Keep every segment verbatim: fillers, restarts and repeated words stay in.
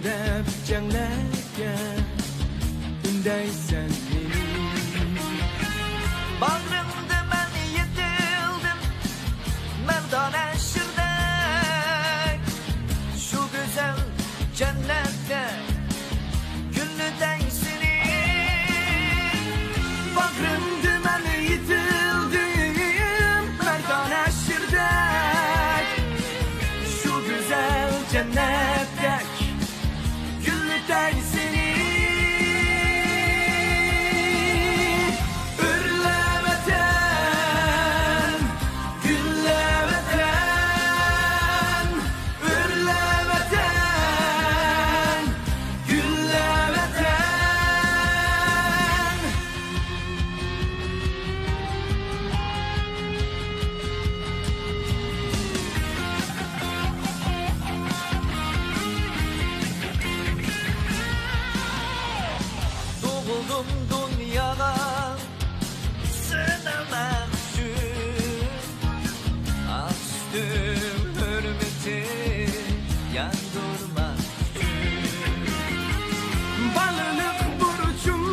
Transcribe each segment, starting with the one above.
دەپ جەڭلەرگە ئۈندەيسەن مېنى. باغرىڭدا مەن يېتىلدىم، مەردانە شىردەك، شۇ گۈزەل جەننەتتە گۈللىدەي سېنى. باغرىڭدا مەن يېتىلدىم، مەردانە شىردەك، شۇ گۈزەل جەننەتتەك گۈللىدەي سېنى. ئۆرلە ۋەتەن، گۈللە ۋەتەن، ئۆرلە ۋەتەن، گۈللە ۋەتەن. تۇغۇلدۇم دۇنياغا سېنى مەن ئۈچۈن، ئاق سۈتۈم ھۆرمىتى ياندۇرماق ئۈچۈن. بالىلىق بۇرچۇم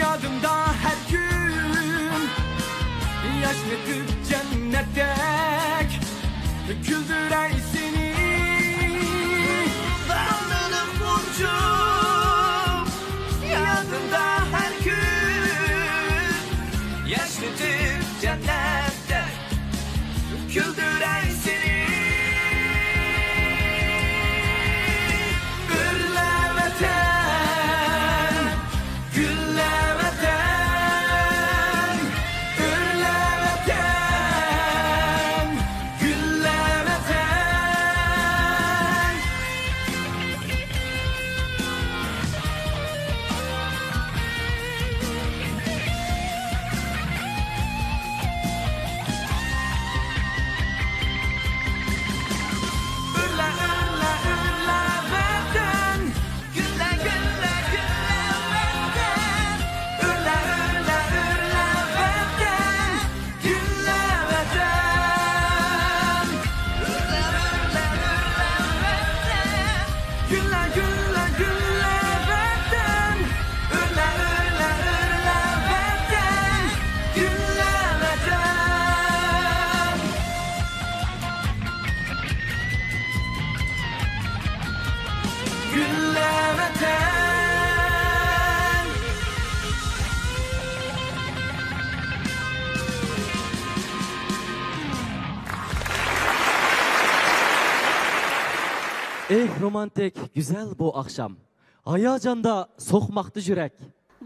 يادىمدا ھەر كۈن، ياشنىتىپ جەننەتتەك كۈلدۈرەي سېنى. بالىلىق بۇرچۇم يادىمدا ھەر كۈن، ياشنىتىپ جەننەتتەك كۈلدۈرەي سېنى. ئۆرلە ۋەتەن، گۈللە ۋەتەن، ئۆرلە ۋەتەن، گۈللە ۋەتەن. گۈللە، گۈللە، گۈللە ۋەتەن. گۈللە، گۈللە، گۈللە ۋەتەن. ئۆرلە، ئۆرلە، ئۆرلە ۋەتەن. گۈللە ۋەتەن. گۈللە ۋەتەن. ئېھ، رومانتىك، گۈزەل بۇ ئاخشام. ھاياجاندا سوقماقتا يۈرەك.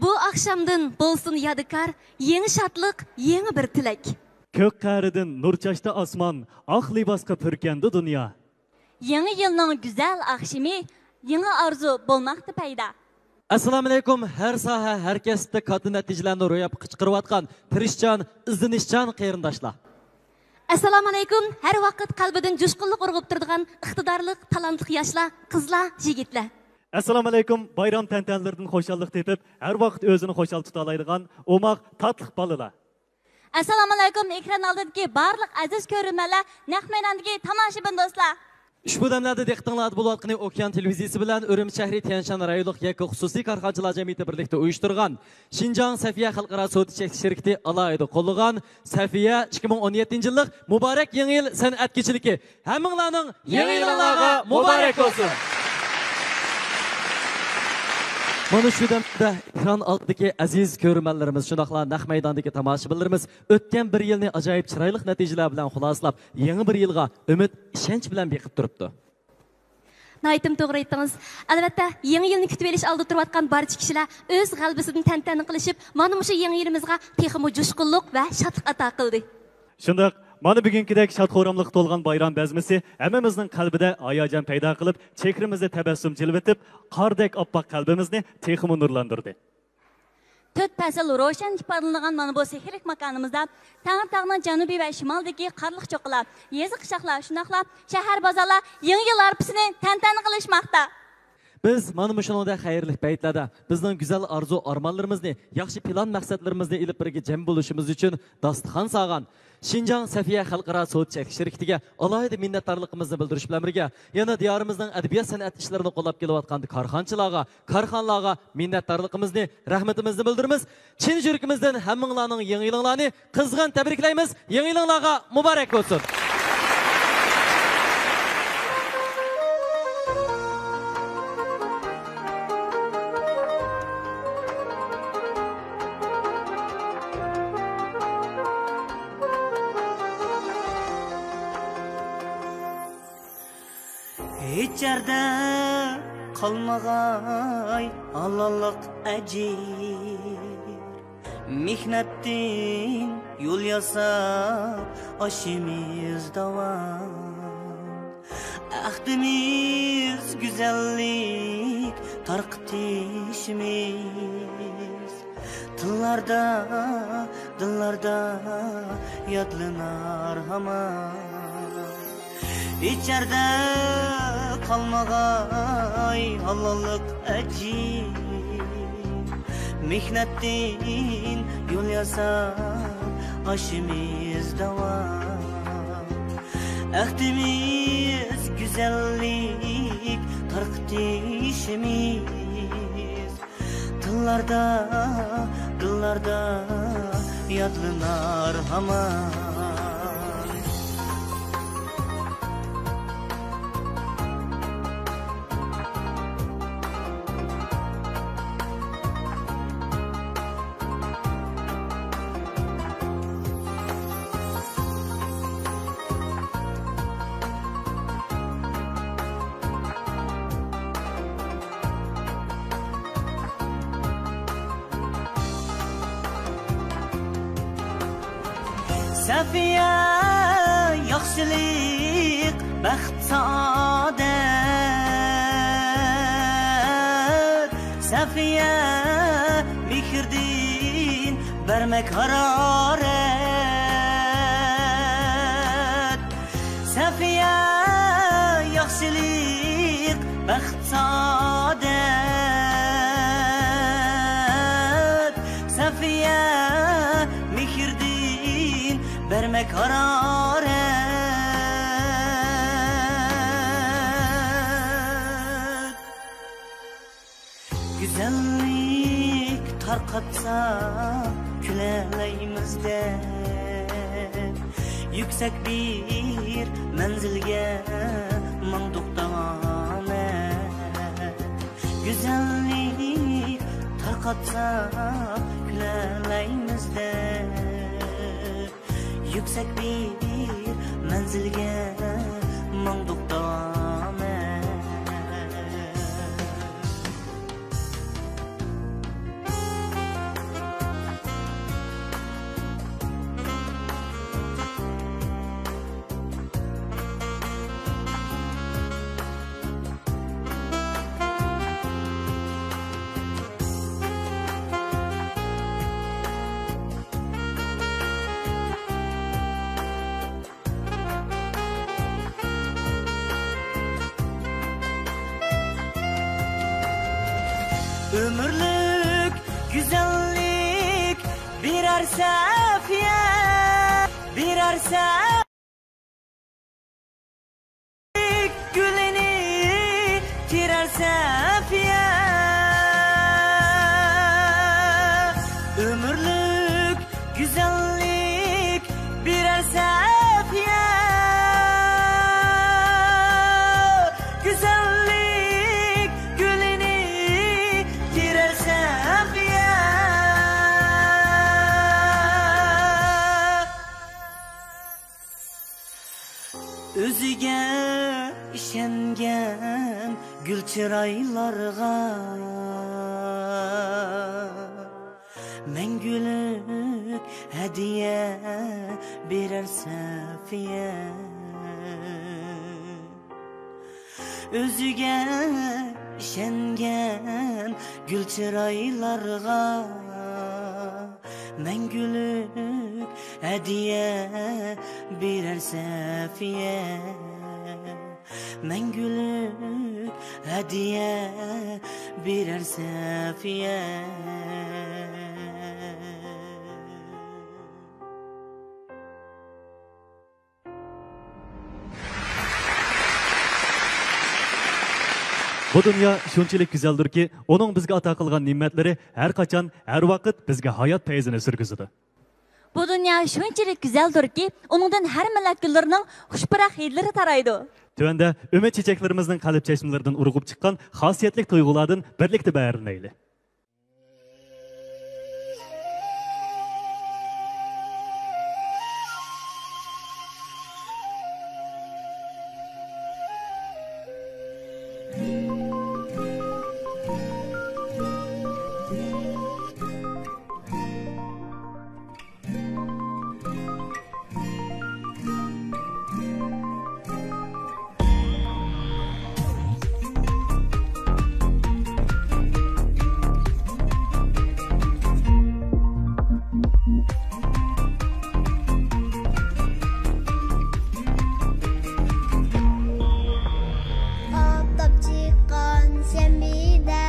بۇ ئاخشامدىن بولسۇن يادىكار، يېڭى شادلىق، يېڭى بىر تىلەك. كۆك قەرىدىن نۇر چاچتى ئاسمان، ئاق لىباسقا پۈركەندى دۇنيا. يېڭى يىلنىڭ گۈزەل ئاخشىمى، يېڭى ئارزۇ بولماقتا پەيدا. ئەسسالامۇئەلەيكۇم، ھەر ساھە، ھەر كەسىپتە كاتتا نەتىجىلەرنى روياپقا چىقىرىۋاتقان تىرىشچان، ئىزدىنىشچان قېرىنداشلار. ئەسسالامۇئەلەيكۇم، ھەر ۋاقىت قەلبىدىن جۇشقۇنلۇق ئۇرغۇپ تۇرىدىغان ئىقتىدارلىق، تالانتلىق ياشلار، قىزلار، يىگىتلەر. ئەسسالامۇئەلەيكۇم، بايرام تەنتەنىلىرىدىن خۇشاللىق تېپىپ، ھەر ۋاقىت ئۆزىنى خۇشال تۇتالايدىغان ئوماق، تاتلىق بالىلار. ئەسسالامۇئەلەيكۇم، ئېكران ئالدىدىكى بارلىق ئەزىز كۆرۈرمەنلەر، نەق مەيداندىكى تاماشىبىن دوستلار! ئۇشبۇ دەملەردە دىققىتىڭلاردا بولۇۋاتقىنى ئوكيان تېلېۋىزىيىسى بىلەن ئۈرۈمچى شەھىرى تيەنشان رايونلۇق يەككە خۇسۇسىي كارخانىچىلار جەمئىيىتى بىرلىكتە ئۇيۇشتۇرغان، شىنجاڭ سەفىيە خەلقئارا سودا چەكلىك شىركىتى ئالاھىدە قوللىغان سەفىيە ئىككى مىڭ ئون يەتتىنچى يىللىق مۇبارەك يېڭى يىل سەنئەت كېچىلىكى. ھەممىڭلارنىڭ يېڭى يىلىڭلارغا مۇبارەك بولسۇن! مانا شۇ دەمدە ئېكران ئالدىدىكى ئەزىز كۆرۈرمەنلىرىمىز، شۇنداقلا نەق مەيداندىكى تاماشىبىنلىرىمىز ئۆتكەن بىر يىلنى ئاجايىپ چىرايلىق نەتىجىلەر بىلەن خۇلاسىلاپ، يېڭى بىر يىلغا ئۈمىد، ئىشەنچ بىلەن بېقىپ تۇرۇپتۇ. ناھايىتىمۇ توغرا ئېيتتىڭىز. ئەلۋەتتە، يېڭى يىلنى كۈتۈۋېلىش ئالدىدا تۇرۇۋاتقان بارچە كىشىلەر ئۆز غەلىبىسىدىن تەنتەنە قىلىشىپ، مانا مۇشۇ يېڭى يىلىمىزغا تېخىمۇ جۇشقۇنلۇق ۋە شادلىق ئاتا قىلدى. شۇنداق، مانا بۈگۈنكىدەك شاد-خۇراملىققا تولغان بايرام بەزمىسى ھەممىمىزنىڭ قەلبىدە ھاياجان پەيدا قىلىپ، چېھرىمىزدە تەبەسسۇم جىلۋىتىپ، قاردەك ئاپئاق قەلبىمىزنى تېخىمۇ نۇرلاندۇردى. تۆت پەسىل روشەن ئىپادىلىنىدىغان مانا بۇ سېھىرلىك ماكانىمىزدا تەڭرىتاغنىڭ جەنۇبىي ۋە شىمالىدىكى قارلىق چوققىلار، يېزا قىشلاقلار، شۇنداقلا شەھەر بازارلار يېڭى يىل ھارپىسىنى تەنتەنە قىلىشماقتا. بىز مانا مۇشۇنىڭدەك خەيرلىك پەيتلەردە بىزنىڭ گۈزەل ئارزۇ-ئارمانلىرىمىزنى، ياخشى پىلان-مەقسەتلىرىمىزنى ئېلىپ بىرگە جەم بولۇشىمىز ئۈچۈن داستىخان سالغان شىنجاڭ سەفىيە خەلقئارا سودا چەكلىك شىركىتىگە ئالاھىدە مىننەتدارلىقىمىزنى بىلدۈرۈش بىلەن بىرگە، يەنە دىيارىمىزنىڭ ئەدەبىيات-سەنئەت ئىشلىرىنى قوللاپ كېلىۋاتقان كارخانىچىلارغا، كارخانىلارغا مىننەتدارلىقىمىزنى، رەھمىتىمىزنى بىلدۈرىمىز. چىن يۈرىكىمىزدىن ھەممىڭلارنىڭ يېڭى يىلىڭلارنى قىزغىن تەبرىكلەيمىز. يېڭى يىلىڭلارغا مۇبارەك بولسۇن! ھېچ يەردە قالمىغاي ھالاللىق ئەجىر. مېھنەتتىن يول ياساپ ئاشىمىز داۋام. ئەھدىمىز گۈزەللىك تارقىتىشىمىز. تىللاردا، دىللاردا يادلىنار ھامان. ھېچ يەردە قالمىغاي ھالاللىق ئەجىر. مېھنەتتىن يول ياساپ ئاشىمىز داۋام. ئەھدىمىز گۈزەللىك تارقىتىشىمىز. تىللاردا، دىللاردا يادلىنار ھامان. سەفىيە، ياخشىلىق، بەخت، سائادەت. سەفىيە، مېھىردىن بەرمەك ھارارەت. سەفىيە، ياخشىلىق، بەخت، سائادەت. سەفىيە، مېھىردىن بەرمەك ھارارەت. گۈزەللىك تارقاتسا كۈلەلەيمىز دەپ، يۈكسەك بىر مەنزىلگە ماڭدۇق داۋامەن. گۈزەللىك تارقاتسا كۈلەلەيمىز دەپ، يۈكسەك بىر مەنزىلگە ماڭدۇق داۋامەن. ئۆمۈرلۈك گۈزەللىك بىرەر سەفىيە، بىرەر سەفىيە. گۈلىنى تېرەر سەفىيە، ئۆمۈرلۈك گۈزەللىك بىرەر سەفىيە، گۈزەللىك گۈلىنى تېرەر سەفىيە. ئۆزىگە ئىشەنگەن گۈل چىرايلارغا مەڭگۈلۈك ھەدىيە بېرەر سەفىيە. ئۆزىگە ئىشەنگەن گۈل چىرايلارغا مەڭگۈلۈك ھەدىيە بېرەر سەفىيە، مەڭگۈلۈك ھەدىيە بېرەر سەفىيە. بۇ دۇنيا شۇنچىلىك گۈزەلدۇركى، ئۇنىڭ بىزگە ئاتا قىلغان نېمەتلىرى ھەر قاچان، ھەر ۋاقىت بىزگە ھايات پەيزىنى سۈرگۈزىدۇ. بۇ دۇنيا شۇنچىلىك گۈزەلدۇركى، ئۇنىڭدىن ھەر مىللەت گۈللىرىنىڭ خۇشپۇراق ھىدلىرى تارايدۇ. تۆۋەندە ئۈمىد چېچەكلىرىمىزنىڭ قەلب چەشمىلىرىدىن ئۇرغۇپ چىققان خاسىيەتلىك تۇيغۇلاردىن بىرلىكتە بەھرىلىنەيلى. ئاپتاپ چىققان شەنبىدە،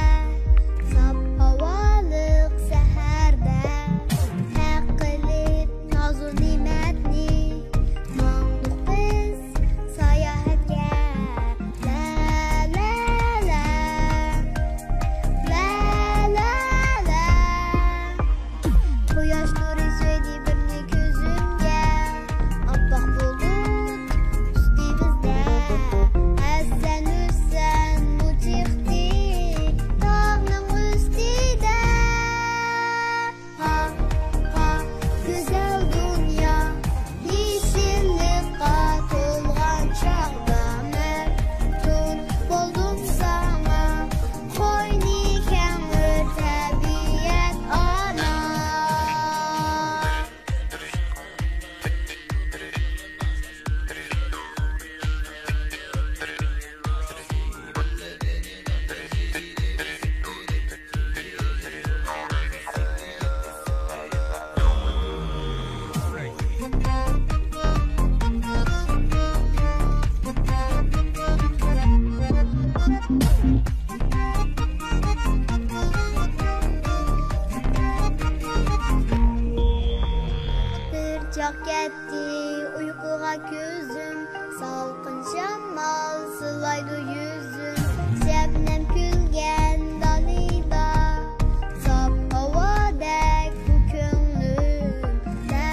ساپ ھاۋالىق سەھەردە، ھەق قىلىپ نازۇ نېمەتنى ماڭدۇق بىز ساياھەتكە. لە، لە، لە، لە، لە، لە. قۇياش نۇرى سۆيدى بىرنى كۆزۈمگە، ئاپئاق بۇلۇت ئۈستىمىزدە. ئەسسەن ئۆسسەن بۇ چىقتى تاغنىڭ ئۈستىدە. ھا، ھا، گۈزەل دۇنيا، يېشىللىققا تولغان چاغدا مەپتۇن بولدۇم ساڭا، قوينى كەڭ ئۆر تەبىئەت ئانا. بىر چاغ كەتتى ئۇيقۇغا كۆزۈم، سالقىن شامال سىلايدۇ يۈزۈم. شەبنەم كۈلگەن دالىدا، ساپ ھاۋادەك بۇ كۆڭلۈم. لە،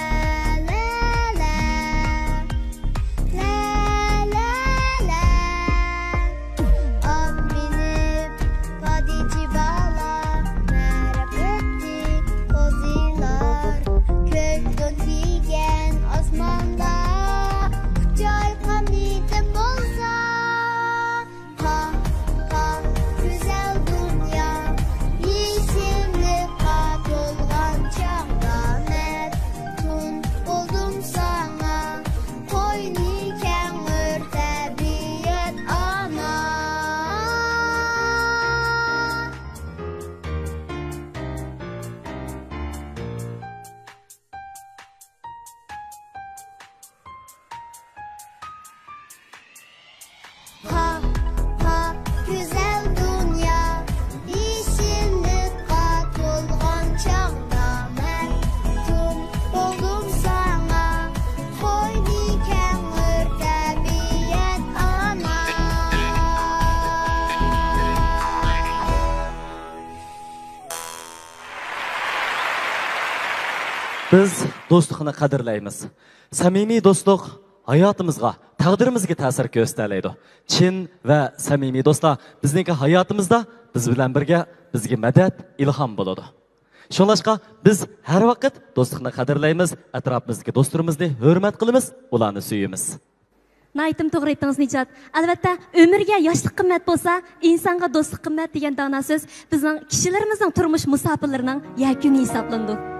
لە، لە. لە، لە، لە. ئات مىنىپ پادىچى بالا، مەرەپ ئۆتتى قوزىلار. كۆك دون كىيگەن ئاسماندا، ئۇچاي قانىتىم بولسا. ھا، ھا، گۈزەل دۇنيا، يېشىللىققا تولغان چاغدا مەپتۇن بولدۇم ساڭا، قوينى كەڭ ئۆر تەبىئەت ئانا. ھا، ھا، گۈزەل دۇنيا، يېشىللىققا تولغان چاغدا مەپتۇن بولدۇم ساڭا، قوينى كەڭ ئۆر تەبىئەت ئانا. بىز دوستلۇقنى قەدىرلەيمىز. سەمىمىي دوستلۇق ھاياتىمىزغا، تەقدىرىمىزگە تەسىر كۆرسىتەلەيدۇ. چىن ۋە سەمىمىي دوستلار بىزنىڭكى ھاياتىمىزدا بىز بىلەن بىرگە، بىزگە مەدەت، ئىلھام بولىدۇ. شۇڭلاشقا بىز ھەر ۋاقىت دوستلۇقنى قەدىرلەيمىز، ئەتراپىمىزدىكى دوستلىرىمىزنى ھۆرمەت قىلىمىز، ئۇلارنى سۆيىمىز. ناھايىتىمۇ توغرا ئېيتتىڭىز، نىجات. ئەلۋەتتە، ئۆمۈرگە ياشلىق قىممەت بولسا، ئىنسانغا دوستلۇق قىممەت دېگەن دانا سۆز بىزنىڭ كىشىلىرىمىزنىڭ تۇرمۇش مۇساپىرلىرىنىڭ يەكۈنى ھېسابلىنىدۇ.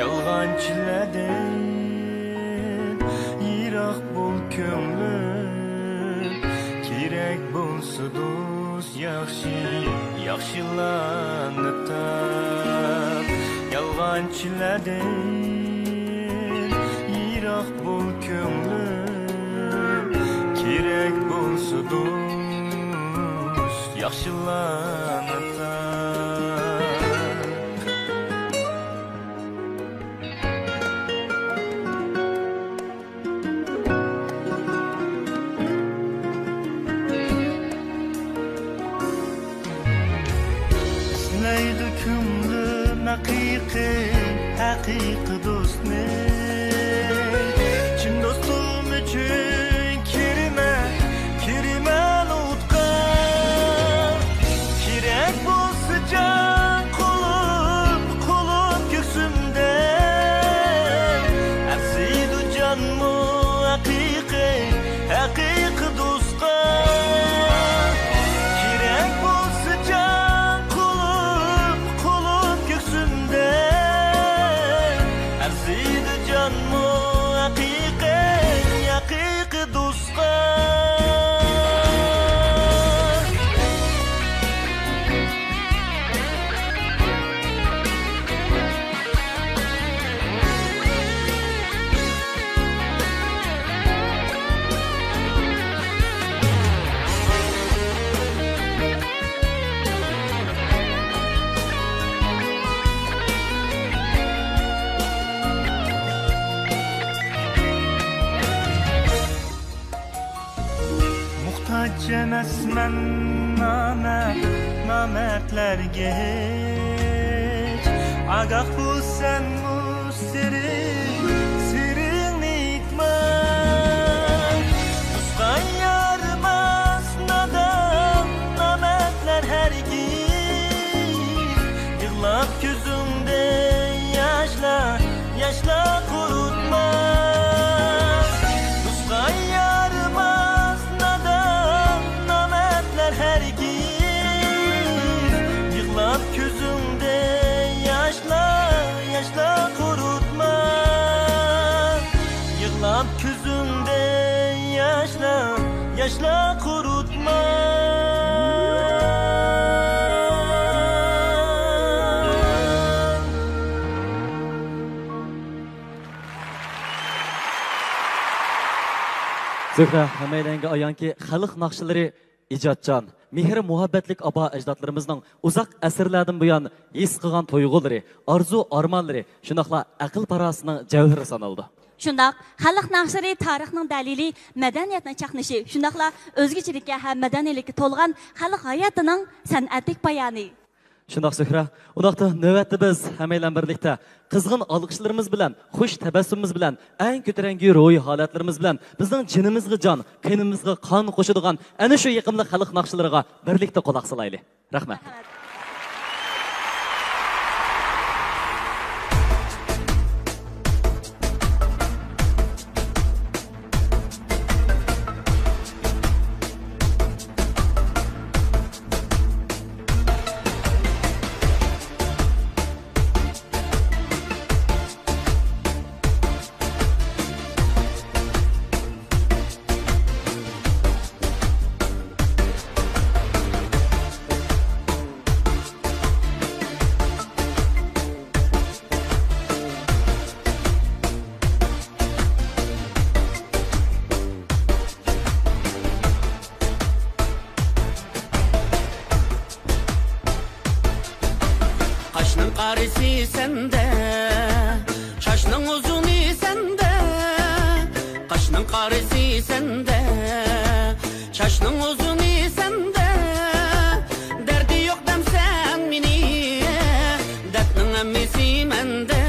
يالغانچىلاردىن يىراق بول كۆڭلۈم، كېرەك بولسا دوست ياخشى، ياخشىلارنى تاپ. يالغانچىلاردىن يىراق بول كۆڭلۈم، كېرەك بولسا دوست ياخشىلارنى تاپ. ئىزلەيدۇ كۆڭلۈم ھەقىقىي، ھەقىقىي دوستنى. چىن دوستۇم ئۈچۈن كىرىمەن، كىرىمەن ئوتقا. كېرەك بولسا جان قولۇم، قولۇم كۆكسۈمدە. ئەرزىيدۇ جانمۇ ھەقىقىي، ھەقىقىي دوستقا. كېرەك بولسا جان قولۇم، قولۇم كۆكسۈمدە. ئەرزىيدۇ جانمۇ ھەقىقىي، ھەقىقىي دوستقا. موھتاج ئەمەسمەن نامەرد، نامەردلەرگە ھېچ. ئاگاھ بولسەنمۇ سىرىڭ، سىرىڭنى ئېيتما. تۇغقان يارىماس نادان نامەردلەر ھەرگىز. يىغلاپ كۆزۈڭدە ياشلار، ياشلار قۇرۇتما. تۇغقان يارىماس نادان نامەردلەر ھەرگىز. يىغلاپ كۆزۈڭدە ياشلار، ياشلار قۇرۇتما. يىغلاپ كۆزۈڭدە ياشلار، ياشلار قۇرۇتما. زۆھرە، ھەممەيلەنگە ئايانكى، خەلق ناخشىلىرى ئىجادچان، مېھىر-مۇھەببەتلىك ئابا-ئەجدادلىرىمىزنىڭ ئۇزاق ئەسىرلەردىن بۇيان ھېس قىلغان تۇيغۇلىرى، ئارزۇ-ئارمانلىرى، شۇنداقلا ئەقىل-پاراسىتىنىڭ جەۋھىرى سانىلىدۇ. شۇنداق، خەلق ناخشىلىرى تارىخنىڭ دەلىلى، مەدەنىيەتنىڭ چاقنىشى، شۇنداقلا ئۆزگىچىلىككە ھەم مەدەنىيلىككە تولغان خەلق ھاياتىنىڭ سەنئەتلىك بايانى. شۇنداق، زۆھرە. ئۇنداقتا نۆۋەتتە بىز ھەممەيلەن بىرلىكتە قىزغىن ئالقىشلىرىمىز بىلەن، خۇش تەبەسسۇمىمىز بىلەن، ئەڭ كۆتۈرەڭگۈ روھىي ھالەتلىرىمىز بىلەن بىزنىڭ جېنىمىزغا جان، قېنىمىزغا قان قوشىدىغان ئەنە شۇ يېقىملىق خەلق ناخشىلىرىغا بىرلىكتە قۇلاق سالايلى. رەھمەت. قاشنىڭ قارىسى سەندە، چاچنىڭ ئۇزۇنى سەندە، قاشنىڭ قارىسى سەندە، چاچنىڭ ئۇزۇنى سەندە. دەردى يوق دەمسەن مېنى، دەردنىڭ ھەممىسى مەندە.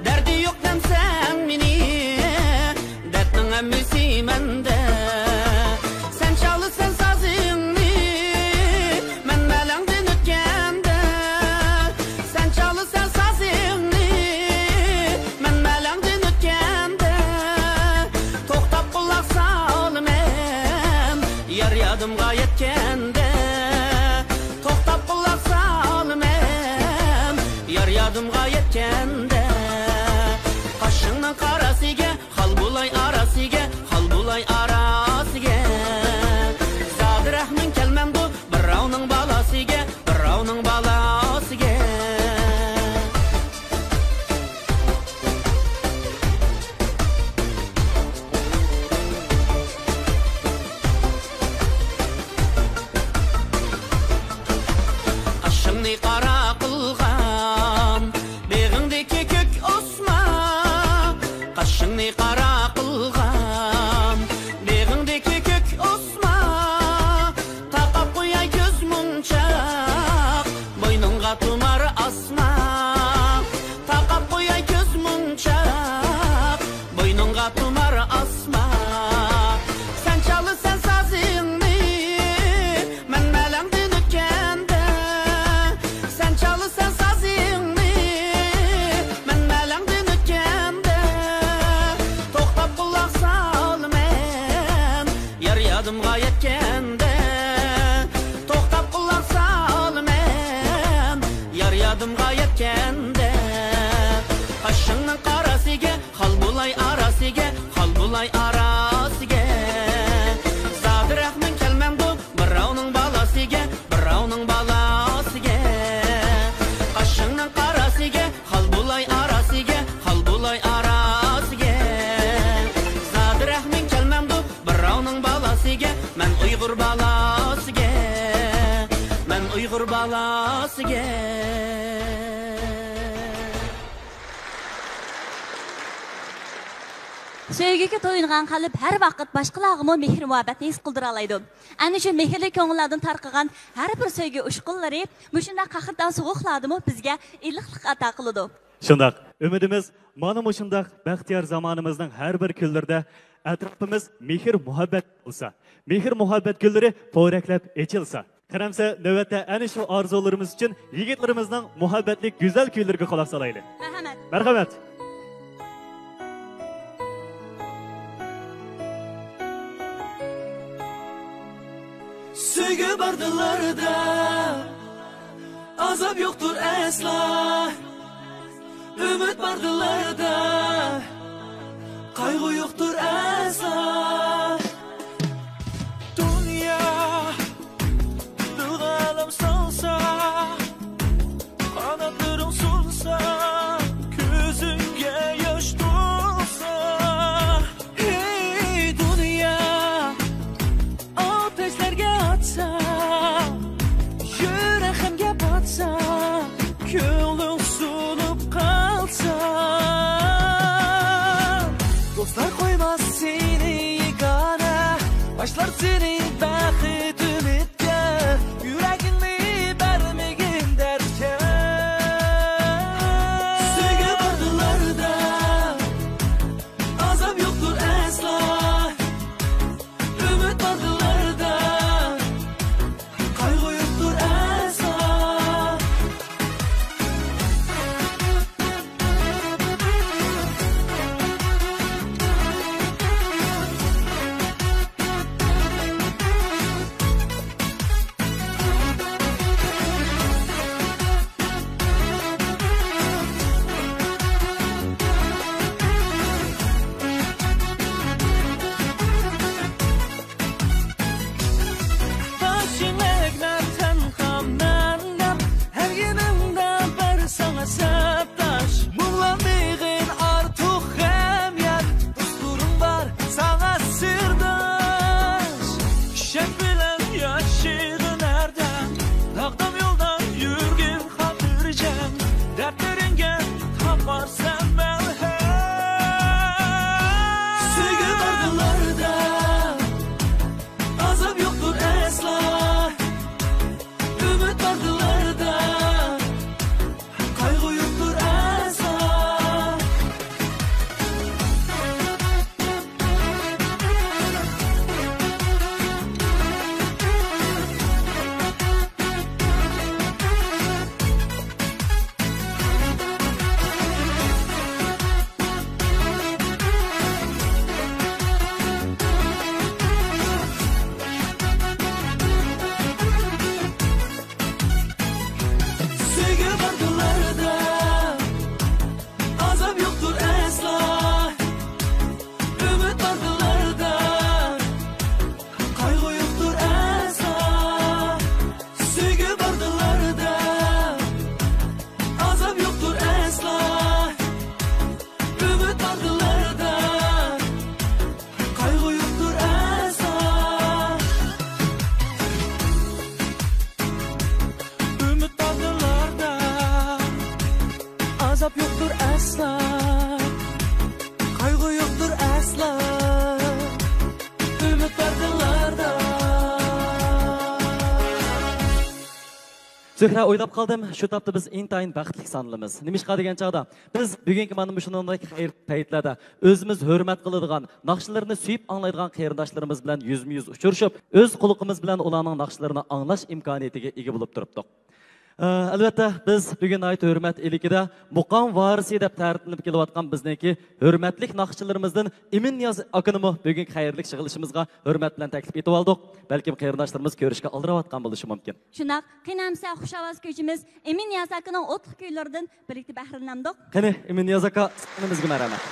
دەردى يوق دەمسەن مېنى، دەردنىڭ ھەممىسى مەندە. سەن چالىسەن سازىڭنى، مەن مەلەڭدىن ئۆتكەندە. سەن چالىسەن سازىڭنى، مەن مەلەڭدىن ئۆتكەندە. توختاپ قۇلاق سالىمەن، يادىمغا يەتكەندە، قاشىڭنىڭ قاراسىگە، خالبۇلاي ئاراسىگە، خالبۇلاي ئاراسىگە. زادى رەھمىڭ كەلمەمدۇ بىراۋنىڭ بالاسىگە، بىراۋنىڭ بالاسىگە. قاشىڭنى قارا قىلغان بېغىڭدىكى كۆك ئاسما، قاشىڭنى قارا قىلغان بېغىڭدىكى كۆك ئاسما، تاقاپ قوياي كۆز مۇڭچاق، بوينۇڭغا تۇمار ئاسما، تاقاپ قوياي كۆز مۇڭچاق، بوينۇڭغا تۇمار ئاسما. سەن چالىسەن سازىڭنى، مەن مەلەڭدىن ئۆتكەندە، سەن چالىسەن سازىڭنى، مەن مەلەڭدىن ئۆتكەندە، توختاپ قۇلاق سال مەن، يار يادىمغا يەتكەندە، توختاپ قۇلاق سال مەن، يار يادىمغا يەتكەندە، قاشىڭنىڭ قاراسىگە، خالبۇلاي ئاراسىگە، خالبۇلاي ئاراسىگە. زادى رەھمىڭ كەلمەمدۇ بىراۋنىڭ بالاسىگە، بىراۋنىڭ بالاسىگە. قاشىڭنىڭ قاراسىگە، خالبۇلاي ئاراسىگە، خالبۇلاي ئاراسىگە. زادى رەھمىڭ كەلمەمدۇ بىراۋنىڭ بالاسىگە، مەن ئۇيغۇر بالاسىگە، مەن ئۇيغۇر بالاسىگە. سۆيگۈگە تويۇنغان قەلب ھەر ۋاقىت باشقىلارغىمۇ مېھىر-مۇھەببەتنى ھېس قىلدۇرالايدۇ. ئەنە شۇ مېھىرلىك كۆڭۈللەردىن تارقىغان ھەر بىر سۆيگۈ ئۇچقۇنلىرى مۇشۇنداق قەھرىتان سوغۇقلاردىمۇ بىزگە ئىللىقلىق ئاتا قىلىدۇ. شۇنداق، ئۈمىدىمىز، مانا مۇشۇنداق بەختىيار زامانىمىزنىڭ ھەر بىر كۈنلىرىدە ئەتراپىمىز مېھىر-مۇھەببەت بولسا، مېھىر-مۇھەببەت گۈللىرى پورەكلەپ ئېچىلسا. قېنى ئەمسە نۆۋەتتە ئەنە شۇ ئارزۇلىرىمىز ئۈچۈن يىگىتلىرىمىزنىڭ مۇھەببەتلىك گۈزەل كۈيلىرىگە قۇلاق سالايلى. مەرھەمەت. مەرھەمەت. سۆيگۈ بار دىللاردا، ئازاب يوقتۇر ئەسلا. ئۈمىد بار دىللاردا، قايغۇ يوقتۇر ئەسلا. دۇنيا دىلغا ئالەم سالسا، قاناتلىرىڭ سۇنسا، كۆزۈڭگە ياش تولسا، ھەي دۇنيا، ئاتەشلەرگە ئاتسا، يۈرەك غەمگە پاتسا، كۆڭلۈڭ سۇنۇپ قالسا، دوستلار قويماس سېنى يېگانە، باشلار سېنى بەخت ئۈمىدكە، يۈرىكىڭنى بەرمىگىن دەردكە. سۆيگۈ بار دىللاردا، ئازاب يوقتۇر ئەسلا. ئۈمىد بار دىللاردا، قايغۇ يوقتۇر ئەسلا. زۆھرە، ئويلاپ قالدىم، شۇ تاپتا بىز ئىنتايىن بەختلىك سانىلىمىز. نېمىشقا دېگەن چاغدا، بىز بۈگۈنكى مانا مۇشۇنداق خەير پەيتلەردە ئۆزىمىز ھۆرمەت قىلىدىغان، ناخشىلىرىنى سۆيۈپ ئاڭلايدىغان قېرىنداشلىرىمىز بىلەن يۈزمۇ يۈز ئۇچرىشىپ، ئۆز قۇلىقىمىز بىلەن ئۇلارنىڭ ناخشىلىرىنى ئاڭلاش ئىمكانىيىتىگە ئىگە بولۇپ تۇرۇپتۇق. ئە، ئەلۋەتتە، بىز بۈگۈن ناھايىتى ھۆرمەت ئىلكىدە مۇقام ۋارىسى دەپ تەرىپلىنىپ كېلىۋاتقان بىزنىڭكى ھۆرمەتلىك ناخشىچىلىرىمىزدىن ئىمىننىياز ئاكىنىمۇ بۈگۈنكى خەيرلىك يىغىلىشىمىزغا ھۆرمەت بىلەن تەكلىپ ئېتىۋالدۇق. بەلكىم قېرىنداشلىرىمىز كۆرۈشكە ئالدىراۋاتقان بولۇشى مۇمكىن. شۇنداق، قېنى ئەمسە خۇش ئاۋاز كۈيچىمىز ئىمىننىياز ئاكىنىڭ ئوتلۇق كۈيلىرىدىن بىرلىكتە بەھرىلىنەمدۇق؟ قېنى، ئىمىننىياز ئاكا، سەھنىمىزگە مەرھەمەت.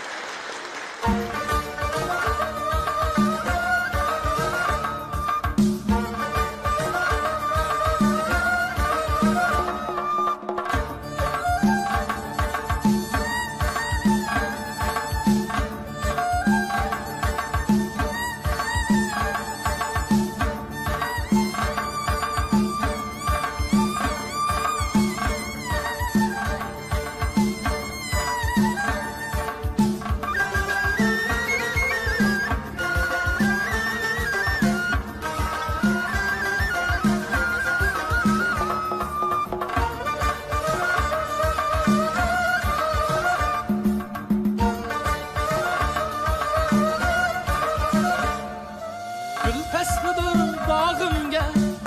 گۈل پەسلىدۇر باغىمگە،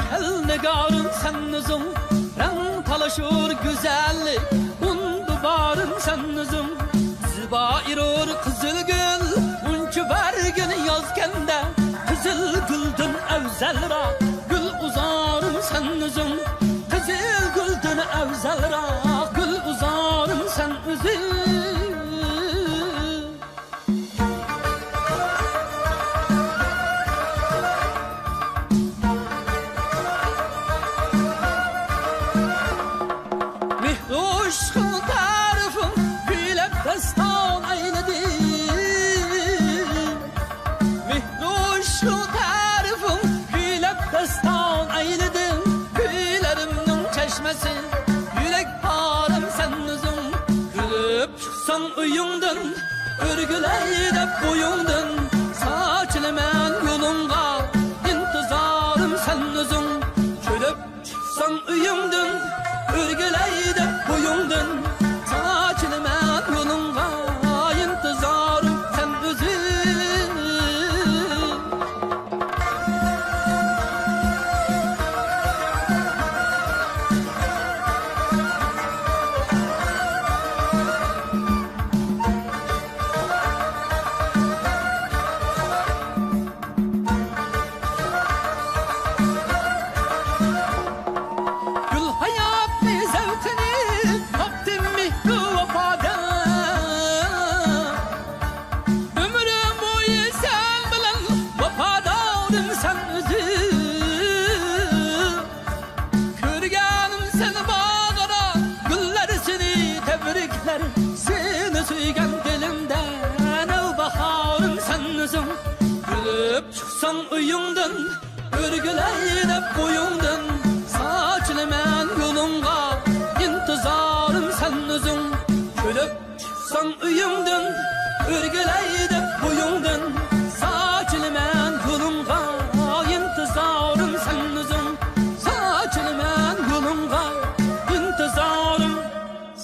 كەل نىگارىم سەن ئۆزۈڭ. رەڭ تالىشۇر گۈزەللىك، ئۇندى بارىم سەن ئۆزۈڭ. زىبا ئېرۇر قىزىل گۈل، ئۇنچە بەرگىن يازكەندە. قىزىل گۈلدىن ئەۋزەلراق گۈل ئۇزارىم سەن ئۆزۈڭ. قىزىل گۈلدىن ئەۋزەلراق گۈل ئۇزارىم سەن ئۆزۈڭ. مېھرۇ ئىشقىڭ تەرىپىڭ كۈيلەپ داستان ئەيلىدى. مېھرۇ ئىشقىڭ تەرىپىڭ كۈيلەپ داستان ئەيلىدى. كۈيلىرىمنىڭ چەشمىسى، يۈرەك پارەم سەن ئۆزۈڭ. كۈلۈپ چىقساڭ ئۆيۈڭدىن، ئۆرگۈلەي دەپ بويۇڭدىن، ساچىلىمەن يولۇڭغا، ئىنتىزارىم سەن ئۆزۈڭ. كۈلۈپ چىقساڭ ئۆيۈڭدىن، ئۆرگۈلەي دەپ بويۇڭدىن، ساچىلىمەن يولۇڭغا، ئىنتىزارىم سەن ئۆزۈڭ. گۈل ھاياتنى زەۋقىنى تاپتىم مېھرۇ ۋاپادا. ئۆمرۈم بويى سەن بىلەن ۋاپادارىم سەن ئۆزۈڭ. كۆرگەنىم سەن باغىدا گۈللەر سېنى تەبرىكلەر، سېنى سۆيگەن دىلىمدە نەۋباھارىم سەن ئۆزۈڭ. كۈلۈپ چىقساڭ ئۆيۈڭدىن، ئۆرگۈلەي دەپ بويۇڭدىن، ساچىلىمەن يولۇڭغا، ئىنتىزارىم سەن ئۆزۈڭ. كۈلۈپ چىقساڭ ئۆيۈڭدىن، ئۆرگۈلەي دەپ بويۇڭدىن، ساچىلىمەن يولۇڭغا، ئىنتىزارىم سەن ئۆزۈڭ. ساچىلىمەن يولۇڭغا، ئىنتىزارىم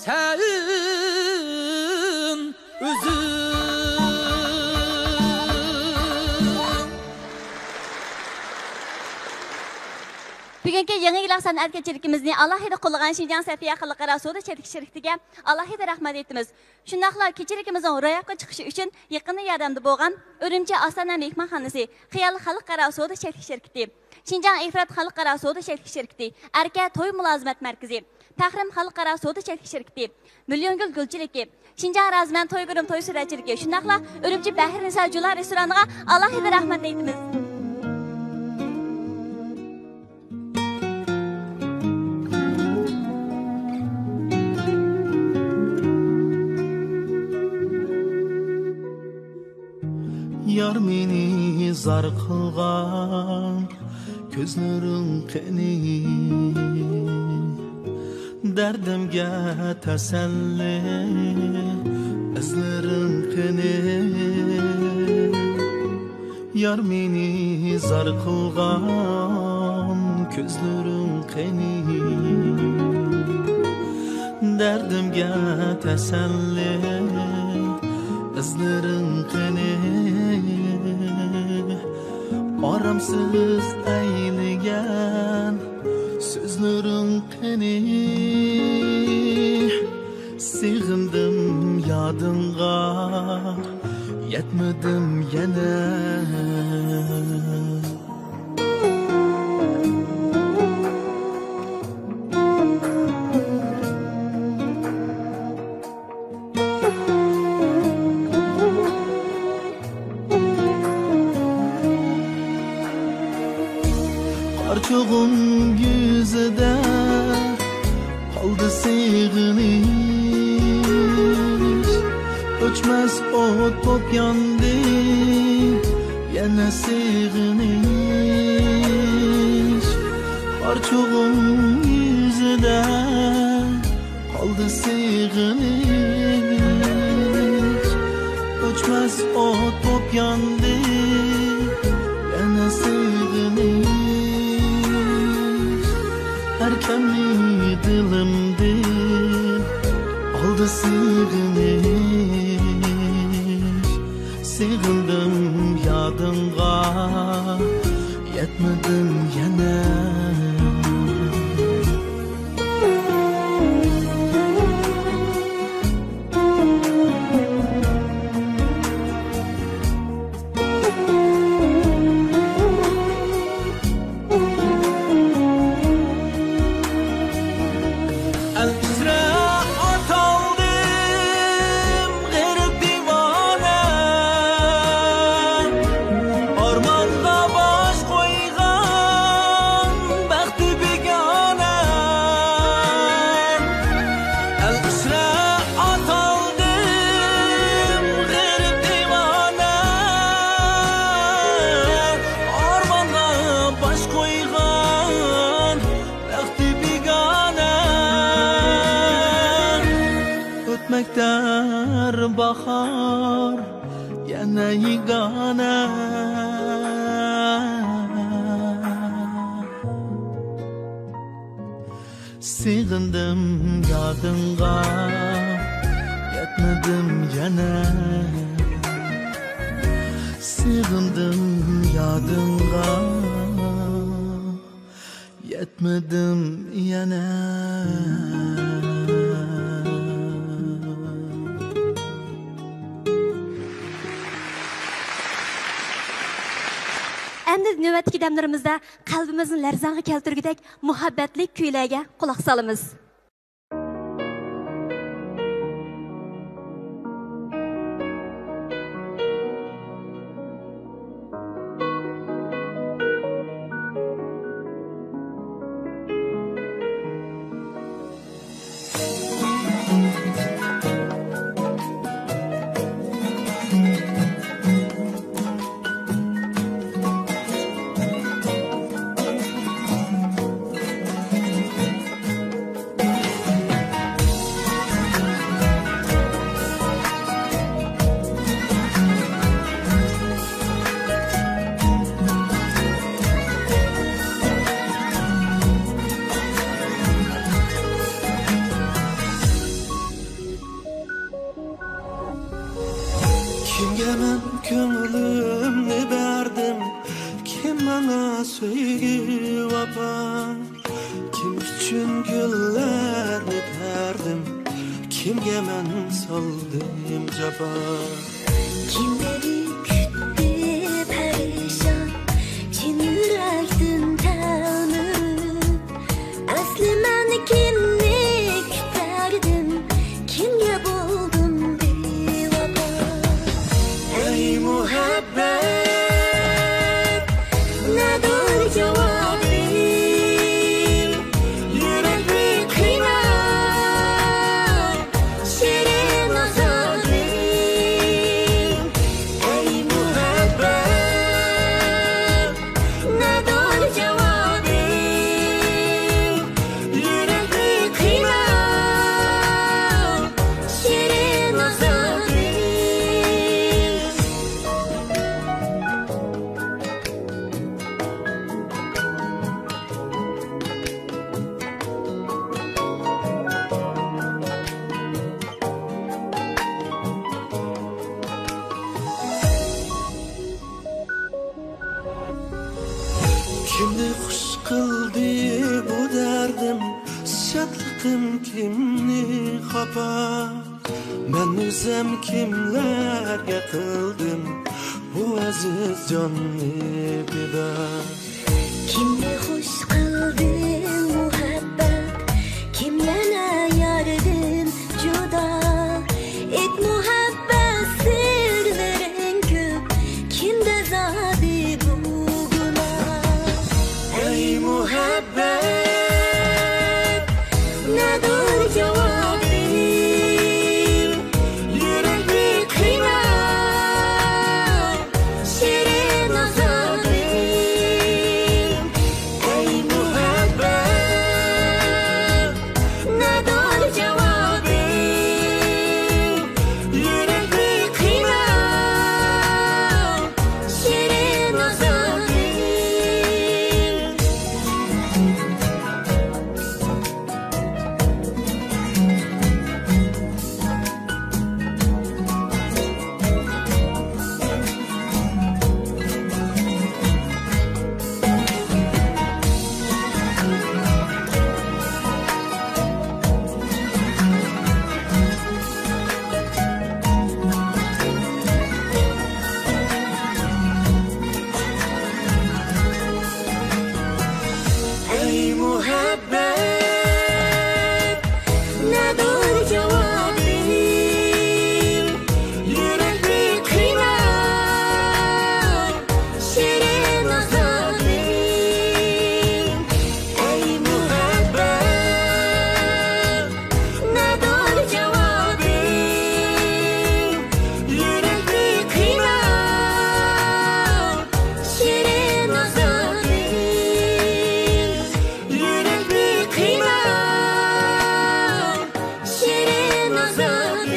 سەن ئۆزۈڭ. بۈگۈنكى يېڭى يىللىق سەنئەت كېچىلىكىمىزنى ئالاھىدە قوللىغان شىنجاڭ سەفىيە خەلقئارا سودا چەكلىك شىركىتىگە ئالاھىدە رەھمەت ئېيتىمىز. شۇنداقلا كېچىلىكىمىزنىڭ روياپقا چىقىشى ئۈچۈن يېقىندا ياردەمدە بولغان ئۈرۈمچى ئاستانە مېھمانخانىسى، خىيال خەلقئارا سودا چەكلىك شىركىتى، شىنجاڭ ئىفرات خەلقئارا سودا چەكلىك شىركىتى، ئەركە توي مۇلازىمەت مەركىزى، پەخرىم خەلقئارا سودا چەكلىك شىركىتى، مىليونگۈل گۈلچىلىكى، شىنجاڭ رازىمەن توي گۇرۇم توي سۈرەتچىلىكى، شۇنداقلا ئۈرۈمچى بەھرىنىسا جۇلا رېستورانىغا ئالاھىدە رەھمەت ئېيتىمىز. يار مېنى زار قىلغان كۆزلىرىڭ قېنى؟ دەردىمگە تەسەللى ئىزلىرىڭ قېنى؟ يار مېنى زار قىلغان كۆزلىرىڭ قېنى، دەردىمگە تەسەللى، ئىزلىرىڭ قېنى؟ ئارامسىز ئەيلىگەن سۆزلىرىڭ قېنى؟ سېغىندىم يادىڭغا، يەتمىدىم يەنە. قارچۇغۇم يۈزىدە قالدى سېغىنىش، ئۆچمەس ئوت بولۇپ ياندى يەنە سېغىنىش. قارچۇغۇم يۈزىدە قالدى سېغىنىش، ئۆچمەس ئوت بولۇپ ياندى يەنە سېغىنىش. ھەر كەمنى دىلىمدىن ئالدى سېغىنىش. سېغىندىم يادىڭغا، يەتمىدىم يەنە. ئەل ئىچرە ئات ئالدىم غېرىب دىۋانە، ئارمانغا باش قويغان بەختى بىگانە. ئەل ئىچرە ئات ئالدىم غېرىب دىۋانە، ئارمانغا باش قويغان بەختى بىگانە. ئۆتمەكتە ھەر باھار يەنە يېگانە. سېغىندىم يادىڭغا، يەتمىدىم يەنە. سېغىندىم يادىڭغا، يەتمىدىم يەنە. ئەمدى نۆۋەتتىكى دەملىرىمىزدە قەلبىمىزنى لەرزانغا كەلتۈرگۈدەك مۇھەببەتلىك كۈيلەرگە قۇلاق سالىمىز. كىمگە مەن كۆڭلۈمنى بەردىم، كىم ماڭا سۆيگۈ ۋاپا؟ كىم ئۈچۈن گۈللەرنى تەردىم، كىمگە مەن سالدىم جاپا؟ كىملەرنى كۈتتى پەرىشان، چىن يۈرەكتىن تەلمۈرۈپ؟ ئەسلى مەن كىمنى كۈتەردىم، كىمگە بولدۇم بىۋاپا؟ ئەي مۇھەببەت، نەدۇر جاۋابىم؟ يۈرەكنى قىيناپ شېرىن ئازابىم. ئەي كىمنى خاپا، مەن ئۆزۈم كىملەرگە قىلدىم بۇ ئەزىز جاننى پىدا؟ كىمنى خۇش قىلدىم مۇھەببەت، كىملەرنى ياردىم جۇدا؟ ئېيت، مۇھەببەت سىرلىرىڭ كۆپ، كىمدە زادى بۇ گۇناھ؟ ئەي مۇھەببەت، نەدۇر جاۋابىم؟ يۈرەكنى قىيناپ، شېرىن ئازابىم. ئەي مۇھەببەت، نەدۇر جاۋابىم؟ يۈرەكنى قىيناپ، شېرىن ئازابىم. ئەي مۇھەببەت، نەدۇر جاۋابىم؟ يۈرەكنى قىيناپ، شېرىن ئازابىم. ئەي مۇھەببەت، نەدۇر جاۋابىم؟ يۈرەكنى قىيناپ، شېرىن ئازابىم. يۈرەكنى قىيناپ، شېرىن ئازابىم.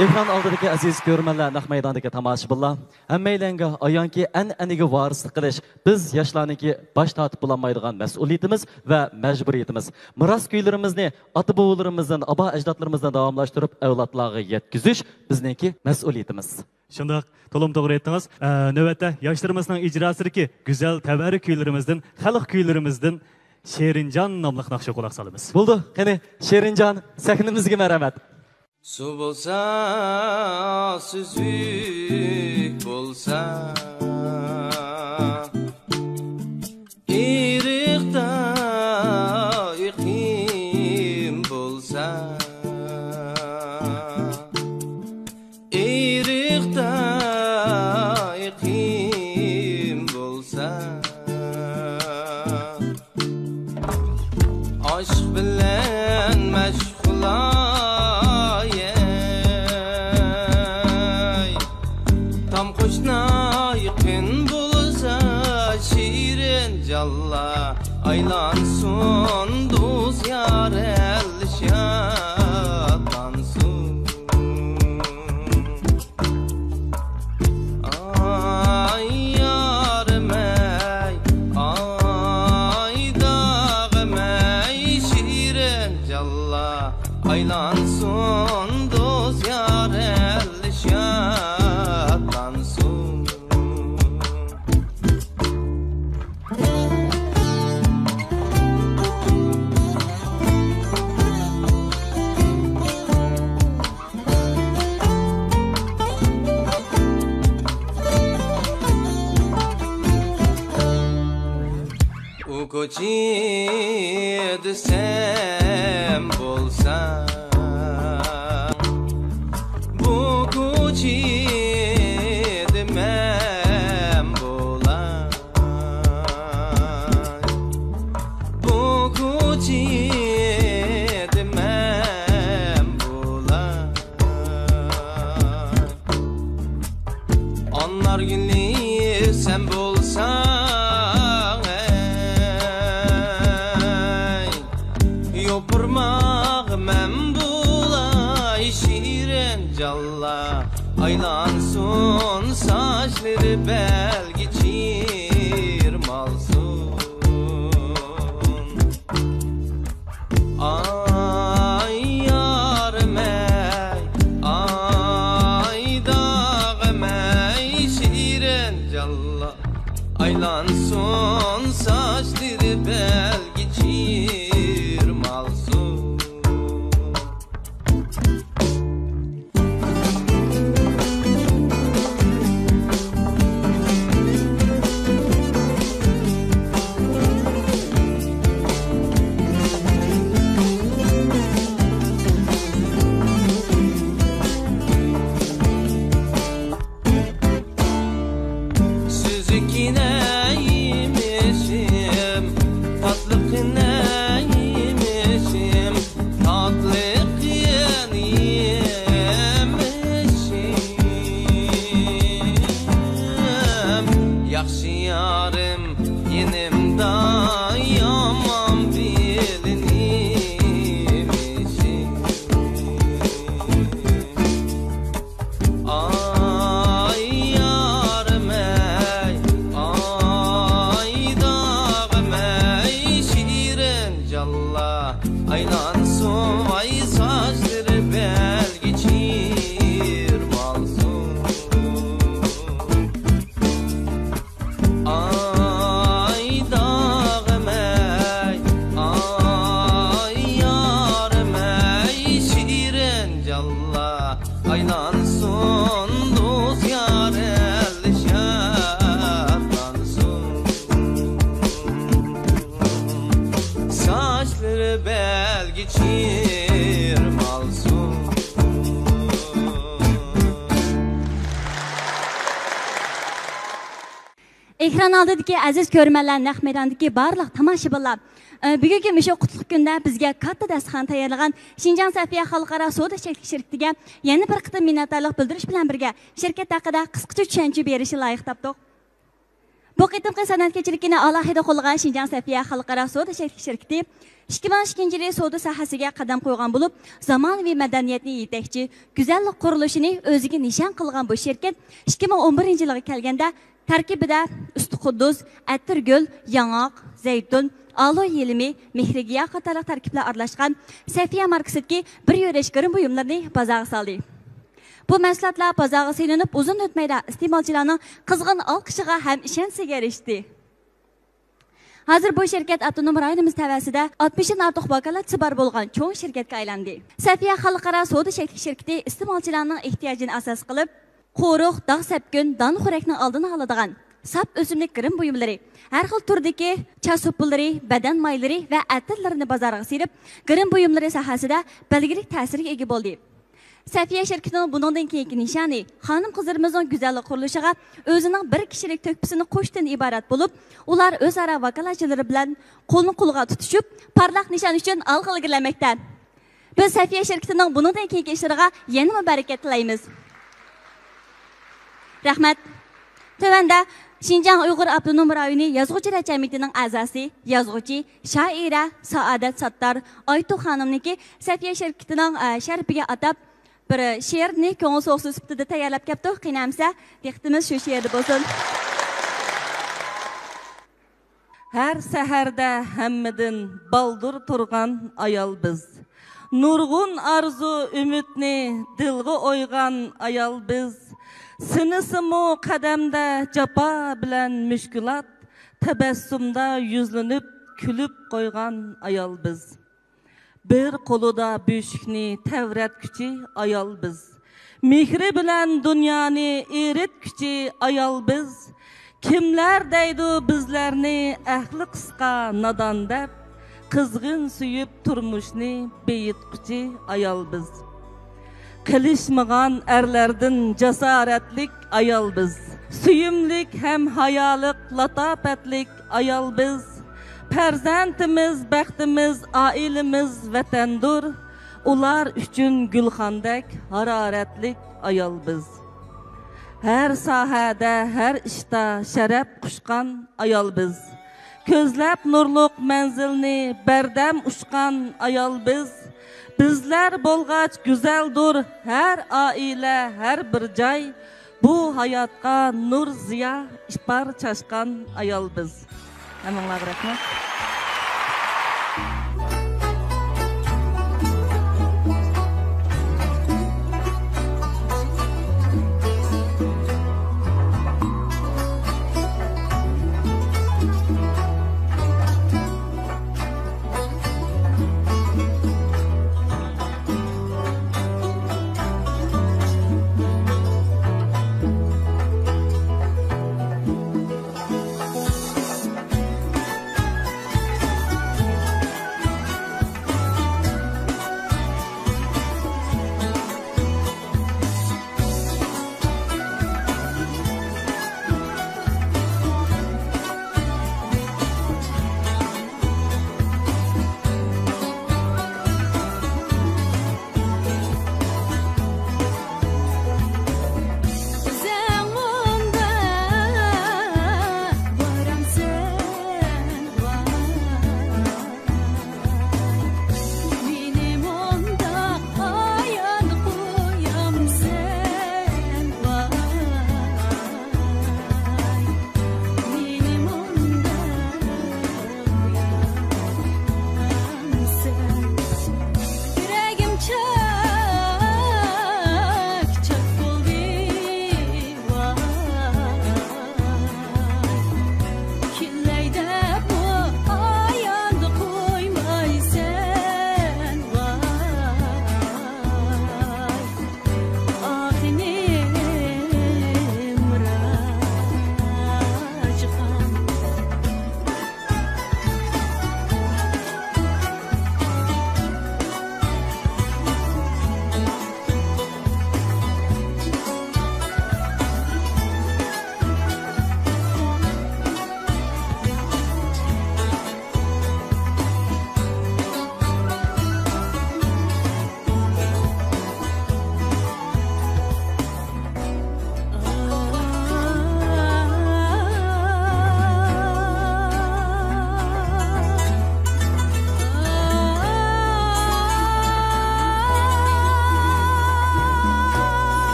ئېكران ئالدىدىكى ئەزىز كۆرۈرمەنلەر، نەق مەيداندىكى تاماشىبىنلار، ھەممەيلەنگە ئايانكى، ئەنئەنىگە ۋارىسلىق قىلىش بىز ياشلارنىڭكى باش تارتىپ بولالمايدىغان مەسئۇلىيىتىمىز ۋە مەجبۇرىيىتىمىز. مىراس كۈيلىرىمىزنى ئاتا-بوۋىلىرىمىزدىن، ئابا-ئەجدادلىرىمىزدىن داۋاملاشتۇرۇپ ئەۋلادلارغا يەتكۈزۈش بىزنىڭكى مەسئۇلىيىتىمىز. شۇنداق، تولىمۇ توغرا ئېيتتىڭىز. ئە، نۆۋەتتە ياشلىرىمىزنىڭ ئىجراسىدىكى گۈزەل تەۋەررۈك كۈيلىرىمىزدىن، خەلق كۈيلىرىمىزدىن شېرىنجان ناملىق ناخشىغا قۇلاق سالىمىز. بولىدۇ، قېنى، شېرىنجان، سەھنىمىزگە مەرھەمەت. سۇ بولسا، سۈزۈك بولسا، ئېرىقتا ئېقىم بولسا، ئېرىقتا ئېقىم بولسا، ئاشىق بىلەن مەشغۇلاي، تام قوشنا يېقىن بولسا، شېرىن جانلار ئايلانسۇن، دوست يار ئەللىشىپ شادلانسۇن. ئاي يارىم ئەي، ئاي داغىم ئەي، شېرىن جانلار ئايلانسۇن، دوست يار ئەللىشىپ شادلانسۇن. ئۇ كوچىدا سەن بولساڭ، بۇ كوچىدا مەن بولاي. بۇ كوچىدا مەن بولاي. ئانارگۈلى سەن بولساڭ، ئەي، يوپۇرماق مەن بولاي، شېرىن جانلار ئايلانسۇن، ساچلىرى بەلگە چىرمالسۇن. ئاي يارىم ئەي، ئاي داغىم ئايلانسۇن ساچلىرى بەلگە چىرمالسۇن. سۈزۈكى نەيمىشىم، تاتلىقى نەيمىشىم، تاتلىق يېمىشىم. ياخشى يارىم يېنىمدا، يامان بىلىنىمىشىم. ئاي يارىم ئەي، ئاي داغىم ئەي، شېرىن جانلار ئايلانسۇن، ۋاي ساچلىرى بەلگە چىرمالسۇن. ئاي داغىم ئەي، ئاي يارىم ئەي، شېرىن جانلار ئايلانسۇن، دوست يار ئەللىشىپ ئاتلانسۇن. ساچلىرى بەلگە چىرمالسۇن. ئېكران ئالدىدىكى ئەزىز كۆرۈرمەنلەر، نەق مەيداندىكى بارلىق تاماشىبىنلار، ئە، بۈگۈنكى مۇشۇ قۇتلۇق كۈندە بىزگە كاتتا داستىخان تەييارلىغان شىنجاڭ سەفىيە خەلقئارا سودا چەكلىك شىركىتىگە يەنە بىر قېتىم مىننەتدارلىق بىلدۈرۈش بىلەن بىرگە، شىركەت ھەققىدە قىسقىچە چۈشەنچە بېرىشنى لايىق تاپتۇق. بۇ قېتىمقى سەنئەت كېچىلىكىنى ئالاھىدە قوللىغان شىنجاڭ سەفىيە خەلقئارا سودا چەكلىك شىركىتى ئىككى مىڭ ئىككىنچى يىلى سودا ساھەسىگە قەدەم قويغان بولۇپ، زامانىۋى مەدەنىيەتنى يېتەكچى، گۈزەللىك قۇرۇلۇشىنى ئۆزىگە نىشان قىلغان بۇ شىركەت ئىككى مىڭ ئون بىرىنچى يىلغا كەلگەندە، تەركىبىدە ئۈستى قۇندۇز، ئەتىرگۈل، ياڭاق، زەيتۇن، ئالو يېلىمى، مېھرىگىياھ قاتارلىق تەركىبلەر ئارىلاشقان سەفىيە ماركىسىدىكى بىر يۆلەش گىرىم بۇيۇملىرىنى بازارغا سالدى. بۇ مەھسۇلاتلار بازارغا سېلىنىپ، ئۇزۇن ئۆتمەيلا ئىستېمالچىلارنىڭ قىزغىن ئالقىشىغا ھەم ئىشەنچىسىگە ئېرىشتى. ھازىر بۇ شىركەت ئاپتونوم رايونىمىز تەۋەسىدە ئاتمىشتىن ئارتۇق ۋاكالەتچىسى بار بولغان چوڭ شىركەتكە ئايلاندى. سەفىيە خەلقئارا سودا چەكلىك شىركىتى ئىستېمالچىلارنىڭ ئېھتىياجىنى ئاساس قىلىپ، قورۇق، داغ سەپكۈن، دان خورەكنىڭ ئالدىنى ئالىدىغان ساپ ئۆسۈملۈك گىرىم بۇيۇملىرى، ھەر خىل تۈردىكى چاچ سوپۇلىرى، بەدەن مايلىرى ۋە ئەتىرلىرىنى بازارغا سېلىپ، گىرىم بۇيۇملىرى ساھەسىدە بەلگىلىك تەسىرگە ئىگە بولدى. سەفىيە شىركىتىنىڭ بۇنىڭدىن كېيىنكى نىشانى خانىم-قىزلىرىمىزنىڭ گۈزەللىك قۇرۇلۇشىغا ئۆزىنىڭ بىر كىشىلىك تۆھپىسىنى قوشۇشتىن ئىبارەت بولۇپ، ئۇلار ئۆزئارا ۋاكالەتچىلىرى بىلەن قولنى قولغا تۇتۇشۇپ، پارلاق نىشان ئۈچۈن ئالغا ئىلگىرىلەمەكتە. بىز سەفىيە شىركىتىنىڭ بۇنىڭدىن كېيىنكى ئىشلىرىغا يەنىمۇ بەرىكەت تىلەيمىز. رەھمەت. تۆۋەندە شىنجاڭ ئۇيغۇر ئاپتونوم رايونى يازغۇچىلار جەمئىيىتىنىڭ ئەزاسى، يازغۇچى، شائىرە سائادەت ساتتار ئايتۇ خانىمنىڭكى سەفىيە شىركىتىنىڭ، ئە، شەرىپىگە ئاتاپ بىر شېئىرنى كۆڭۈل سوغۇسى سۈپىتىدە تەييارلاپ كەپتۇ. قېنى ئەمىسە، دىققىتىمىز شۇ شېئىردا بولسۇن. ھەر سەھەردە ھەممىدىن بالدۇر تۇرغان ئايال بىز. نۇرغۇن ئارزۇ ئۈمىدنى دىلغا ئويغان ئايال بىز. سىنىسىمۇ قەدەمدە جاپا بىلەن مۈشكۈلات، تەبەسسۇمدا يۈزلىنىپ كۈلۈپ قويغان ئايال بىز. بىر قولىدا بۆشۈكنى تەۋرەتكۈچى ئايال بىز. مېھرى بىلەن دۇنيانى ئېرىتكۈچى ئايال بىز. كىملەر دەيدۇ بىزلەرنى ئەقلى قىسقا، نادان دەپ؟ قىزغىن سۆيۈپ تۇرمۇشنى بېيىتقۇچى ئايال بىز. قىلىشمىغان ئەرلەردىن جاسارەتلىك ئايال بىز. سۆيۈملۈك ھەم ھايالىق، لاتاپەتلىك ئايال بىز. پەرزەنتىمىز، بەختىمىز، ئائىلىمىز ۋەتەندۇر. ئۇلار ئۈچۈن گۈلخاندەك ھارارەتلىك ئايال بىز. ھەر ساھەدە، ھەر ئىشتا شەرەپ قۇچقان ئايال بىز. كۆزلەپ نۇرلۇق مەنزىلنى بەردەم ئۇچقان ئايال بىز. بىزلەر بولغاچ گۈزەلدۇر ھەر ئائىلە، ھەر بىر جاي. بۇ ھاياتقا نۇر زىيا، ئىپار چاچقان ئايال بىز. ھەممىڭلارغا رەھمەت.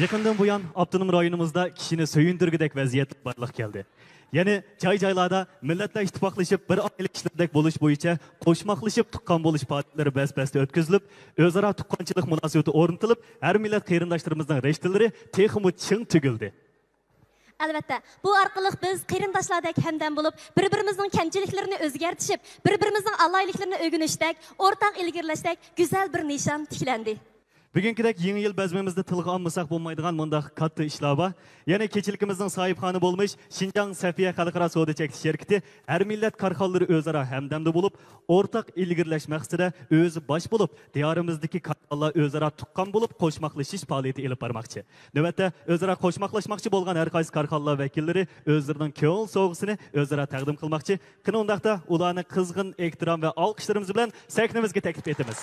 يېقىندىن بۇيان، ئاپتونوم رايونىمىزدا كىشىنى سۆيۈندۈرگۈدەك ۋەزىيەتلەر بارلىققا كەلدى. يەنى جاي-جايلاردا مىللەتلەر ئىتتىپاقلىشىپ، بىر ئائىلە كىشىلىرىدەك بولۇش بويىچە قوشماقلىشىپ تۇغقان بولۇش پائالىيەتلىرى بەس-بەستە ئۆتكۈزۈلۈپ، ئۆزئارا تۇغقانچىلىق مۇناسىۋىتى ئورنىتىلىپ، ھەر مىللەت قېرىنداشلىرىمىزنىڭ رىشتىلىرى تېخىمۇ چىڭ تۈگۈلدى. ئەلۋەتتە، بۇ ئارقىلىق بىز قېرىنداشلاردەك ھەمدەم بولۇپ، بىر-بىرىمىزنىڭ كەمچىلىكلىرىنى ئۆزگەرتىشىپ، بىر-بىرىمىزنىڭ ئالاھىدىلىكلىرىنى ئۆگىنىشتەك، ئورتاق ئىلگىرىلەشتەك گۈزەل بىر نىشان تىكلەندى. بۈگۈنكىدەك يېڭى يىل بەزمىمىزدە تىلغا ئالمىساق بولمايدىغان مۇنداق كاتتا ئىشلار بار. يەنى كېچىلىكىمىزنىڭ ساھىبخانى بولمىش شىنجاڭ سەفىيە خەلقئارا سودا چەكلىك شىركىتى ھەر مىللەت كارخانىلىرى ئۆزئارا ھەمدەمدە بولۇپ، ئورتاق ئىلگىرىلەش مەقسىتىدە ئۆزى باش بولۇپ، دىيارىمىزدىكى كارخانىلار ئۆزئارا تۇغقان بولۇپ قوشماقلىشىش پائالىيىتى ئېلىپ بارماقچى. نۆۋەتتە ئۆزئارا قوشماقلاشماقچى بولغان ھەر قايسى كارخانىلار ۋەكىللىرى ئۆزلىرىنىڭ كۆڭۈل سوۋغىسىنى ئۆزئارا تەقدىم قىلماقچى. قېنى ئۇنداقتا ئۇلارنى قىزغىن ئېھتىرام ۋە ئالقىشلىرىمىز بىلەن سەھنىمىزگە تەكلىپ ئېتىمىز.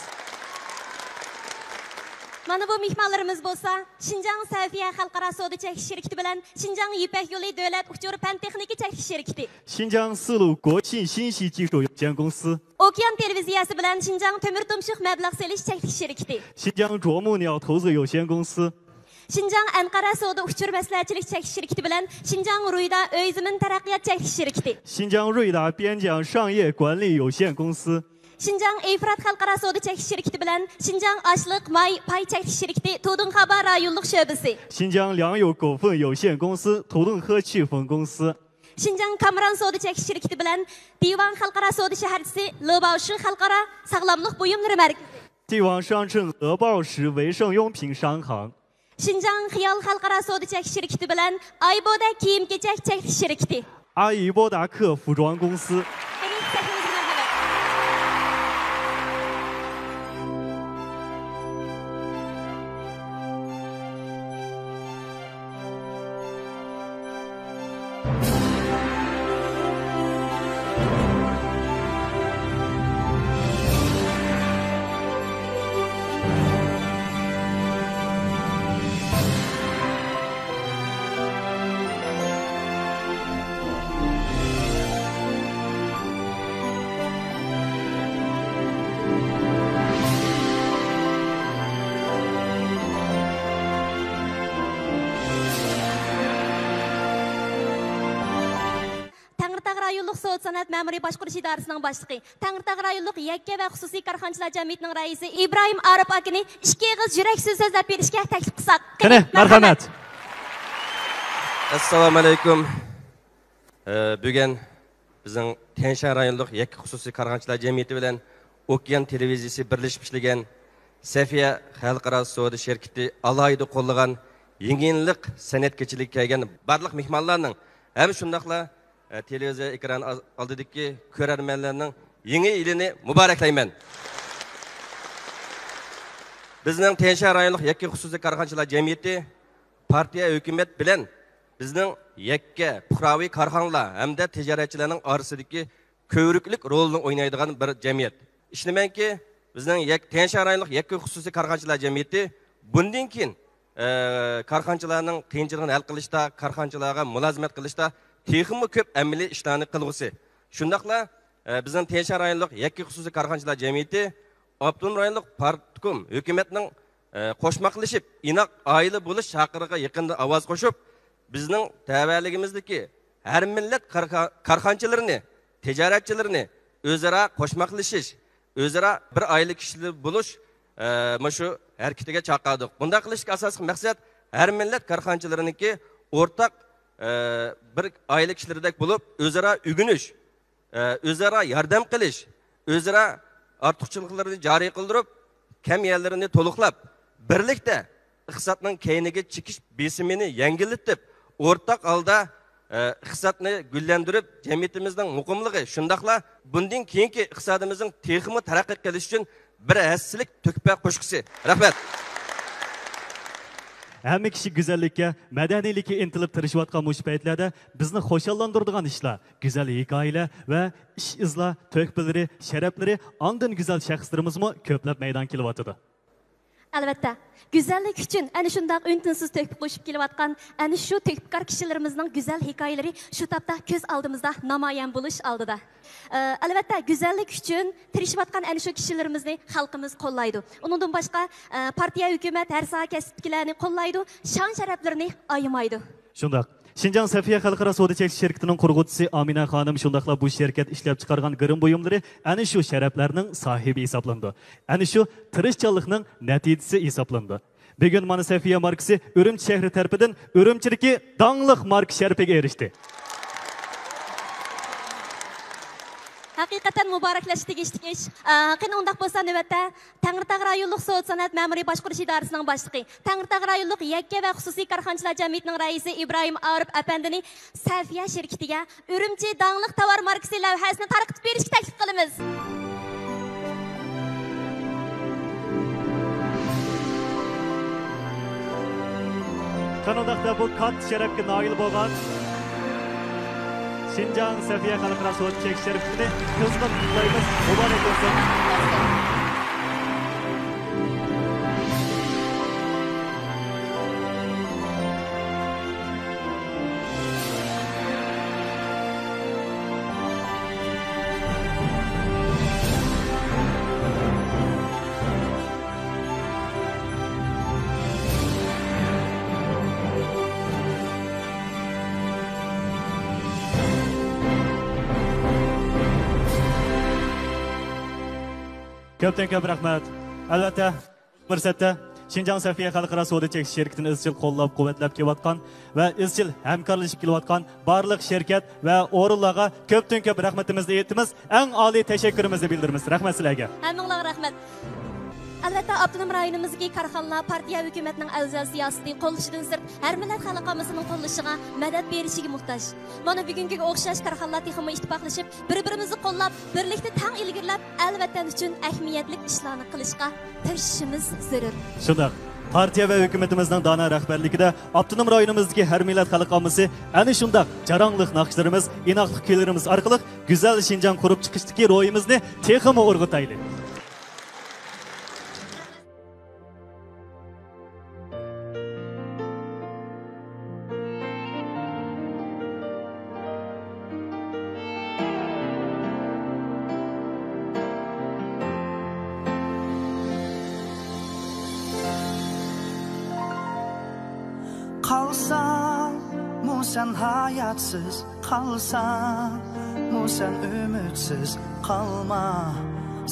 مانا بۇ مېھمانلىرىمىز بولسا شىنجاڭ سەفىيە خەلقئارا سودا چەكلىك شىركىتى بىلەن شىنجاڭ يىپەك يولى دۆلەت ئۇچۇر پەن تېخنىكا چەكلىك شىركىتى، 新疆丝路国信新系技术有限公司。 ئوكيان تېلېۋىزىيەسى بىلەن شىنجاڭ تۆمۈر تۇمشۇق مەبلەغ سېلىش چەكلىك شىركىتى، 新疆啄木鸟投资有限公司。 شىنجاڭ ئەنقەرە سودا ئۇچۇر مەسلىھەتچىلىك چەكلىك شىركىتى بىلەن شىنجاڭ رۇيدا ئۆي زېمىن تەرەققىيات چەكلىك شىركىتى، 新疆瑞达边疆商业管理有限公司。 شىنجاڭ ئېفرات خەلقئارا سودا چەكلىك شىركىتى بىلەن شىنجاڭ ئاشلىق ماي پاي چەكلىك شىركىتى تۇدۇڭخابا رايونلۇق شۆبىسى، 新疆粮油股份有限公司图顿科区分公司。 شىنجاڭ كامران سودا چەكلىك شىركىتى بىلەن دىۋاڭ خەلقئارا سودا شەھەرچىسى لېباۋشى خەلقئارا ساغلاملىق بۇيۇملىرى مەركىزى، 帝王商城鹅宝石维生用品商行。 شىنجاڭ خىيال خەلقئارا سودا چەكلىك شىركىتى بىلەن ئايبودە كىيىم-كېچەك چەكلىك شىركىتى. 阿姨波达克服装公司。 تەڭرىتاغ رايونلۇق سودا سانائەت مەمۇرىي باشقۇرۇش ئىدارىسىنىڭ باشلىقى، تەڭرىتاغ رايونلۇق يەككە ۋە خۇسۇسىي كارخانىچىلار جەمئىيىتىنىڭ رەئىسى ئىبراھىم ئارىپ ئاكىنى ئىككى ئېغىز يۈرەك سۆز سۆزلەپ بېرىشكە تەكلىپ قىلساق. قېنى، قېنى، مەرھەمەت. مەرھەمەت. ئەسسالامۇئەلەيكۇم. ئە، بۈگۈن بىزنىڭ تيەنشان رايونلۇق يەككە خۇسۇسىي كارخانىچىلار جەمئىيىتى بىلەن ئوكيان تېلېۋىزىيىسى بىرلىشىپ ئىشلىگەن سەفىيە خەلقئارا سودا شىركىتى ئالاھىدە قوللىغان يېڭى يىللىق سەنئەت كېچىلىكىگە كەلگەن بارلىق مېھمانلارنىڭ ھەم شۇنداقلا، ئە، تېلېۋىزىيە ئېكرانى ئال-، ئالدىدىكى كۆرەرمەنلەرنىڭ يېڭى يىلىنى مۇبارەكلەيمەن. بىزنىڭ تيەنشان رايونلۇق يەككە خۇسۇسىي كارخانىچىلار جەمئىيىتى پارتىيە، ھۆكۈمەت بىلەن بىزنىڭ يەككە پۇقراۋى كارخانىلار ھەمدە تىجارەتچىلەرنىڭ ئارىسىدىكى كۆۋرۈكلۈك رولىنى ئوينايدىغان بىر جەمئىيەت. ئىشىنىمەنكى، بىزنىڭ يەك-، تيەنشان رايونلۇق يەككە خۇسۇسىي كارخانىچىلار جەمئىيىتى بۇندىن كېيىن، ئە، كارخانىچىلارنىڭ قىيىنچىلىقىنى ھەل قىلىشتا، كارخانىچىلارغا مۇلازىمەت قىلىشتا تېخىمۇ كۆپ ئەمەلىي ئىشلارنى قىلغۇسى. شۇنداقلا، ئە، بىزنىڭ تيەنشان رايونلۇق يەككە خۇسۇسىي كارخانىچىلار جەمئىيىتى ئاپتونوم رايونلۇق پارتكوم ھۆكۈمەتنىڭ، ئە، قوشماقلىشىپ، ئىناق ئائىلە بولۇش چاقىرىقىغا يېقىندىن ئاۋاز قوشۇپ، بىزنىڭ تەۋەلىكىمىزدىكى ھەر مىللەت كارخا-، كارخانىچىلىرىنى، تىجارەتچىلىرىنى ئۆزئارا قوشماقلىشىش، ئۆزئارا بىر ئائىلە كىشىلىرى بولۇش، ئە، مۇشۇ ھەرىكىتىگە چاقىردۇق. بۇنداق قىلىشتىكى ئاساسلىق مەقسەت ھەر مىللەت كارخانىچىلىرىنىڭكى ئورتاق، ئە، بىر ئائىلە كىشىلىرىدەك بولۇپ، ئۆزئارا ئۆگىنىش، ئە، ئۆزئارا ياردەم قىلىش، ئۆزئارا ئارتۇقچىلىقلىرىنى جارى قىلدۇرۇپ، كەم يەرلىرىنى تولۇقلاپ، بىرلىكتە ئىقتىسادنىڭ كەينىگە چېكىش بېسىمىنى يەڭگىللىتىپ، ئورتاق ھالدا، ئە، ئىقتىسادنى گۈللەندۈرۈپ، جەمئىيىتىمىزنىڭ مۇقىملىقى، شۇنداقلا بۇندىن كېيىنكى ئىقتىسادىمىزنىڭ تېخىمۇ تەرەققىي قىلىشى ئۈچۈن بىر ھەسسىلىك تۆھپە قوشقۇسى. رەھمەت. ھەممە كىشى گۈزەللىككە، مەدەنىيلىككە ئىنتىلىپ تىرىشىۋاتقان مۇشۇ پەيتلەردە بىزنى خۇشاللاندۇرىدىغان ئىشلار، گۈزەل ھېكايىلەر ۋە ئىش-ئىزلار، تۆھپىلىرى، شەرەپلىرى، ئاندىن گۈزەل شەخسلىرىمىزمۇ كۆپلەپ مەيدانغا كېلىۋاتىدۇ. ئەلۋەتتە، گۈزەللىك ئۈچۈن ئەنە شۇنداق ئۈن-تىنسىز تۆھپە قوشۇپ كېلىۋاتقان ئەنە شۇ تۆھپىكار كىشىلىرىمىزنىڭ گۈزەل ھېكايىلىرى شۇ تاپتا كۆز ئالدىمىزدا نامايان بولۇش ئالدىدا. ئە، ئەلۋەتتە، گۈزەللىك ئۈچۈن تىرىشىۋاتقان ئەنە شۇ كىشىلىرىمىزنى خەلقىمىز قوللايدۇ. ئۇنىڭدىن باشقا، ئە، پارتىيە، ھۆكۈمەت ھەر ساھە كەسىپتىكىلەرنى قوللايدۇ، شان-شەرەپلىرىنى ئايىمايدۇ. شۇنداق. شىنجاڭ سەفىيە خەلقئارا سودا چەكلىك شىركىتىنىڭ قۇرغۇچىسى ئامىنە خانىم، شۇنداقلا بۇ شىركەت ئىشلەپچىقارغان گىرىم بۇيۇملىرى ئەنە شۇ شەرەپلەرنىڭ ساھىبى ھېسابلىنىدۇ. ئەنە شۇ تىرىشچانلىقنىڭ نەتىجىسى ھېسابلىنىدۇ. بۈگۈن مانا سەفىيە ماركىسى ئۈرۈمچى شەھىرى تەرىپىدىن ئۈرۈمچىدىكى داڭلىق ماركا شەرىپىگە ئېرىشتى. ھەقىقەتەن مۇبارەكلەشكە تېگىشلىك ئىش. ئا، قېنى ئۇنداق بولسا نۆۋەتتە تەڭرىتاغ رايونلۇق سودا سانائەت مەمۇرىي باشقۇرۇش ئىدارىسىنىڭ باشلىقى، تەڭرىتاغ رايونلۇق يەككە ۋە خۇسۇسىي كارخانىچىلار جەمئىيىتىنىڭ رەئىسى ئىبراھىم ئارىپ ئەپەندىنى سەفىيە شىركىتىگە ئۈرۈمچى داڭلىق تاۋار ماركىسى لەۋھەسىنى تارقىتىپ بېرىشكە تەكلىپ قىلىمىز. قېنى ئۇنداقتا بۇ كاتتا شەرەپكە نائىل بولغان شىنجاڭ سەفىيە خەلقئارا سودا چەكلىك شىركىتىنى قىزغىن قۇتلايمىز. مۇبارەك بولسۇن! كۆپتىن كۆپ رەھمەت. ئەلۋەتتە، پۇرسەتتە شىنجاڭ سەفىيە خەلقئارا سودا چەكلىك شىركىتىنى ئىزچىل قوللاپ-قۇۋۋەتلەپ كېلىۋاتقان ۋە ئىزچىل ھەمكارلىشىپ كېلىۋاتقان بارلىق شىركەت ۋە ئورۇنلارغا كۆپتىن كۆپ رەھمىتىمىزنى ئېيتىمىز، ئەڭ ئالىي تەشەككۈرىمىزنى بىلدۈرىمىز. رەھمەت سىلەرگە. ھەممىڭلارغا رەھمەت. ئەلۋەتتە، ئاپتونوم رايونىمىزدىكى كارخانىلار پارتىيە، ھۆكۈمەتنىڭ ئەۋزەل سىياسىتى قوللىشىدىن سىرت، ھەر مىللەت خەلقئاممىسىنىڭ قوللىشىغا، مەدەت بېرىشىگە موھتاج. مانا بۈگۈنكىگە ئوخشاش كارخانىلار تېخىمۇ ئىتتىپاقلىشىپ، بىر-بىرىمىزنى قوللاپ، بىرلىكتە تەڭ ئىلگىرىلەپ، ئەل ۋەتەن ئۈچۈن ئەھمىيەتلىك ئىشلارنى قىلىشقا تىرىشىشىمىز زۆرۈر. شۇنداق. پارتىيە ۋە ھۆكۈمىتىمىزنىڭ دانا رەھبەرلىكىدە ئاپتونوم رايونىمىزدىكى ھەر مىللەت خەلقئاممىسى ئەنە شۇنداق جاراڭلىق ناخشىلىرىمىز، ئىناقلىق كۈيلىرىمىز ئارقىلىق گۈزەل شىنجاڭ قۇرۇپ چىقىشتىكى روھىمىزنى تېخىمۇ ئۇرغۇتايلى. قالساڭمۇ سەن ھاياتسىز، قالساڭمۇ سەن ئۈمىدسىز، قالما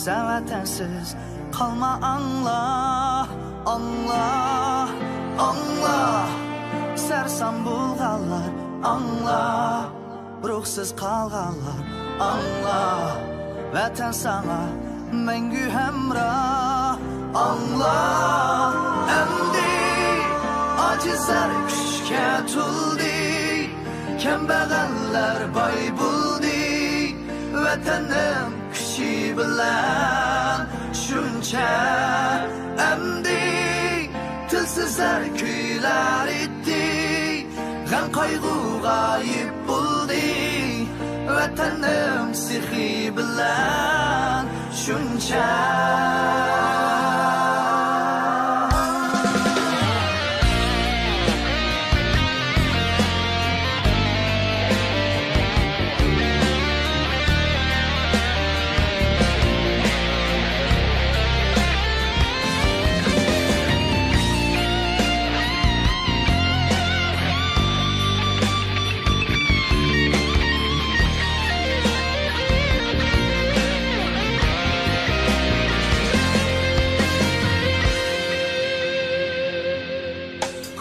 سەن ۋەتەنسىز، قالما، ئاڭلا، ئاڭلا، ئاڭلا. سەرسان بولغانلار، ئاڭلا، روھسىز قالغانلار، ئاڭلا، ۋەتەن ساڭا مەڭگۈ ھەمراھ، ئاڭلا. ئەمدى ئاجىزلار كۈچكە تولدى، كەمبەغەللەر باي بولدى، ۋەتەننىڭ كۈچى بىلەن شۇنچە. ئەمدى تىلسىزلار كۈيلەر ئېيتتى، غەم قايغۇ غايىب بولدى، ۋەتەننىڭ سېخى بىلەن شۇنچە.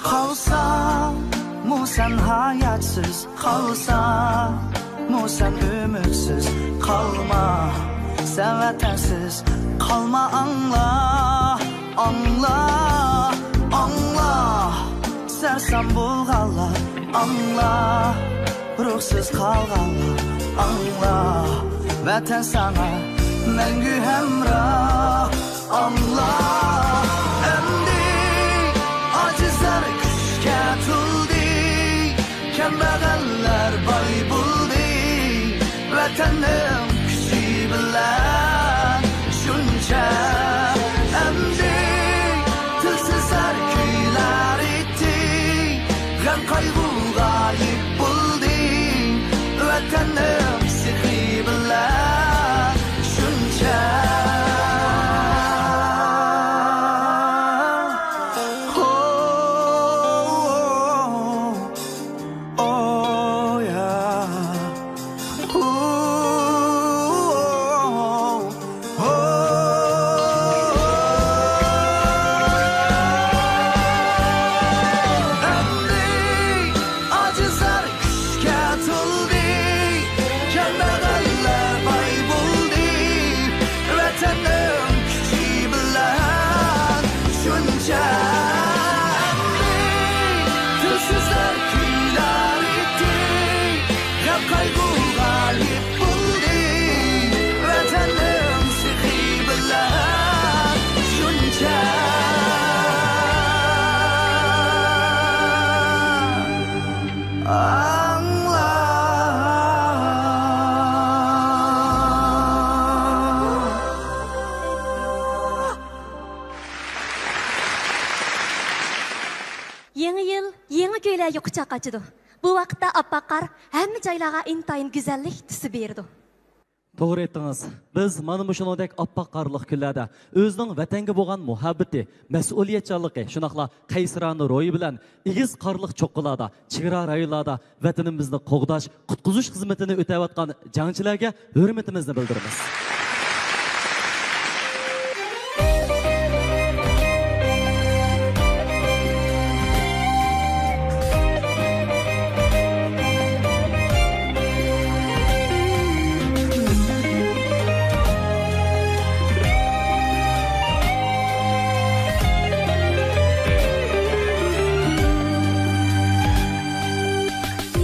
قالساڭمۇ سەن ھاياتسىز، قالساڭمۇ سەن ئۈمىدسىز، قالما سەن ۋەتەنسىز، قالما، ئاڭلا، ئاڭلا، ئاڭلا. سەرسان بولغانلار، ئاڭلا، روھسىز قالغانلار، ئاڭلا، ۋەتەن ساڭا مەڭگۈ ھەمراھ، ئاڭلا. ئەمدى ئاجىزلار كۈچكە تولدى، كەمبەغەللەر باي بولدى، ۋەتەننىڭ كۈچى بىلەن شۇنچە. ئەمدى ۋەتەننىڭ سېھرى بىلەن شۇنچە. ھو، ئو، يا. ھو، ئو، ئو. ئەمدى ئاجىزلار كۈچكە تولدى، كەمبەغەللەر باي بولدى، ۋەتەننىڭ كۈچى بىلەن شۇنچە. ئەمدى تىلسىزلار كۈيلەر ئېيتتى، غەم قايغۇ غالىب بولدى، ۋەتەننىڭ سېھرى بىلەن شۇنچە. ئاڭلا. يېڭى يىل، يېڭى كۈيلەرگە قۇچاق ئاچىدۇ. بۇ ۋاقىتتا ئاپئاق قار ھەممە جايلارغا ئىنتايىن گۈزەللىك تۈسى بېرىدۇ. توغرا ئېيتتىڭىز. بىز مانا مۇشۇنىڭدەك ئاپئاق قارلىق كۈنلەردە ئۆزىنىڭ ۋەتەنگە بولغان مۇھەببىتى، مەسئۇلىيەتچانلىقى، شۇنداقلا قەيسىرانە روھى بىلەن ئېگىز قارلىق چوققىلاردا، چېگرا رايونلاردا ۋەتىنىمىزنى قوغداش، قۇتقۇزۇش خىزمىتىنى ئۆتەۋاتقان جەڭچىلەرگە ھۆرمىتىمىزنى بىلدۈرىمىز.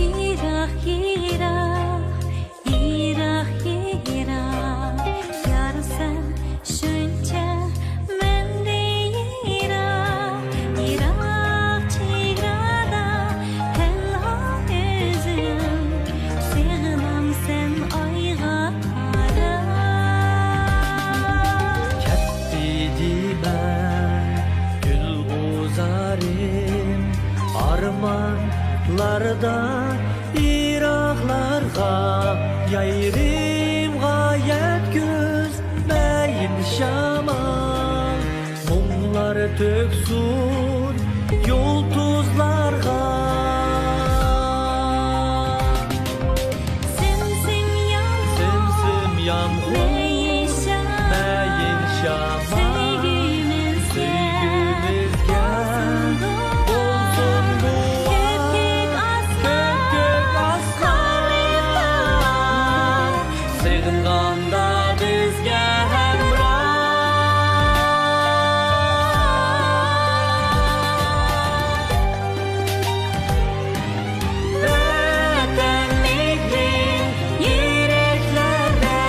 يىراق، يىراق، يىراق، يىراق، يار سەن شۇنچە مەندىن يىراق، يىراق چېگرادا تەنھا ئۆزۈم، سېغىنامسەن ئايغا قاراپ. كەتتى دېمە گۈلغۇزارىم، ئارمانلاردا يىراقلارغا، يايرىمغا يەتكۈزمەيىن شامال، مۇڭلار تۆكسۇن يۇلتۇزلارغا. سىم سىم يامغۇر، سىم سىم يامغۇر، مەيىن شامال، مەيىن شامال، سۆيگۈمىزگە، سۆيگۈمىزگە بولسۇن گۇۋاھ، بولسۇن گۇۋاھ، كۆك ئاسمان، كۆك ئاسمان، خالىق تاغلار، سېغىنغاندا بىزگە ھەمراھ. ۋەتەن مېھرى يۈرەكلەردە،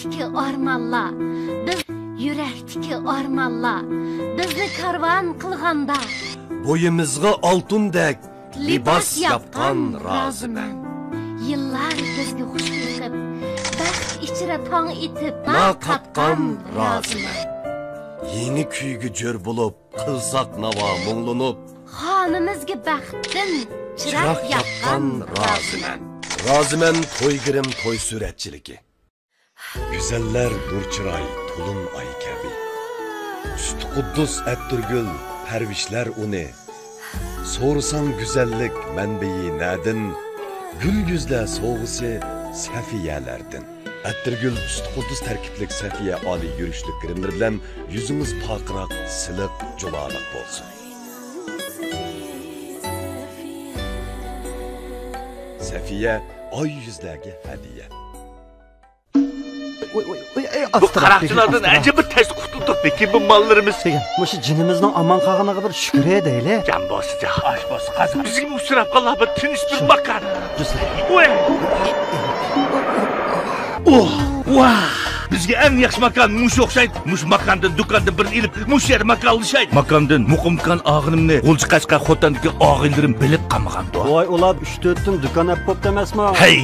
يۈرەكتىكى ئارمانلار، بىز، يۈرەكتىكى ئارمانلار بىزنى كارۋان قىلغاندا، بويىمىزغا ئالتۇندەك لىباس ياپقان رازىمەن. يىللار بىزگە خۇش بېقىپ، بەخت ئىچرە تاڭ ئېتىپ، ناز قاتقان رازىمەن. يېڭى كۈيگە جۆر بولۇپ، قىلساق ناۋا مۇڭلىنىپ، خانىمىزگە بەختتىن چىراغ ياققان رازىمەن. رازىمەن توي گىرىم، توي سۈرەتچىلىكى. گۈزەللەر نۇر چىراي، تولۇن ئاي كەبى. ئۈستى قۇددۇس ئەتىرگۈل پەرۋىشلەر ئۇنى. سورىساڭ گۈزەللىك مەنبىيى نەدىن؟ گۈل يۈزلەر سوۋغىسى سەفىيەلەردىن. ئەتىرگۈل ئۈستى قۇددۇس تەركىبلىك سەفىيە ئالىي يۈرۈشلۈك گىرىملىرى بىلەن يۈزىڭىز پارقىراق، سىلىق، جۇلالىق بولسۇن. سەفىيە ئاي يۈزلەرگە ھەدىيە. ئۇي، ئۇي، ئۇي، ئۇي، بۇ ئاستىراپ، قاراقچىلاردىن ئاستىراپ. ئەجەبمۇ تەس قۇتۇلدۇق، لېكىن بۇ ماللىرىمىز. دېگەن، مۇشۇ جېنىمىزنىڭ ئامان قالغىنىغا بىر شۈكۈر دەيلى. جان بولسا جان، ئاش بولسا قازان. بىزگە ئۇچراپ قالغان بىر تىنچ بىر ماكان. دۇرۇس. ئۇي. ئوھ، ۋاھ! بىزگە ئەڭ ياخشى ماكان مۇشۇ ئوخشايدۇ. مۇشۇ ماكاندىن، دۇكاندىن بىرنى ئېلىپ، مۇشۇ يەردە ماكانلىشايلى. ماكاندىن مۇقىمكان ئاغىنىمنى غۇلجا قەشقەر خوتەندىكى ئاغىنىلىرىم بىلىپ قالمىغاندۇ. ۋاي، ئۇلار ئۈچ تۆتتىن دۇكان ئەپ بوپتۇ ئەمەسمۇ؟ ھەي!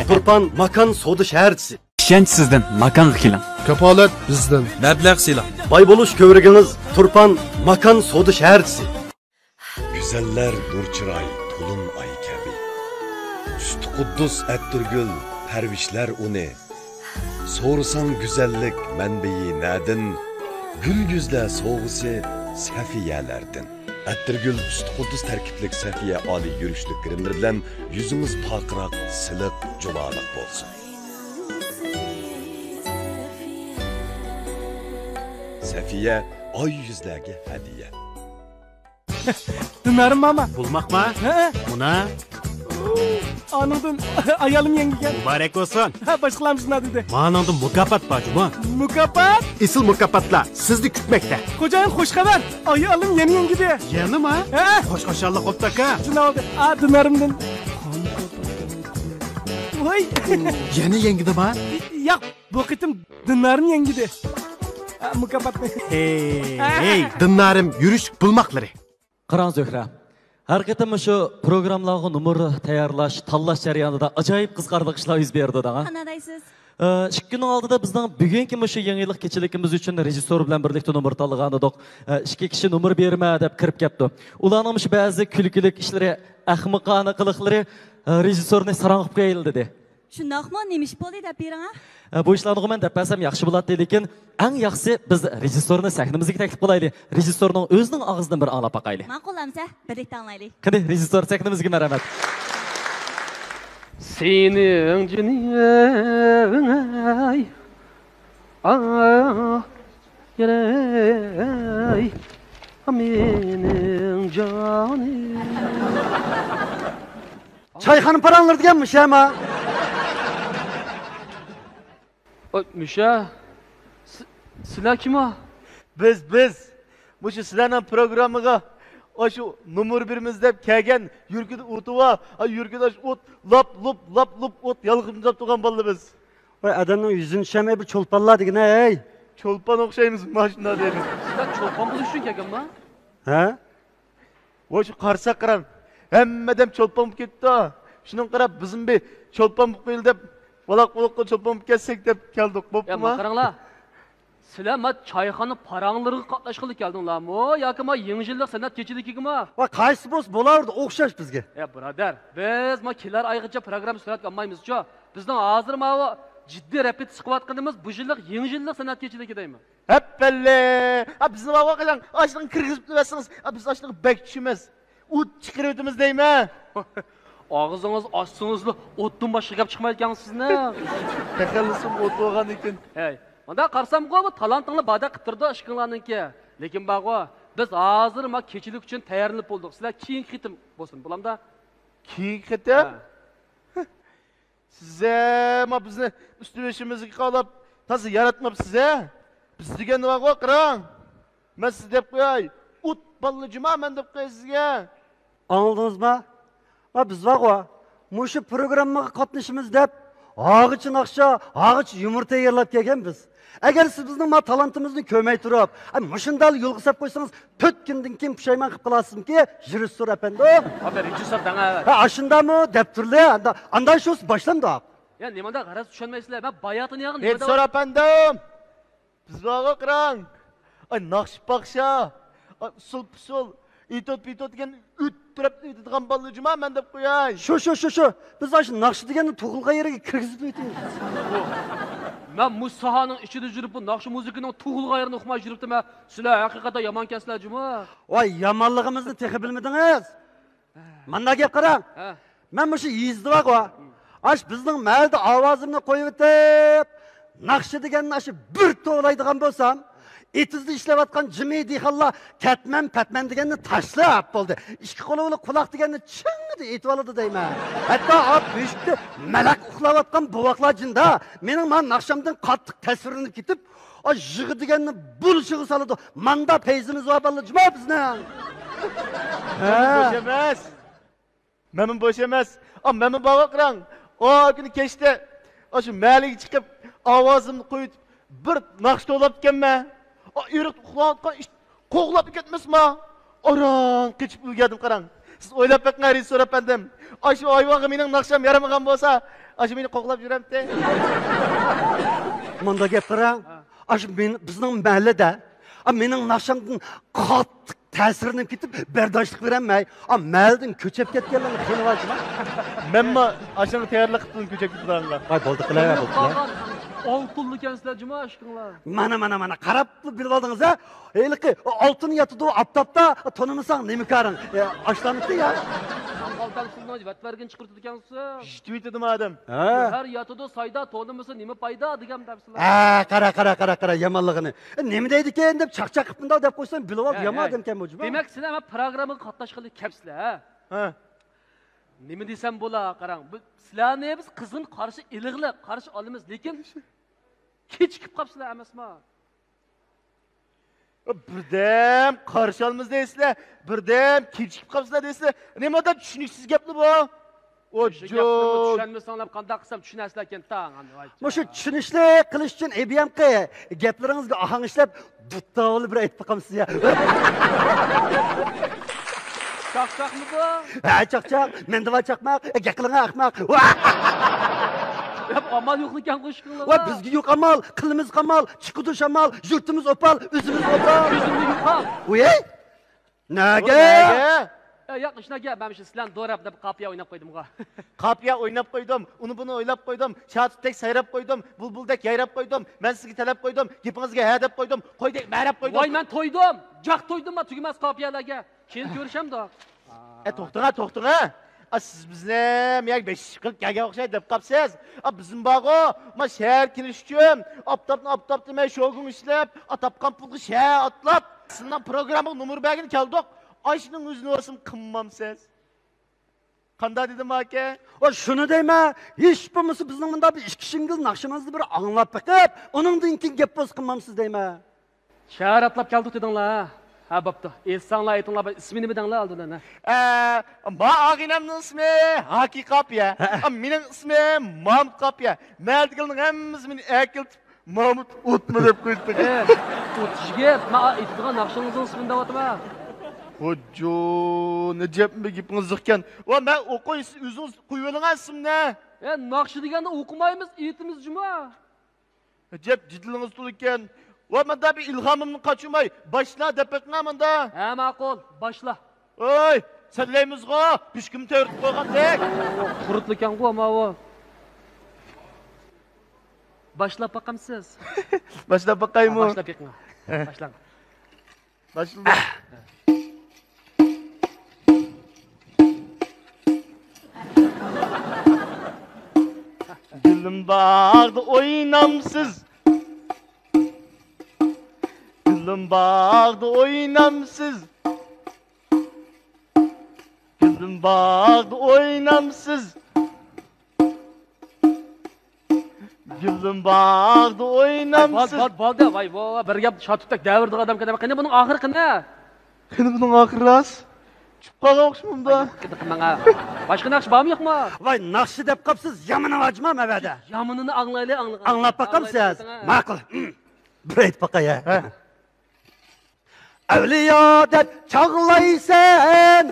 تۇرپان ماكان سودا شەھەرچىسى. ئىشەنچ سىزدىن، ماكانغا كېلىڭ. كاپالەت بىزدىن. مەبلەغ سېلىڭ. باي بولۇش كۆۋرۈكىڭىز تۇرپان ماكان سودا شەھەرچىسى. گۈزەللەر نۇر چىراي، تولۇن ئاي كەبى. ئۈستى قۇددۇس ئەتىرگۈل پەرۋىشلەر ئۇنى. سورىساڭ گۈزەللىك مەنبىيى نەدىن؟ گۈل يۈزلەر سوۋغىسى سەفىيەلەردىن. ئەتىرگۈل ئۈستى قۇددۇس تەركىبلىك سەفىيە ئالىي يۈرۈشلۈك گىرىملىرى بىلەن يۈزىڭىز پارقىراق، سىلىق، جۇلالىق بولسۇن. سەفىيە ئاي يۈزلەرگە ھەدىيە. دىنارىم ماما. بولماقما؟ ھە؟ مۇنا. ئانىڭدىن ئايالىم يەڭگىگەن. مۇبارەك بولسۇن. ھە، باشقىلارمۇ شۇنداق دېدى. مانىڭدا مۇكاپات بار جۇمۇ. مۇكاپات؟ ئېسىل مۇكاپاتلار سىزنى كۈتمەكتە. خوجايىن، خۇش خەۋەر. ئايالىم يەنە يەڭگىدى. يەنىما؟ ھە. خوش خۇشاللىق بوپتۇ ئاكا. شۇنداق بولدى. ئا، دىنارىمدىن. ۋاي. يەنە يەڭگىدىما؟ ياق، بۇ قېتىم دىنارنى يەڭگىدى. ئا، مۇكاپاتنى. ھەي، ھەي، دىنارىم يۈرۈشلۈك بولماقلىرى. قاراڭ زۆھرە، ھەر قېتىم مۇشۇ پروگراممىلارغا نومۇر تەييارلاش، تاللاش جەريانىدا ئاجايىپ قىزىقارلىق ئىشلار يۈز بېرىدۇ دەڭا. قانداق دەيسىز؟ ئە، ئىككى كۈننىڭ ئالدىدا بىزنىڭ بۈگۈنكى مۇشۇ يېڭى يىللىق كېچىلىكىمىز ئۈچۈن رېژىسسور بىلەن بىرلىكتە نومۇر تاللىغانىدۇق. ئە، ئىككى كىشى نومۇر بېرىمەن دەپ كىرىپ كەپتۇ. ئۇلارنىڭ مۇشۇ بەزى كۈلكىلىك ئىشلىرى، ئەخمىقانە قىلىقلىرى، ئە، رېژىسسورنى ساراڭ قىلىپ قويايلى دېدى. شۇنداقمۇ؟ نېمە ئىش بولدى دەپ بېرىڭە. ئە، بۇ ئىشلارنىغۇ مەن دەپ بەرسەم ياخشى بولاتتى، لېكىن ئەڭ ياخشىسى بىز رېژىسسورنى سەھنىمىزگە تەكلىپ قىلايلى. رېژىسسورنىڭ ئۆزىنىڭ ئاغزىدىن بىر ئاڭلاپ باقايلى. ماقۇل ئەمىسە، بىرلىكتە ئاڭلايلى. قېنى، رېژىسسور سەھنىمىزگە مەرھەمەت. سېنىڭ جېنىڭ ئەي، ئاھ، يەرەي، مېنىڭ جانىم. چايخانا پاراڭلىرى دېگەن مۇشۇ ئەما. ئاي، مۇشۇ. س-، سىلەر كىم ئۇ؟ بىز، بىز. مۇشۇ سىلەرنىڭ پروگراممىغا ئاشۇ نومۇر بېرىمىز دەپ كەلگەن يۈرگىن ئوتۇۋا، ئاي، يۈرگىن ئاشۇ ئوت، لاپ، لۇپ، لاپ، لۇپ ئوت يالقۇنجاپ تۇرغان بالىلىرىمىز. ۋاي، ئادەمنىڭ يۈزىنى چۈشەنمەي بىر چولپانلار دېگىنە، ھەي! چولپان ئوخشايمىز، مانا شۇنداق دەيمىز. سىلەر چولپان بولۇش ئۈچۈن كەلگەنما؟ ھە؟ ۋاي، شۇ قارىساق قاراڭ، ھەممە ئادەم چولپان بولۇپ كېتىپتۇ. شۇنىڭغا قاراپ، بىزمۇ بىر چولپان بولۇپ قويىلى دەپ، ۋالاق-ۋۇلۇققا چولپان بولۇپ كەتسەك دەپ كەلدۇق. يا، بوپتۇما؟ مانا قاراڭلار. سىلەر ما چايخانا پاراڭلىرىغا قاتناشقىلى كەلدىڭلارمۇ ياكى ما يېڭى يىللىق سەنئەت كېچىلىكىگىمۇ؟ ۋاي، قايسى بولسا بولاۋېرىدۇ، ئوخشاش بىزگە. يا بۇرادەر، بىز ما كېلەر ئايغىچە پروگرامما سۈرەتكە ئالمايمىزچۇ؟ بىزنىڭ ھازىر ماۋۇ جىددىي رېپېتىتسىيە قىلىۋاتقىنىمىز بۇ يىللىق يېڭى يىللىق سەنئەت كېچىلىكى دەيمەن. ھەپپەللە! ھە، بىزنى بارغۇ قاچان ئاشۇنىڭغا كىرگۈزۈپ تۇرۇۋەتسىڭىز، ھە، بىز ئاشۇنىڭغا بەك چۈشىمىز. ئوت چىقىرىۋېتىمىز دەيمەن. ئاغزىڭىز ئاچسىڭىزلا ئوتتىن باشقا گەپ چىقمايدىكەن سىزنىڭ. تەخەللۇسۇم ئوت بولغاندىكىن. ھەي، مۇنداق قارىسامغۇ، بۇ تالانتىڭلار باردەك قىلىپ تۇرىدۇ ئىككىڭلارنىڭكى. لېكىن بارغۇ، بىز ھازىر ما كېچىلىك ئۈچۈن تەييارلىنىپ بولدۇق. سىلەر كېيىنكى قېتىم بولسۇن، بولامدا؟ كېيىنكى قېتىم؟ ھە. سىزە ما بىزنى ئۈستى بېشىمىزغا قالاپ تازا ياراتماپسىز ھە؟ بىز دېگەن بارغۇ، قاراڭ. مەن سىزگە دەپ قوياي، ئوت باللا جۇما مەن دەپ قوياي سىزگە. ئاڭلىدىڭىزما؟ ما بىز بارغۇ، مۇشۇ پروگراممىغا قاتنىشىمىز دەپ ھاغىچە ناخشا، ھاغىچە يۇمۇر تەييارلاپ كەلگەن بىز. ئەگەر سىز بىزنىڭ ما تالانتىمىزنى كۆرمەي تۇرۇپ، ئە، مۇشۇنداق يولغا سەپ قويسىڭىز، تۆت كۈندىن كېيىن پۇشايمان قىلىپ قالارسىزمىكى، رېژىسسور ئەپەندىم؟ ئاپا، رېژىسسور دەڭە. ھە، ئاشۇندامۇ دەپ تۇرلى، ئاندا، ئاندا شۇ باشلامدۇق. يا، نېمانداق غەرەز چۈشەنمەيسىلەر؟ مەن باياتىنى ياغ، نېمانداق؟ رېژىسسور ئەپەندىم! بىز بارغۇ قاراڭ. ئاي، ناخشا پاخشا. ئاي، ئۇسسۇل پۇسۇل. ئېتوت پېتوت دېگەن ئۆتتۈرۈپ ئېيتىدىغان بالىلار جۇما، مەن دەپ قوياي. شۇ، شۇ، شۇ، شۇ. بىز ئاشۇ ناخشا دېگەننى تۇغۇلغان يېرىگە كىرگۈزۈپ ئۆتىمىز. مەن مۇشۇ ساھەنىڭ ئىچىدە يۈرۈپ، بۇ ناخشا مۇزىكىنىڭ تۇغۇلغان يېرىنى ئۇقماي يۈرۈپتىمەن. سىلەر ھەقىقەتەن يامانكەنسىلەر جۇما. ۋاي، يامانلىقىمىزنى تېخى بىلمىدىڭىز. مانداق گەپ قاراڭ. ھە. مەن مۇشۇ يېزىدا بارغۇ. ئاش بىزنىڭ مەھەللىدە ئاۋازىمنى قويۇۋېتىپ، ناخشا دېگەننى ئاشۇ بىر توۋلايدىغان بولسام، ئېتىزدا ئىشلەۋاتقان جىمى دېھقانلار كەتمەن پەتمەن دېگەننى تاشلاپ بولدى. ئىككى قولى بىلەن قۇلاق دېگەننى چىڭڭىدە ئېتىۋالىدۇ دەيمەن. ھەتتا ئا بۆشۈكتە مەلەك ئۇخلاۋاتقان بوۋاقلار جىندا مېنىڭ مانا ناخشامدىن قاتتىق تەسىرلىنىپ كېتىپ، ئا يىغا دېگەننى بۇلشىغا سالىدۇ. ماندا پەيزىمىز بار بالىلار جۇما بىزنىڭ. ھە. بوش ئەمەس. مەنمۇ بوش ئەمەس. ئا، مەنمۇ بارغۇ قاراڭ. ئا كۈنى كەچتە ئاشۇ مەھەللىگە چىقىپ، ئاۋازىمنى قويۇپ، بىر ناخشا توۋلاپتىكەنمەن. ئا، ئېرىقتا ئۇخلاۋاتقان ئىت قوغلاپ كەتمەسما؟ ئاران قېچىپ ئۈلگەردىم قاراڭ. سىز ئويلاپ بېقىڭ، رېژىسسور ئەپەندىم. ئاشۇ ھايۋانغا مېنىڭ ناخشام يارىمىغان بولسا، ئاشۇ مېنى قوغلاپ يۈرەمتى؟ مۇنداق گەپ قاراڭ. ئاشۇ مېنى، بىزنىڭ مەھەللىدە، ئا، مېنىڭ ناخشامدىن قاتتىق تەسىرلىنىپ كېتىپ، بەرداشلىق بېرەلمەي، ئا، مەھەللىدىن كۆچۈپ كەتكەنلەرنى خېلى بار جۇما. مەنمۇ ئاشۇنى تەييارلىق قىلىپ كۆچۈپ كېتىدىغانلار. ۋاي، بولدى، قىلىۋەر، بولدى، قىلىۋەر. ئالتۇنلىكەنسىلەر جۇما ئىشقىڭلار. مانا، مانا، مانا، قاراپلا بىلىۋالدىڭىز ھە؟ ھېلىقى ئالتۇن ياتىدۇ ئاپتاپتا، تونۇمىساڭ نېمە كارىڭ؟ ئاشلامتى يا؟ قالتاق سۇلنىڭ ۋەتۋەرگىنى چىقىرتىدىكەنسىز. يېتىۋېتىدىمۇ ئادەم. ھە. گۆھەر ياتىدۇ سايدا، تونۇمىسا نېمە پايدا دېگەن دەپسىلەر. ھە، قارا، قارا، قارا، قارا، يامانلىقىنى. ئە، نېمە دەيدىكەن دەپ چاقچاق قىلىپ مۇنداق دەپ قويسام، بىلىۋال، ھە، يامان ھە. ئادەمكەن بۇ جۇما. دېمەك، سىلەر مانا پروگراممىغا قاتناشقىلى كەپسىلەر، ھە؟ ھە. نېمە دېسەم بولا، قاراڭ، بۇ سىلەرنى بىز قىزغىن قارشى ئېلىغلى، قارشى ئالىمىز، لېكىن كېچىكىپ قاپسىلەر ئەمەسما؟ بىردەم قارشى ئالىمىز دەيسىلەر، بىردەم كېچىكىپ قاپسىلەر دەيسىلەر. نېمانداق چۈشىنىكسىز گەپلا بۇ؟ ئوجۇ. چۈشەنمىسەڭلار قانداق قىلسام چۈشىنەرسىلەركەن تاڭ. مۇشۇ چۈشىنىشلىك قىلىش ئۈچۈن ئېبىيامقى گەپلىرىڭىزگە ئاھاڭ ئىشلەپ، دۇتتاۋۇل بىر ئېيتىپ باقامسىز يا؟ چاقچاقمىدۇ؟ ھە، چاقچاق. مەندە بار چاقماق. گەپ قىلىڭا ئەخمەق. ياق، ئامال يوقلىكەن قوشقىڭلار. ۋاي، بىزگە يوق ئامال، قىلىمىز قامال، چىقىدۇ شامال، يۇرتىمىز ئوپال، ئۆزىمىز ئوپال. كۆزۈمدە يوقال. ۋۇي، نەگە؟ نەگە؟ ئە، ياق، ئىشناگە، مەن شۇ سىلەرنى دوراپ دەپ قاپىيە ئويناپ قويدۇمغۇ. قاپىيە ئويناپ قويدۇم، ئۇنى بۇنى ئويلاپ قويدۇم، شاتۇتتەك سايراپ قويدۇم، بۇلبۇلدەك يايراپ قويدۇم، مەن سىزگە تەلەپ قويدۇم، گېپىڭىزگە ھە دەپ قويدۇم، قويدەك مەرەپ قويدۇم. ۋاي، مەن تويدۇم، جاق تويدۇم، ما تۈگىمەس قاپىيەلەرگە. كېيىن كۆرۈشەمدۇق. ئە، توختىڭە، توختىڭە. ئا، سىز بىزنى مەيەگە بەش ئىش قىلىپ كەلگەن ئوخشايدۇ دەپ قاپسىز. ئا، بىزمۇ بارغۇ، ما شەھەر كېلىش ئۈچۈن ئاپتاپنى ئاپتاپ دېمەي شوگۇڭ ئىشلەپ، ئا، تاپقان پۇلغا شەھەر ئاتلاپ، سىزنىڭ پروگراممىغا نومۇر بەرگىلى كەلدۇق. ئاشۇنىڭ ئۆزىنى بولسىمۇ قىلمامسىز؟ قانداق دېدىم ئاكا؟ ۋاي، شۇنى دەيمەن، ھېچ بولمىسا بىزنىڭ مۇنداق بىر ئىككى شىڭگىل ناخشىمىزنى بىر ئاڭلاپ بېقىپ، ئۇنىڭدىن كېيىن گەپ بولسا قىلمامسىز دەيمەن. شەھەر ئاتلاپ كەلدۇق دېدىڭلار، ھە؟ ھە، بوپتۇ. ئېيتساڭلار، ئېيتىڭلار، بىر ئىسمى نېمە دەڭلار ئالدىدا، ھە؟ ئە، ما ئاغىنەمنىڭ ئىسمى ھاكى قاپىيە. ھە. ئە، مېنىڭ ئىسمىم مامۇت قاپىيە. مەھەللىدىكىلەرنىڭ ھەممىسى مېنى ئەكېلىپ مامۇت ئوتما دەپ قويدى. ئە، ئوت يىگىت، مەن ئېيتىدىغان ناخشىڭىزنىڭ ئىسمىنى دەۋاتىمەن. خوجو، نەجەپمۇ گېپىڭىز زىقكەن. ۋا، مەن ئوقۇي، سىز ئۆزىڭىز قويۇۋېلىڭ ئىسىمنى. ئە، ناخشا دېگەننى ئوقۇمايمىز، ئېيتىمىز جۇما. ئەجەب جېدىلىڭىز تولىكەن. ۋا، ماندا بىر ئىلھامىمنى قاچۇرماي، باشلا دەپ بېقىڭا ماندا. ھە، ماقۇل، باشلا. ۋوي، سەنلەيمىزغۇ، پۈشكۈم تەۋرىتىپ قويغاندەك. قۇرۇتلىكەنغۇ ماۋۇ. باشلاپ باقامسىز؟ باشلاپ باقايمۇ؟ ھە، باشلاپ بېقىڭ. باشلاڭ. باشلىدى. گۈلۈم باغدا ئوينامسىز؟ گۈلۈم باغدا ئوينامسىز؟ گۈلۈم باغدا ئوينامسىز؟ گۈلۈم باغدا ئوينامسىز؟ بال، بال، بال دە، ۋاي، ۋاي، ۋاي، بىر گەپ شاتۇتتەك دەۋرىدىغان ئادەمكەن. قېنى بۇنىڭ ئاخىرى قېنى؟ قېنى بۇنىڭ ئاخىرى راست؟ چۈشۈپ قالغان ئوخشىمامدۇ؟ ۋاي، ياق، ماڭا. باشقا ناخشا بارمۇ يوقمۇ؟ ۋاي، ناخشا دەپ قاپسىز، يامىنى ئاجما مەۋەدە. يامىنىنى ئاڭلايلى، ئاڭلىغان. ئاڭلاپ باقامسىز؟ ئاڭلايلى. ماقۇل. بىر ئېيتىپ باقاي، ھە. ھە. ئەۋلىيا دەپ چاغلايسەن،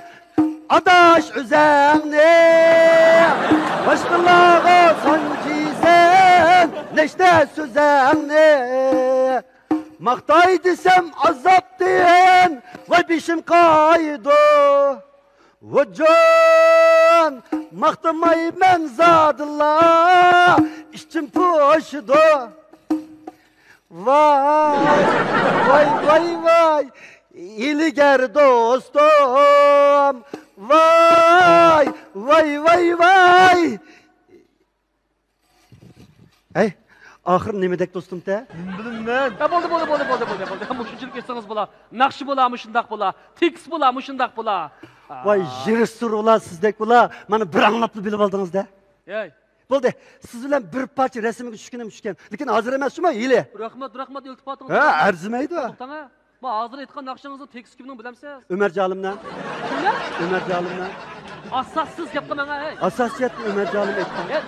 ئاداش ئۆزەڭنى. باشقىلارغا سانجىسەن، نەشتە سۆزەڭنى. ماختاي دېسەم ئازابتىن، ۋاي بېشىم قايىدۇ. ۋاجان، ماختىمايمەن زادىلا، ئىچىم پۇشىدۇ. ۋاي، ۋاي، ۋاي، ۋاي، ھىيلىگەر دوستۇم. ۋاي، ۋاي، ۋاي، ۋاي. ھەي، ئاخىرى نېمە دەك دوستۇم تە؟ نېمە بىلىمەن؟ يا، بولدى، بولدى، بولدى، بولدى، بولدى، بولدى. مۇشۇنچىلىك ئېيتسىڭىز بولا. ناخشا بولا، مۇشۇنداق بولا. تېكىست بولا، مۇشۇنداق بولا. ۋاي، رېژىسسور بولا، سىزدەك بولا. مانا بىر ئاڭلاپلا بىلىپ ئالدىڭىز-دە. ھەي. بولدى، سىز بىلەن بىر پارچە رەسىمگە چۈشكىنىم چۈشكەن. لېكىن ھازىر ئەمەس شۇما، ھېلى. رەھمەت، رەھمەت، ئىلتىپاتىڭىز. ھە، ئەرزىمەيدۇ. توختاڭ، ھە. ما ھازىر ئېيتقان ناخشىڭىزنىڭ تېكىستى كىمنىڭ بىلەمسىز؟ ئۆمەر جالىمنىڭ. كىمنىڭ؟ ئۆمەر جالىمنىڭ. ئاساسسىز گەپ قىلماڭ، ھەي. ئاساسىيەتنى ئۆمەر جالىم ئېيتقان. ھەي،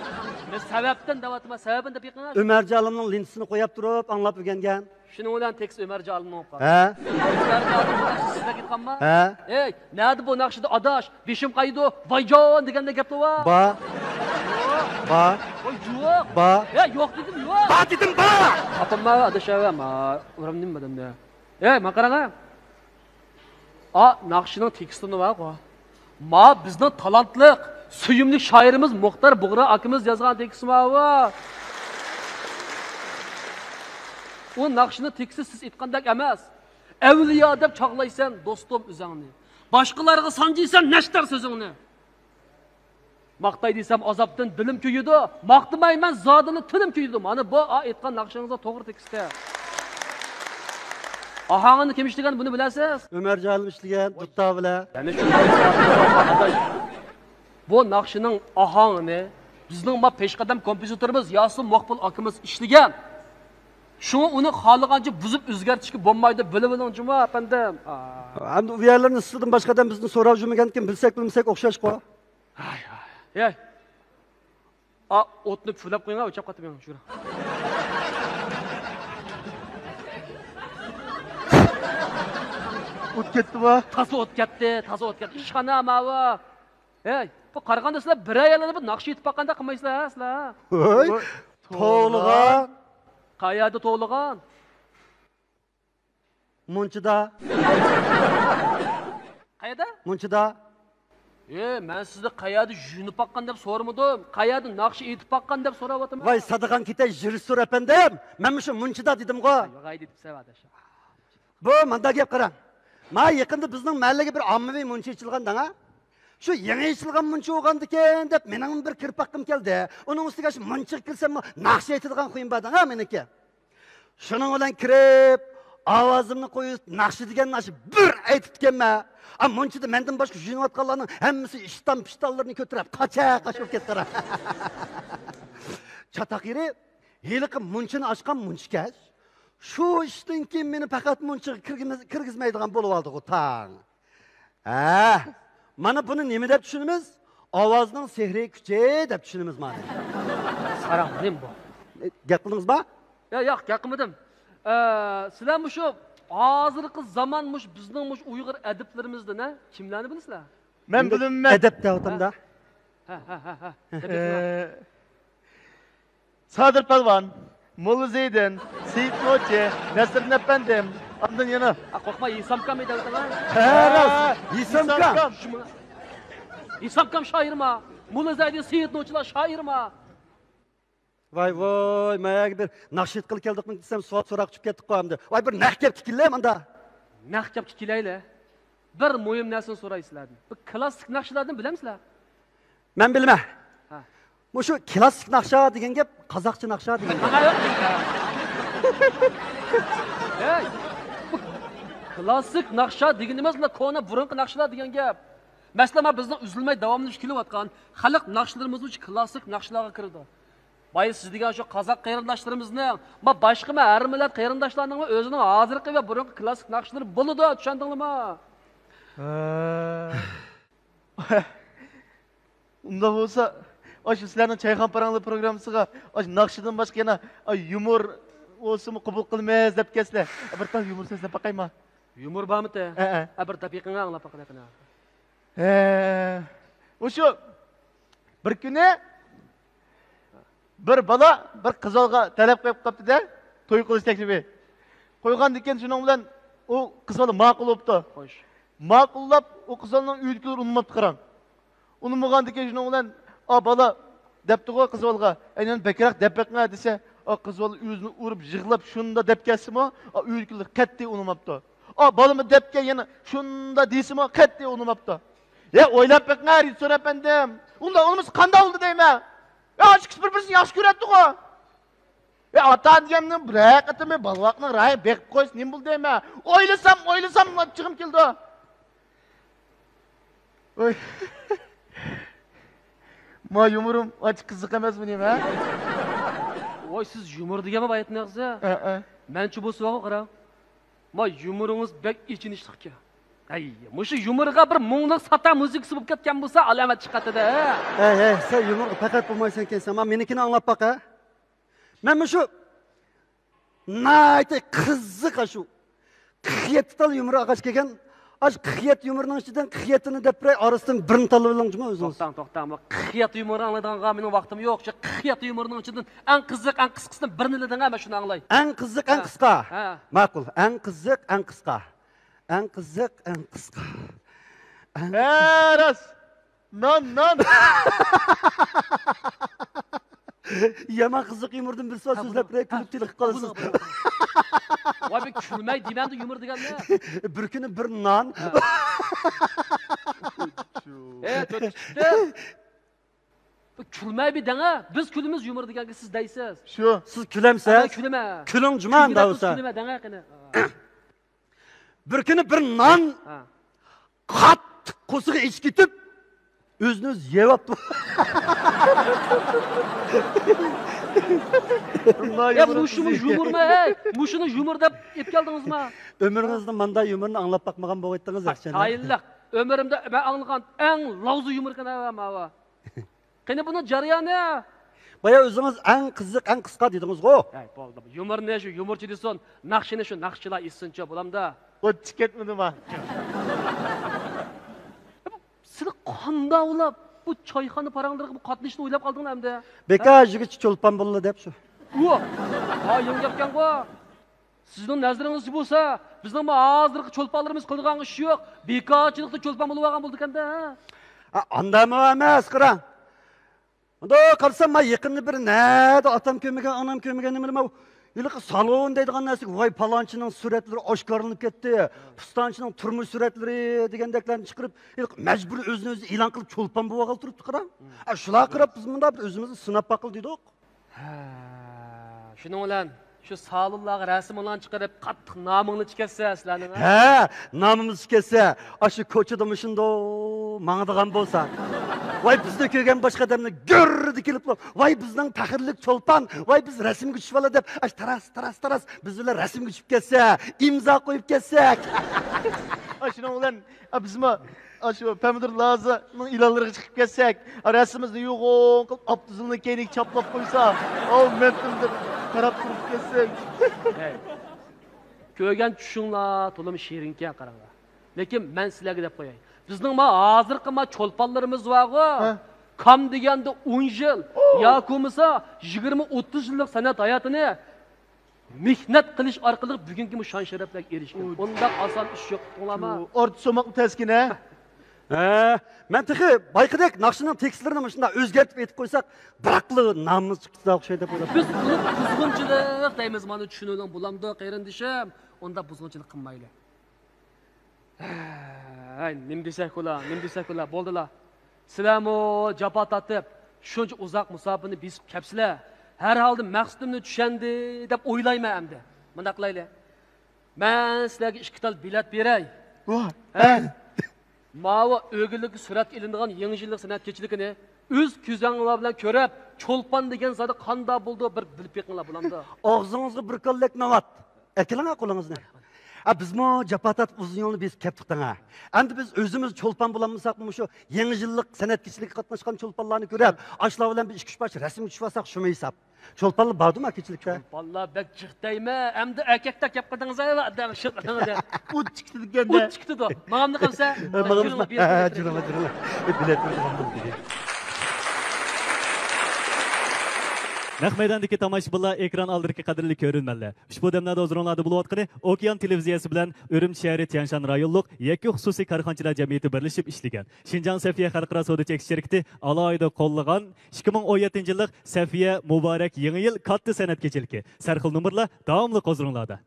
مەن سەۋەبتىن دەۋاتىمەن، سەۋەبىنى دەپ بېقىڭ. ئۆمەر جالىمنىڭ لېنتىسىنى قوياپ تۇرۇپ ئاڭلاپ ئۆگەنگەن. شۇنىڭ بىلەن تېكىست ئۆمەر جالىمنىڭ بولۇپ قالدى. ھە؟ ئۆمەر جالىم بۇ ناخشىنى سىزگە ئېيتقانما؟ ھە؟ ئەي، نەدە بۇ ناخشىدا ئاداش، بېشىم قايىدۇ، ۋايجان دېگەندەك گەپلەر بار؟ بار. يوق. بار. ۋاي، يوق. بار. ئەي، يوق دېدىم، يوق. بار دېدىم، بار. ئاپام، ئاداش، ئەۋەم، ئۇرام نېمە دەمدە؟ ئەي، ماڭا قاراڭا. ئا، ناخشىنىڭ تېكىستىنى بارغۇ. ما بىزنىڭ تالانتلىق، سۆيۈملۈك شائىرىمىز مۇختار بۇغرا ئاكىمىز يازغان تېكىست ماۋۇ. ئۇ ناخشىنىڭ تېكىستى سىز ئېيتقاندەك ئەمەس. ئەۋلىيا دەپ چاغلايسەن دوستۇم ئۆزەڭنى. باشقىلارغا سانجىيسەن نەشتەر سۆزۈڭنى. ماختاي دېسەم ئازابتىن دىلىم كۆيىدۇ، ماختىمايمەن زادىلا تىلىم كۆيىدۇ. مانا بۇ ئا ئېيتقان ناخشىڭىزنىڭ توغرا تېكىستى. ئاھاڭىنى كىم ئىشلىگەن بۇنى بىلەسىز؟ ئۆمەر جالىم ئىشلىگەن، دۇتتا بىلەن. يەنە شۇ بۇ ناخشىنىڭ ئاھاڭىنى بىزنىڭ ما پېشقەدەم كومپوزىتورىمىز ياسىن مۇقبىل ئاكىمىز ئىشلىگەن. شۇڭا ئۇنى خالىغانچە بۇزۇپ ئۆزگەرتىشكە بولمايدۇ، بىلىۋېلىڭ جۇمۇ ئەپەندىم. ئا. ئەمدى ئۇ يەرلەرنى سىزدىن باشقا ئادەم بىزدىن سوراپ يۈرمىگەنكىن، بىلسەك بىلمىسەك ئوخشاشقۇ. ھاي، ھاي، ھاي. ئا، ئوتنى پۈۋلەپ قويۇڭ، ئۆچەپ قاتىمەن شۇ. ئوت كەتتىما؟ تازا ئوت كەتتى، تازا ئوت كەتتى. ئىشخانا ماۋۇ. ھەي، بۇ قارىغاندا سىلەر بىرەر يەرلەردە بىر ناخشا ئېيتىپ باققاندەك قىلمايسىلەر، ھە، سىلەر؟ ھەي، توۋلىغان. قەيەردە توۋلىغان؟ مۇنچىدا. قەيەردە؟ مۇنچىدا. ئى، مەن سىزنى قەيەردە يۇيۇنۇپ باققان دەپ سورىمىدىم. قەيەردە ناخشا ئېيتىپ باققان دەپ سوراۋاتىمەن. ۋاي، سادىغان كېتەي، رېژىسسور ئەپەندىم. مەن مۇشۇ مۇنچىدا دېدىمغۇ. ياغاي دېدىم سەۋەدەش. بۇ مانداق گەپ قاراڭ. ما يېقىندا بىزنىڭ مەھەللىگە بىر ئاممىۋى مۇنچا ئېچىلغان دەڭا. شۇ يېڭى ئېچىلغان مۇنچا بولغاندىكىن دەپ مېنىڭ بىر كىرىپ باققۇم كەلدى. ئۇنىڭ ئۈستىگە شۇ مۇنچىغا كىرسەممۇ ناخشا ئېيتىدىغان خۇيۇم بار دەڭا مېنىڭكى. شۇنىڭ بىلەن كىرىپ، ئاۋازىمنى قويۇپ، ناخشا دېگەن ناخشا بىر ئېيتىپتىكەنمەن. ئا، مۇنچىدا مەندىن باشقا يۇيۇنۇۋاتقانلارنىڭ ھەممىسى ئىشتان-پىشتانلىرىنى كۆتۈرۈپ، قاچا-قاچا بولۇپ كەتتى. چاتاق يېرى، ھېلىقى مۇنچىنى ئاچقان مۇنچىكەش. شۇ ئىشتىن كېيىن مېنى پەقەت مۇنچىغا كىرگۈزمەي-، كىرگۈزمەيدىغان بولۇۋالدىغۇ تاڭ. ھە، مانا بۇنى نېمە دەپ چۈشىنىمىز؟ ئاۋازنىڭ سېھرىي كۈچى دەپ چۈشىنىمىز مانا. قاراڭ، نېمە بۇ؟ ئە، گەپ قىلدىڭىزما؟ يا، ياق، گەپ قىلمىدىم. ئە، سىلەر مۇشۇ ھازىرقى زامان مۇشۇ بىزنىڭ مۇشۇ ئۇيغۇر ئەدىبلىرىمىزدىن، ھە، كىملەرنى بىلىسىلەر؟ مەن بىلىمەن. ئەدەپ دەۋاتامدا. ھە، ھە، ھە، ھە. ئە، سادىر پالۋان، موللا زەيدىن، سېيىت نوچى، نەسىردىن ئەپەندىم، ئاندىن يەنە. ئا، قورقما، ھېسامكام ئىدى ئەۋەتىڭلار. ھە، راست، ھە، ھېسامكام. ھېسامكام. شۇمۇ-، ھېسامكام شائىرما؟ موللا زەيدىن، سېيىت نوچىلار شائىرما؟ ۋاي، ۋاي، مەيەگە بىر ناخشا ئېيتقىلى كەلدۇقمۇ دېسەم، سوئال سوراق چۈشۈپ كەتتۇققۇ ئەمدى. ۋاي، بىر نەق گەپكە كېلەيلى ماندا. نەق گەپكە كېلەيلى. بىر مۇھىم نەرسىنى سوراي سىلەردىن. بۇ كلاسسىك ناخشىلاردىن بىلەمسىلەر؟ مەن بىلىمەن. ھە. مۇشۇ كلاسسىك ناخشا دېگەن گەپ قازاقچە ناخشا دېگەن گەپ. ماڭا يوق. ھەي، بۇ كلاسسىك ناخشا دېگىنىمىز مانا كونا بۇرۇنقى ناخشىلار دېگەن گەپ. مەسىلەن، مانا بىزنىڭ ئۈزۈلمەي داۋاملىشىپ كېلىۋاتقان خەلق ناخشىلىرىمىزمۇ شۇ كلاسسىك ناخشىلارغا كىرىدۇ. بايا سىز دېگەن شۇ قازاق قېرىنداشلىرىمىزنىڭ، ما باشقىمۇ ھەر مىللەت قېرىنداشلارنىڭمۇ ئۆزىنىڭ ھازىرقى ۋە بۇرۇنقى كلاسسىك ناخشىلىرى بولىدۇ، چۈشەندىڭلىما؟ ھە. ئۇنداق بولسا، ئاشۇ سىلەرنىڭ چايخانا پاراڭلىرى پروگراممىسىغا ئاشۇ ناخشىدىن باشقا يەنە، ئاي، يۇمۇر بولسىمۇ قوبۇل قىلىمىز دەپكەنسىلەر. بىر تال يۇمۇر سۆزلەپ باقايما؟ يۇمۇر بارمىتى؟ ھەئە. ھە، بىر دەپىقىڭە ئاڭلاپ باقىلى قېنى. ھە. مۇشۇ بىر كۈنى بىر بالا بىر قىز بالىغا تەلەپ قويۇپ قاپتۇ-دە، توي قىلىش تەكلىپى. قويغاندىكىن شۇنىڭ بىلەن ئۇ قىز بالا ماقۇل بوپتۇ. خوش. ماقۇللاپ ئۇ قىز بالىنىڭ ئۆيدىكىلىرى ئۇنىماپتۇ قاراڭ. ئۇنىمىغاندىكىن شۇنىڭ بىلەن، ئا بالا دەپتىغۇ قىز بالىغا، ئەينەن بەكرەك دەپ بېقىڭە دېسە، ئا قىز بالا ئۆزىنى ئۇرۇپ يىغلاپ شۇنداق دەپ كەتسىمۇ، ئا ئۆيدىكىلەر قەتئىي ئۇنىماپتۇ. ئا بالىمۇ دەپكەن يەنە شۇنداق دېسىمۇ قەتئىي ئۇنىماپتۇ. يا ئويلاپ بېقىڭە رېژىسسور ئەپەندىم. ئۇنداق ئۇنىمىسا قانداق بولدى دەيمەن. يا ئاشۇ ئىككىسى بىر-بىرسىنى ياخشى كۆرەتتىغۇ. يا ئاتا دېگەننىڭ بىرەر قېتىمى بالىۋاقنىڭ رايى بېقىپ قويسا نېمە بولدى دەيمەن. ئويلىسام، ئويلىسام ئاچچىقىم كېلىدۇ. ۋاي. ما يۇمۇرۇم ئانچە قىزىق ئەمەسمۇ نېمە؟ ۋاي، سىز يۇمۇر دېگەنمۇ بايىتىنى ئەغزى؟ ھەئە. مەنچە بولسا قاراڭ. ما يۇمۇرىڭىز بەك ئېچىنىشلىقكەن. ھەي، مۇشۇ يۇمۇرغا بىر مۇڭلۇق ساتا مۇزىكىسى بولۇپ كەتكەن بولسا ئالامەت چىقاتتى-دە. ھەي، ھەي، سەن يۇمۇرغا پەقەت بولمايسەن ئىكەنسەن. ما مېنىڭكىنى ئاڭلاپ باق ھە. مەن مۇشۇ ناھايىتى قىزىق ئاشۇ قىرىق يەتتە تال يۇمۇر ئاغاچ كەلگەن. ئاشۇ قىرىق يەتتە يۇمۇرنىڭ ئىچىدىن قىرىق يەتتىنى دەپ بېرەي، ئارىسىدىن بىرنى تاللىۋېلىڭ جۇمۇ ئۆزىڭىز. توختاڭ، توختاڭ. بۇ قىرىق يەتتە يۇمۇرنى ئاڭلايدىغانغا مېنىڭ ۋاقتىم يوق. شۇ قىرىق يەتتە يۇمۇرنىڭ ئىچىدىن ئەڭ قىزىق، ئەڭ قىسقىسىنى بىرنى دېدىڭە، مەن شۇنى ئاڭلاي. ئەڭ قىزىق، ئەڭ ھە. قىسقا. ھە. ماقۇل. ئەڭ قىزىق، ئەڭ قىسقا. ئەڭ قىزىق، ئەڭ قىسقا. ئەڭ ھە، راست. نان، نان. يامان قىزىق يۇمۇردىن بىرسى بار، ھە، سۆزلەپ بۇنى. بېرەي، كۈلۈپ ھە. تېلىقىپ قالىسىز. بۇنى، بۇنى. ۋاي، بىر كۈلمەي دېمەمدۇ يۇمۇر دېگەننى. بىر كۈنى بىر نان. ھە. ئە، تۆت چىقتى. بىر كۈلمەي بىر دەڭە. بىز كۈلىمىز يۇمۇر دېگەنگە، سىز دەيسىز. شۇ. سىز كۈلەمسىز؟ ھە، مەن كۈلىمەن. كۈلۈڭ جۇما، ئۇنداق بولسا. كۈلىمەن دەڭە قېنى. بىر كۈنى بىر نان ھە. قاتتىق قورسىقى ئېچىپ كېتىپ، ئۆزىنى ئۆزى يەۋاپتۇ. يا، مۇشۇمۇ يۇمۇرمۇ، ھەي؟ مۇشۇنى يۇمۇر دەپ ئېلىپ كەلدىڭىزما؟ ئۆمرىڭىزدە مانداق يۇمۇرنى ئاڭلاپ باقمىغان بولغايتتىڭىز، ياخشى. تايىنلىق. ئۆمرۈمدە مەن ئاڭلىغان ئەڭ لاۋزا يۇمۇر ئىكەن، ھە، ماۋۇ. قېنى بۇنىڭ جەريانى؟ بايا ئۆزىڭىز ئەڭ قىزىق، ئەڭ قىسقا دېدىڭىزغۇ. ھەي، بولدى. يۇمۇرنى شۇ يۇمۇرچى دېسۇن، ناخشىنى شۇ ناخشىچىلار ئېيتسۇنچۇ، بولامدا؟ ئوتچى كەتمىدىما؟ سىلى قانداق ئويلاپ بۇ چايخانا پاراڭلىرىغا بۇ قاتنىشىشنى ئويلاپ قالدىڭلار ئەمدى؟ بىكار يۈرگۈچە چولپان بولىدۇ دەپ شۇ. ئۇ، ھا، يېڭى گەپكەنغۇ. سىزنىڭ نەزىرىڭىزچە بولسا، بىزنىڭمۇ ھازىرقى چولپانلىرىمىز قىلىدىغان ئىش يوق. بىكارچىلىقتا چولپان بولۇۋالغان بولىدىكەن-دە. ئا، ئانداقمۇ ئەمەس، قاراڭ. مۇنداق قارىسام، مانا يېقىندا بىر نەدە ئاتام كۆرمىگەن، ئانام كۆرمىگەن نېمىلەر، ماۋۇ ھېلىقى سالون دەيدىغان نەرسىگە، ۋاي، پالانچىنىڭ سۈرەتلىرى ئاشكارىلىنىپ كەتتى، پۇستانچىنىڭ تۇرمۇش سۈرەتلىرى دېگەندەكلەرنى چىقىرىپ، ھېلىقى مەجبۇرىي ئۆزىنى ئۆزى ئېلان قىلىپ چولپان بولۇۋالغىلى تۇرۇپتۇ، قاراڭ. ئا، شۇلارغا قاراپ بىز مۇنداق بىر ئۆزىمىزنى سىناپ باققىلى دېدۇق. ھە، شۇنىڭ بىلەن شۇ سالونلارغا رەسىمىڭلارنى چىقىرىپ، قاتتىق نامىڭلار چىقىپ كەتسە سىلەرنىڭ، ھە؟ ھە، نامىمىز چىقىپ كەتسە، ئاشۇ كوچىدا مۇشۇنداق ماڭىدىغان بولسا، ۋاي، بىزنى كۆرگەن باشقا ئادەملەر گۈررىدە كېلىپلا، ۋاي، بىزنىڭ پەخىرلىك چولپان، ۋاي، بىز رەسىمگە چۈشۈۋالا دەپ، ئاشۇ تاراس، تاراس، تاراس بىز بىلەن رەسىمگە چۈشۈپ كەتسە، ئىمزا قويۇپ كەتسەك. ئاشۇنىڭ بىلەن ئا، بىزمۇ ئاشۇ پەمىدۇر لازىنىڭ ئېلانلىرىغا چىقىپ كەتسەك، ئا، رەسىمىمىزنى يوغان قىلىپ، ئاپتوزىلنىڭ كەينىگە چاپلاپ قويسا، ئاۋۇ مەن تىلدىپ قاراپ تۇرۇپ كەتسەك. ھەي، كۆرگەن چۈشۈڭلار تولىمۇ شېرىنكەن، قاراڭلار. لېكىن مەن سىلەرگە دەپ قوياي، بىزنىڭ ما ھازىرقى ما چولپانلىرىمىز بارغۇ، ھە. كام دېگەندە ئون يىل، ياكى بولمىسا يىگىرمە، ئوتتۇز يىللىق سەنئەت ھاياتىنى مېھنەت قىلىش ئارقىلىق بۈگۈنكى مۇ شان-شەرەپلەرگە ئېرىشكەن. ئۇ، ئۇنداق ئاسان ئىش يوق، ئۇقتۇڭلارمۇ؟ ئۇ ئارتۇس سوماقمۇ تەسكىنە؟ ھە، مەن تېخى بايىقىدەك ناخشىنىڭ تېكىستلىرىنى مۇشۇنداق ئۆزگەرتىپ ئېيتىپ قويساق، بىراقلا نامىمىز چىقىپ كېتىدىغان ئوخشايدۇ دەپ ئويلاپ. بىز بۇنى بۇزغۇنچىلىق دەيمىز، مانا چۈشىنىۋېلىڭ، بولامدۇ، قېرىندىشىم؟ ئۇنداق بۇزغۇنچىلىق قىلمايلى. ھەي، نېمە دېسەك ئۇلا، نېمە دېسەك ئۇلا، بولدىلا. سىلەرمۇ جاپا تارتىپ، شۇنچە ئۇزاق مۇساپىنى بېسىپ كەپسىلەر. ھەر ھالدا مەقسىتىمنى چۈشەندى دەپ ئويلايمەن ئەمدى. مۇنداق قىلايلى. مەن سىلەرگە ئىككى تال بېلەت بېرەي. ۋاھ، ھە؟ ھە. ماۋۇ ئۆگۈنلۈككە سۈرەتكە ئېلىنىدىغان يېڭى يىللىق سەنئەت كېچىلىكىنى ئۆز كۆزۈڭلار بىلەن كۆرۈپ، چولپان دېگەن زادى قانداق بولىدۇ، بىر بىلىپ بېقىڭلار، بولامدۇ؟ ئاغزىڭىزغا بىر كاللەك ناۋات. ئەكېلىڭە قولىڭىزنى. ھە، بىزمۇ جاپا تارتىپ ئۇزۇن يولنى بېسىپ كەپتۇق دەڭە. ئەمدى بىز ئۆزىمىز چولپان بولالمىساقمۇ، مۇشۇ يېڭى يىللىق سەنئەت كېچىلىكىگە قاتناشقان چولپانلارنى كۆرۈپ، ئاشۇلار بىلەن بىر ئىككى ئۈچ پارچە رەسىمگە چۈشۈۋالساق، شۇمۇ ھېساب. چولپانلار باردۇما كېچىلىككە؟ چولپانلار بەك جىق دەيمەن. ئەمدى ئەركەكلەر كەپ قالدىڭىز ئەۋە، ئادەم شۇ قىلىڭىز. ئۇت چىكىتىدىكەن. ئۇت چىكىتىدۇ. ماڭامدۇ قالسا؟ ھە، ماڭىمىزما؟ ھە، جۈرۈڭلار، جۈرۈڭلار. بىلەت بىلەت. نەق مەيداندىكى تاماشىبىنلار، ئېكران ئالدىدىكى قەدىرلىك كۆرۈرمەنلەر، ئۇشبۇ دەملەردە ھۇزۇرۇڭلاردا بولۇۋاتقىنى ئوكيان تېلېۋىزىيەسى بىلەن ئۈرۈمچى شەھىرى تيەنشان رايونلۇق يەككە خۇسۇسىي كارخانىچىلار جەمئىيىتى بىرلىشىپ ئىشلىگەن شىنجاڭ سەفىيە خەلقئارا سودا چەكلىك شىركىتى ئالاھىدە قوللىغان ئىككى مىڭ ئون يەتتىنچى يىللىق سەفىيە مۇبارەك يېڭى يىل كاتتا سەنئەت كېچىلىكى. سەرخىل نومۇرلار داۋاملىق ھۇزۇرۇڭلاردا.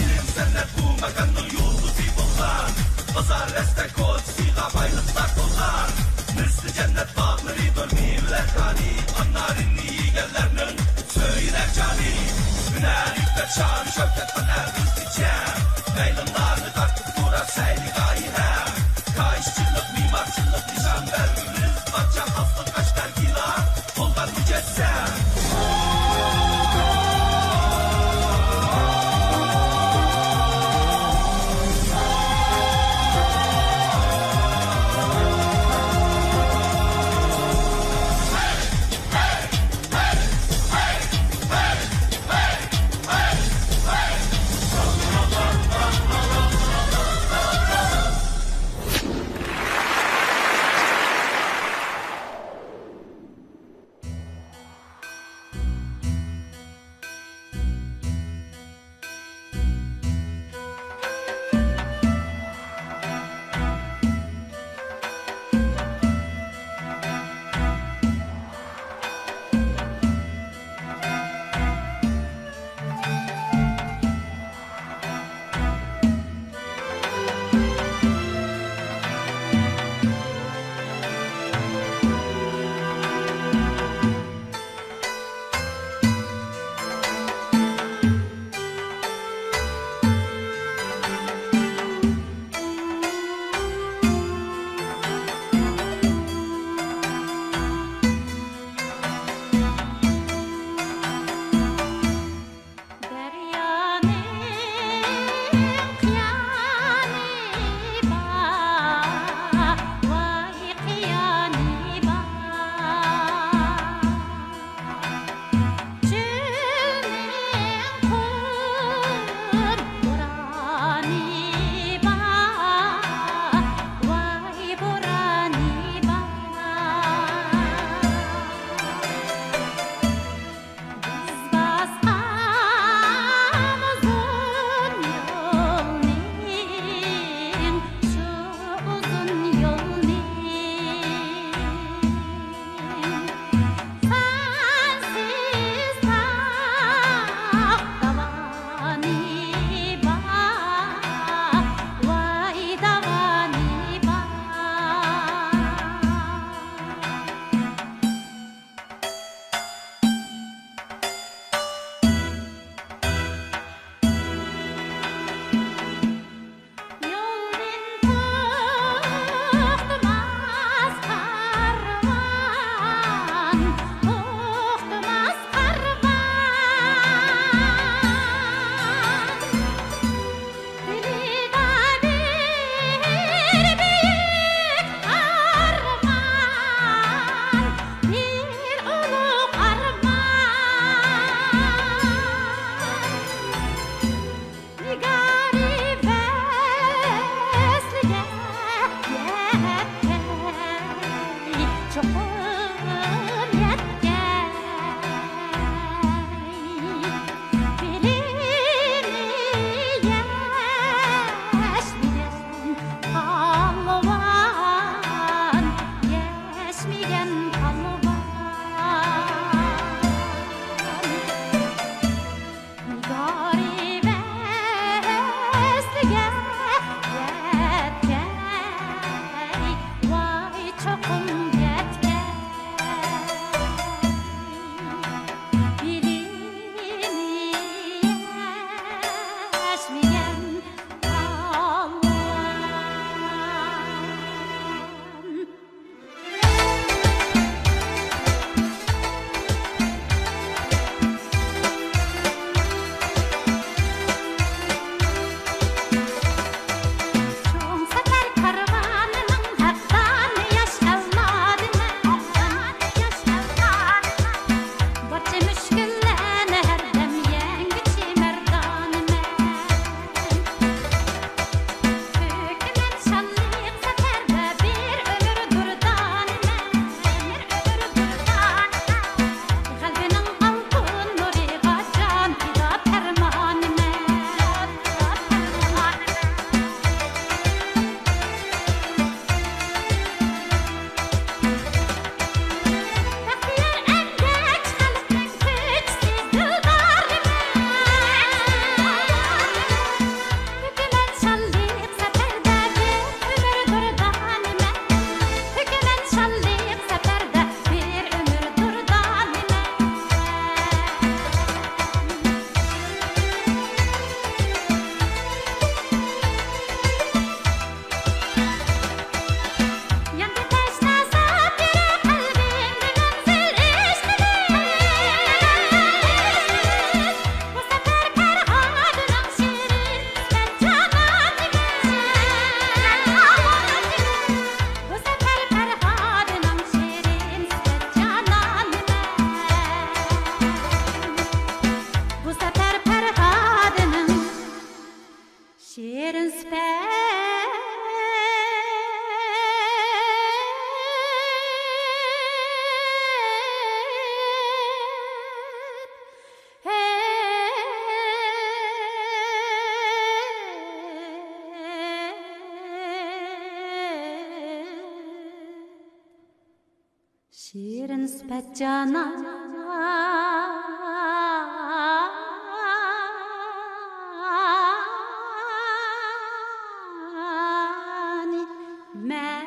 ئىلىم سەنئەت بۇ ماكاننىڭ يۇلتۇزى بولغان. بازار رەستە كوچىسىغا بايلىقلار تولغان. مىسلى جەننەت باغلىرىدۇر مېۋىلەر كانى. ئانارىنى يېگەنلەرنىڭ سۆيۈنەر جانى. ھۈنەر، ئىپپەت، شان، شەۋكەت، ئەنە بىزگىچە. مەيلىڭلارنى تارتىپ تۇرار سەيلىگاھى ھەم. كاھىشچىلىق، مېمارچىلىق نىشان بەرگۈلۈك. بارچە خاسلىق، ئاشتەركىلار. شېرىن سۈپەت جانان مەن.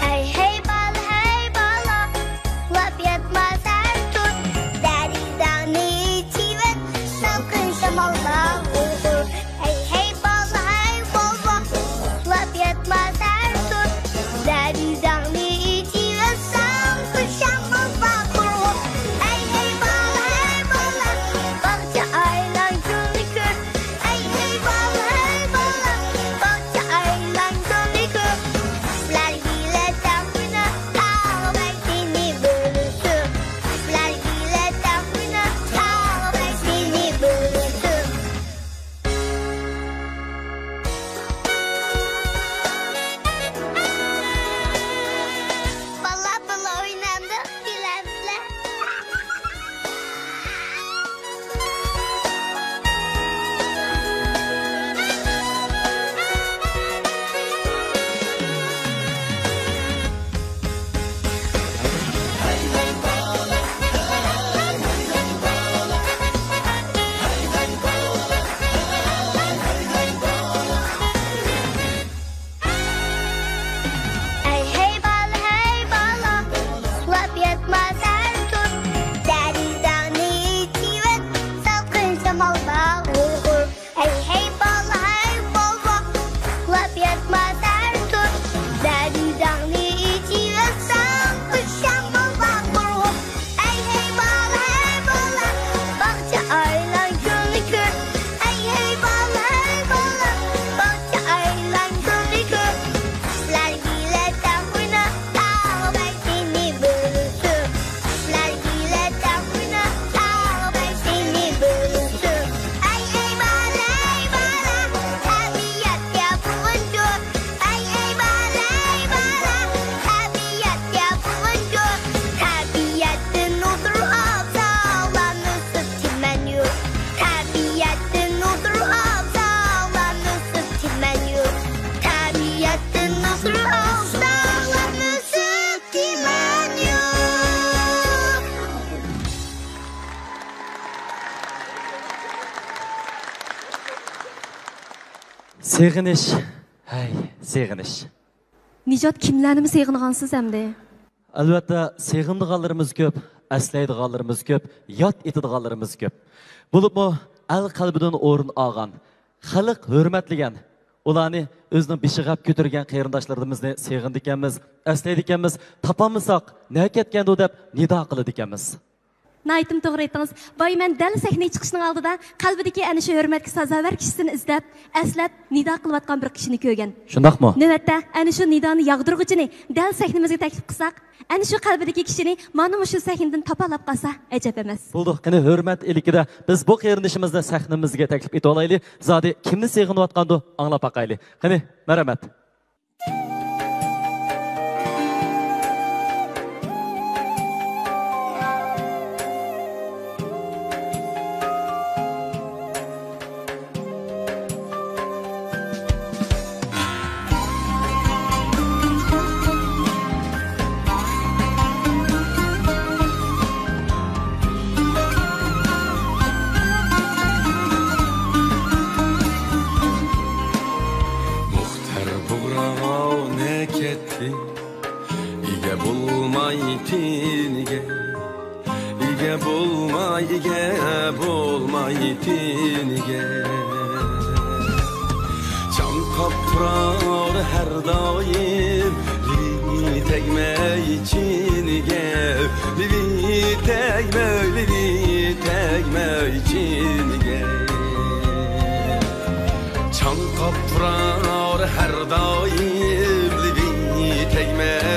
ھەي، ھەي بالا، ھەي بالا، ئۇخلاپ ياتما سەن تۇر، دەرىزەڭنى ئېچىۋەت، سالقىن شامالغا ئۇيغۇر. ھەي، ھەي بالا، ھەي بالا، ئۇخلاپ ياتما سەن تۇر، دەرىزەڭنى ئېچىۋەت، سالقىن شامالغا ئۇيغۇر. ھەي، ھەي بالا، ھەي بالا، باغچە ئايلان، كۆلنى كۆر. ھەي، ھەي بالا، ھەي بالا، باغچە ئايلان، كۆلنى كۆر. قۇشلار بىلەن تەڭ ئوينا، تاغ بەگنى بىلسۇن. قۇشلار بىلەن تەڭ ئوينا، تاغ بەگنى بىلسۇن. بالىلار، بىللە ئوينامدۇق، كۈلەمسىلەر؟ ئەي ھەي بالا، ھەي بالا، ئۇخلاپ ياتما سەن تۇر، دەرىزەڭنى ئېچىۋەت، سالقىن شامالغا ئۇيغۇر. ئەي ھەي بالا، ھەي بالا، ئۇخلاپ ياتما سەن تۇر، دەرىزەڭنى ئېچىۋەت، سالقىن شامالغا ئۇيغۇر. ئەي ھەي بالا، ھەي بالا، باغچە ئايلان، كۆلنى كۆر. ئەي ھەي بالا، ھەي بالا، باغچە ئايلان، كۆلنى كۆر. قۇشلار بىلەن تەڭ ئوينا، تاغ بەگنى بىلسۇن. قۇشلار بىلەن تەڭ ئوينا، تاغ بەگنى بىلسۇن. ئەي، ئەي بالا، ئەي بالا، تەبىئەتكە بۇغۇنچۇ. ئەي، ئەي بالا، ئەي بالا، تەبىئەتكە بۇغۇنچۇ. تەبىئەتتىن ھۇزۇر ئاپساڭلار، نېسىپ تىمەن يۇرت. تەبىئەتتىن ھۇزۇر ئاپساڭلار، نېسىپ تىمەن يۇرت. تەبىئەتتىن ھۇزۇر ئاپساڭلار، نېسىپ تىمەن يۇرت. سېغىنىش، ھەي، سېغىنىش. نىجات، كىملەرنىمۇ سېغىنغانسىز ئەمدى؟ ئەلۋەتتە، سېغىنىدىغانلىرىمىز كۆپ، ئەسلەيدىغانلىرىمىز كۆپ، ياد ئېتىدىغانلىرىمىز كۆپ. بولۇپمۇ ئەل قەلبىدىن ئورۇن ئالغان، خەلق ھۆرمەتلىگەن، ئۇلارنى ئۆزىنىڭ بېشىغا ئەپ كۆتۈرگەن قېرىنداشلىرىمىزنى سېغىنىدىكەنمىز، ئەسلەيدىكەنمىز، تاپالمىساق نەگە كەتكەندۇ دەپ نىدا قىلىدىكەنمىز. ناھايىتىمۇ توغرا ئېيتتىڭىز. باي، مەن دەل سەھنىگە چىقىشنىڭ ئالدىدا قەلبىدىكى ئەنە شۇ ھۆرمەتكە سازاۋەر كىشىسىنى ئىزدەپ، ئەسلەپ، نىدا قىلىۋاتقان بىر كىشىنى كۆرگەن. شۇنداقمۇ؟ نۆۋەتتە ئەنە شۇ نىدانى ياغدۇرغۇچىنى دەل سەھنىمىزگە تەكلىپ قىلساق، ئەنە شۇ قەلبىدىكى كىشىنى مانا مۇشۇ سەھنىدىن تاپالاپ قالسا ئەجەب ئەمەس. بولدى، قېنى، ھۆرمەت ئىلكىدە بىز بۇ قېرىندىشىمىزنى سەھنىمىزگە تەكلىپ ئېتىۋالايلى. زادى كىمنى سېغىنىۋاتقاندۇ، ئاڭلاپ باقايلى. قېنى، مەرھەمەت. مۇختەر بۇغراۋنى كەتتى، ئىگە بولماي تېنىگە. ئىگە بولماي، ئىگە بولماي تېنىگە. چاڭقاپ تۇرار ھەر دائىم، لېۋى تەگمەي چېنىگە، لېۋى تەگمەي، لېۋى تەگمەي چېنىگە. چاڭقاپ تۇرار ھەر دائىم، لېۋى تەگمەي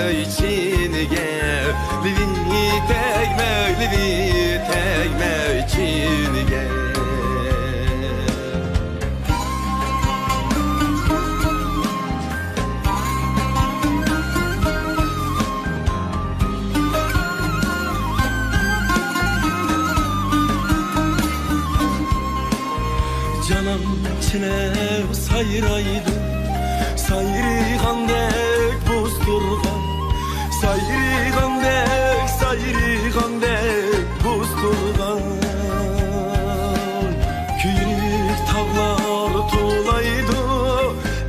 سايرايدۇ، سايرىغاندەك بوز تۇرغان، سايرىغاندەك، سايرىغاندەك بوز تۇرغان. كۆيۈك تاغلار توۋلايدۇ،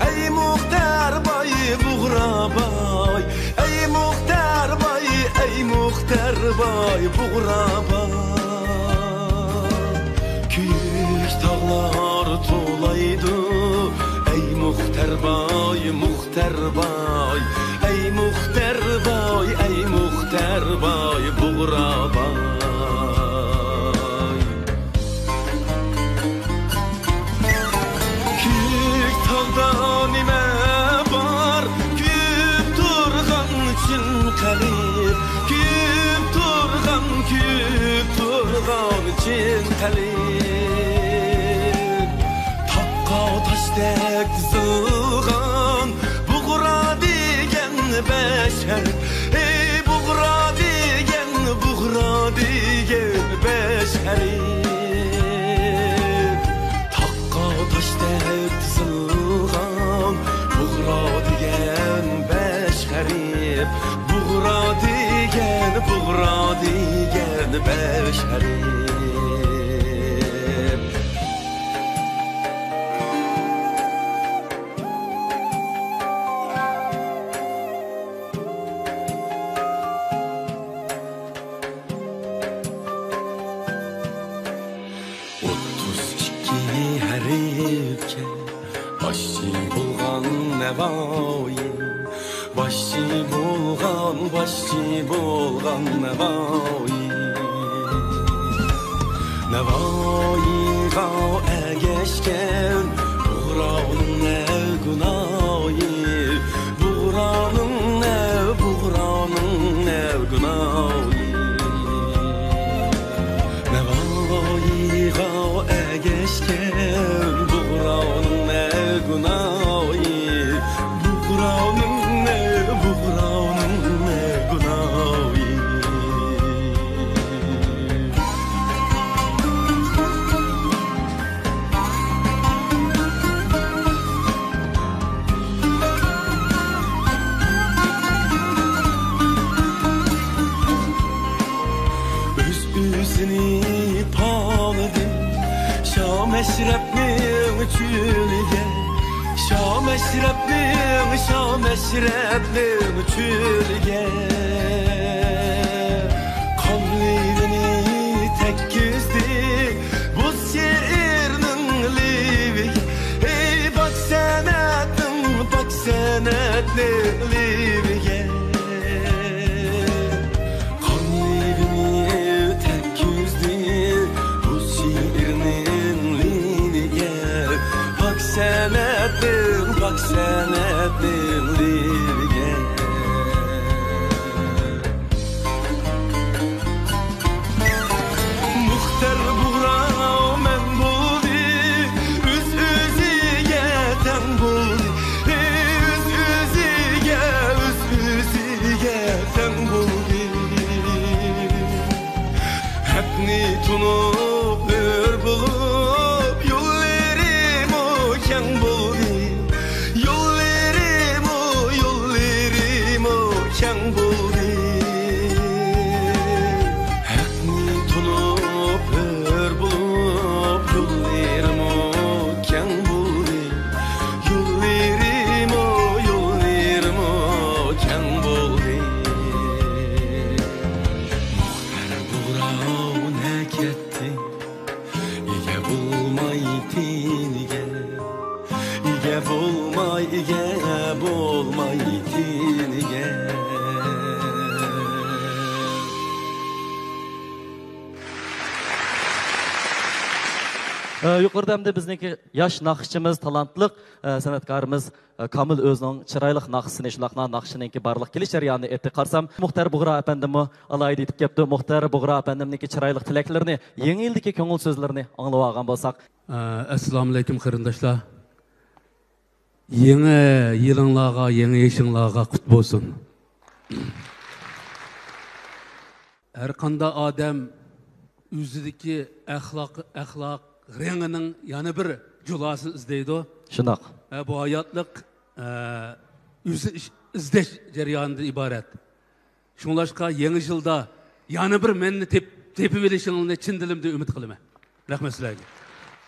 ئەي مۇختەر باي بۇغرا باي، ئەي مۇختەر باي، ئەي مۇختەر باي بۇغرا باي. كۆيۈك تاغلار توۋلايدۇ، ئەي مۇختەر باي، مۇختەر باي، ئەي مۇختەر باي، ئەي مۇختەر باي بۇغرا باي. كۆيۈك تاغدا نېمە بار؟ كۆيۈپ تۇرغان چىن قەلب، كۆيۈپ تۇرغان، كۆيۈپ تۇرغان چىن قەلب. تاغقا تاشتەك تىزىلغان بۇغرا دېگەن بەشەر، ئەي بۇغرا دېگەن، بۇغرا دېگەن بەشەر. تاغقا تاشتەك تىزىلغان بۇغرا دېگەن بەش غەرىب، بۇغرا دېگەن، بۇغرا دېگەن بەش غەرىب. ئوتتۇز ئىككى ھەرپكە باشچى بولغان نەۋايى، باشچى بولغان، باشچى بولغان نەۋايى. نەۋايىغا ئەگەشكەن بۇغراۋنىڭ نە گۇناھى، بۇغرانىڭ نە، بۇغرانىڭ نە گۇناھى؟ نەۋايىغا ئەگەشكەن بۇغرانىڭ نە گۇناھى؟ بۇغرانىڭ نە، بۇغرانىڭ نە گۇناھى؟ ئۆز-ئۆزىنى پالىدى شامەشرەپنىڭ چۆلىگە، شامەشرەپنىڭ، شامەشرەپنىڭ چۆلىگە. قان لېۋىنى تەگكۈزدى بوز شېئىرنىڭ لېۋىگە، ئەي پاك سەنئەتنىڭ، پاك سەنئەتنىڭ لېۋىگە. قان لېۋىنى تەگكۈزدى بوز شېئىرنىڭ لېۋىگە، پاك سەنئەتنىڭ، پاك سەنئەتنىڭ لېۋىگە. مۇختەر بۇغراۋمەن بولدى، ئۆز-ئۆزىگە تەڭ بولدى، ئۆز-ئۆزىگە، ئۆز-ئۆزىگە تەڭ بولدى. ھەقنى تونۇپ ھۆر بولۇپ، يوللىرىمۇ كەڭ بولدى. يوللىرىمۇ، يوللىرىمۇ كەڭ بولدى. ھەقنى تونۇپ ھۆر بولۇپ، يوللىرىمۇ كەڭ بولدى. يوللىرىمۇ، يوللىرىمۇ كەڭ بولدى. مۇختەر بۇغراۋ نە كەتتى؟ ئىگە بولماي تېنىگە، ئىگە بولماي، ئىگە بولماي تېنىگە. ئە، يۇقىرىدا ئەمدى بىزنىڭكى ياش ناخشىچىمىز، تالانتلىق، ئە، سەنئەتكارىمىز كامىل ئۆزىنىڭ چىرايلىق ناخشىسىنى، شۇنداقلا ناخشىنىڭكى بارلىق كېلىش جەريانىنى ئېيتتى. قارىسام، مۇختەر بۇغرا ئەپەندىممۇ ئالاھىدە ئېيتىپ كەپتۇ. مۇختەر بۇغرا ئەپەندىمنىڭكى چىرايلىق تىلەكلىرىنى، يېڭى يىلدىكى كۆڭۈل سۆزلىرىنى ئاڭلىۋالغان بولساق. ئە، ئەسسالامۇئەلەيكۇم قېرىنداشلار. يېڭى يىلىڭلارغا، يېڭى يېشىڭلارغا قۇت بولسۇن. ھەر قانداق ئادەم ئۆزىدىكى ئەخلاق، ئەخلاق رېڭىنىڭ يەنە بىر جۇلاسى ئىزدەيدۇ. شۇنداق. ئە، بۇ ھاياتلىق، ئە، ئىز-، ئىزدەش جەريانىدىن ئىبارەت. شۇڭلاشقا يېڭى يىلدا يەنە بىر مەننى تېپ-، تېپىۋېلىشىڭلارنى چىن دىلىمدىن ئۈمىد قىلىمەن. رەھمەت سىلەرگە.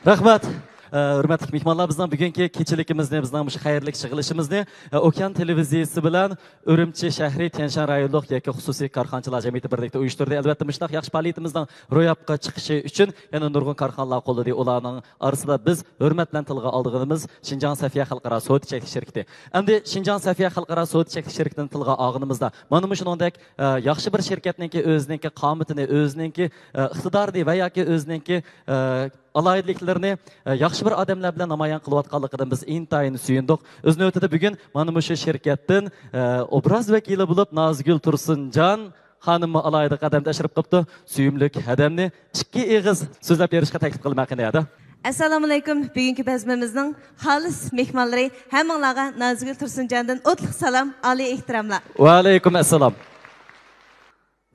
رەھمەت. ئە، ھۆرمەتلىك مېھمانلار، بىزنىڭ بۈگۈنكى كېچىلىكىمىزنى، بىزنىڭ مۇشۇ خەيرلىك يىغىلىشىمىزنى، ئە، ئوكيان تېلېۋىزىيىسى بىلەن ئۈرۈمچى شەھىرى، تيەنشان رايونلۇق يەككە خۇسۇسىي كارخانىچىلار جەمئىيىتى بىرلىكتە ئۇيۇشتۇردى. ئەلۋەتتە، مۇشۇنداق ياخشى پائالىيىتىمىزنىڭ روياپقا چىقىشى ئۈچۈن يەنە نۇرغۇن كارخانىلار قوللىدى. ئۇلارنىڭ ئارىسىدا بىز ھۆرمەت بىلەن تىلغا ئالىدىغىنىمىز شىنجاڭ سەفىيە خەلقئارا سودا چەكلىك شىركىتى. ئەمدى شىنجاڭ سەفىيە خەلقئارا سودا چەكلىك شىركىتىنى تىلغا ئالغىنىمىزدا، مانا مۇشۇنىڭدەك، ئە، ياخشى بىر شىركەتنىڭكى ئۆزىنىڭكى قامىتىنى، ئۆزىنىڭكى، ئە، ئىقتىدارىنى ۋە ياكى ئۆزىنىڭكى، ئە، ئالاھىدىلىكلىرىنى، ئە، ياخشى بىر ئادەملەر بىلەن نامايان قىلىۋاتقانلىقىدىن بىز ئىنتايىن سۆيۈندۇق. ئۆز نۆۋىتىدە بۈگۈن مانا مۇشۇ شىركەتتىن، ئە، ئوبراز ۋەكىلى بولۇپ نازگۈل تۇرسۇنجان خانىممۇ ئالاھىدە قەدەم تەشرىپ قىپتۇ. سۆيۈملۈك ھەدەمنى ئىككى ئېغىز سۆزلەپ بېرىشقا تەكلىپ قىلىمەن قېنى ھەدە. ئەسسالامۇئەلەيكۇم. بۈگۈنكى بەزمىمىزنىڭ خالىس مېھمانلىرى، ھەممىڭلارغا نازگۈل تۇرسۇنجاندىن ئوتلۇق سالام، ئالىي ئېھتىراملار. ۋەئەلەيكۇم ئەسسالام.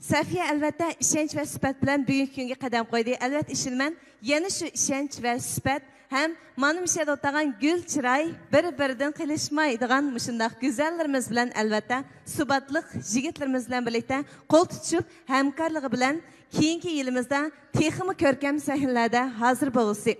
سەفىيە ئەلۋەتتە ئىشەنچ ۋە سۈپەت بىلەن بۈگۈنكى كۈنگە قەدەم قويدى. ئەلۋەتتە ئىشىنىمەن، يەنە شۇ ئىشەنچ ۋە سۈپەت ھەم مانا مۇشۇ يەردە ئولتۇرغان گۈل چىراي، بىر-بىرىدىن قېلىشمايدىغان مۇشۇنداق گۈزەللىرىمىز بىلەن، ئەلۋەتتە، سۇباتلىق يىگىتلىرىمىز بىلەن بىرلىكتە قول تۇتۇشۇپ، ھەمكارلىقى بىلەن كېيىنكى يىلىمىزدا تېخىمۇ كۆركەم سەھنىلەردە ھازىر بولغۇسى.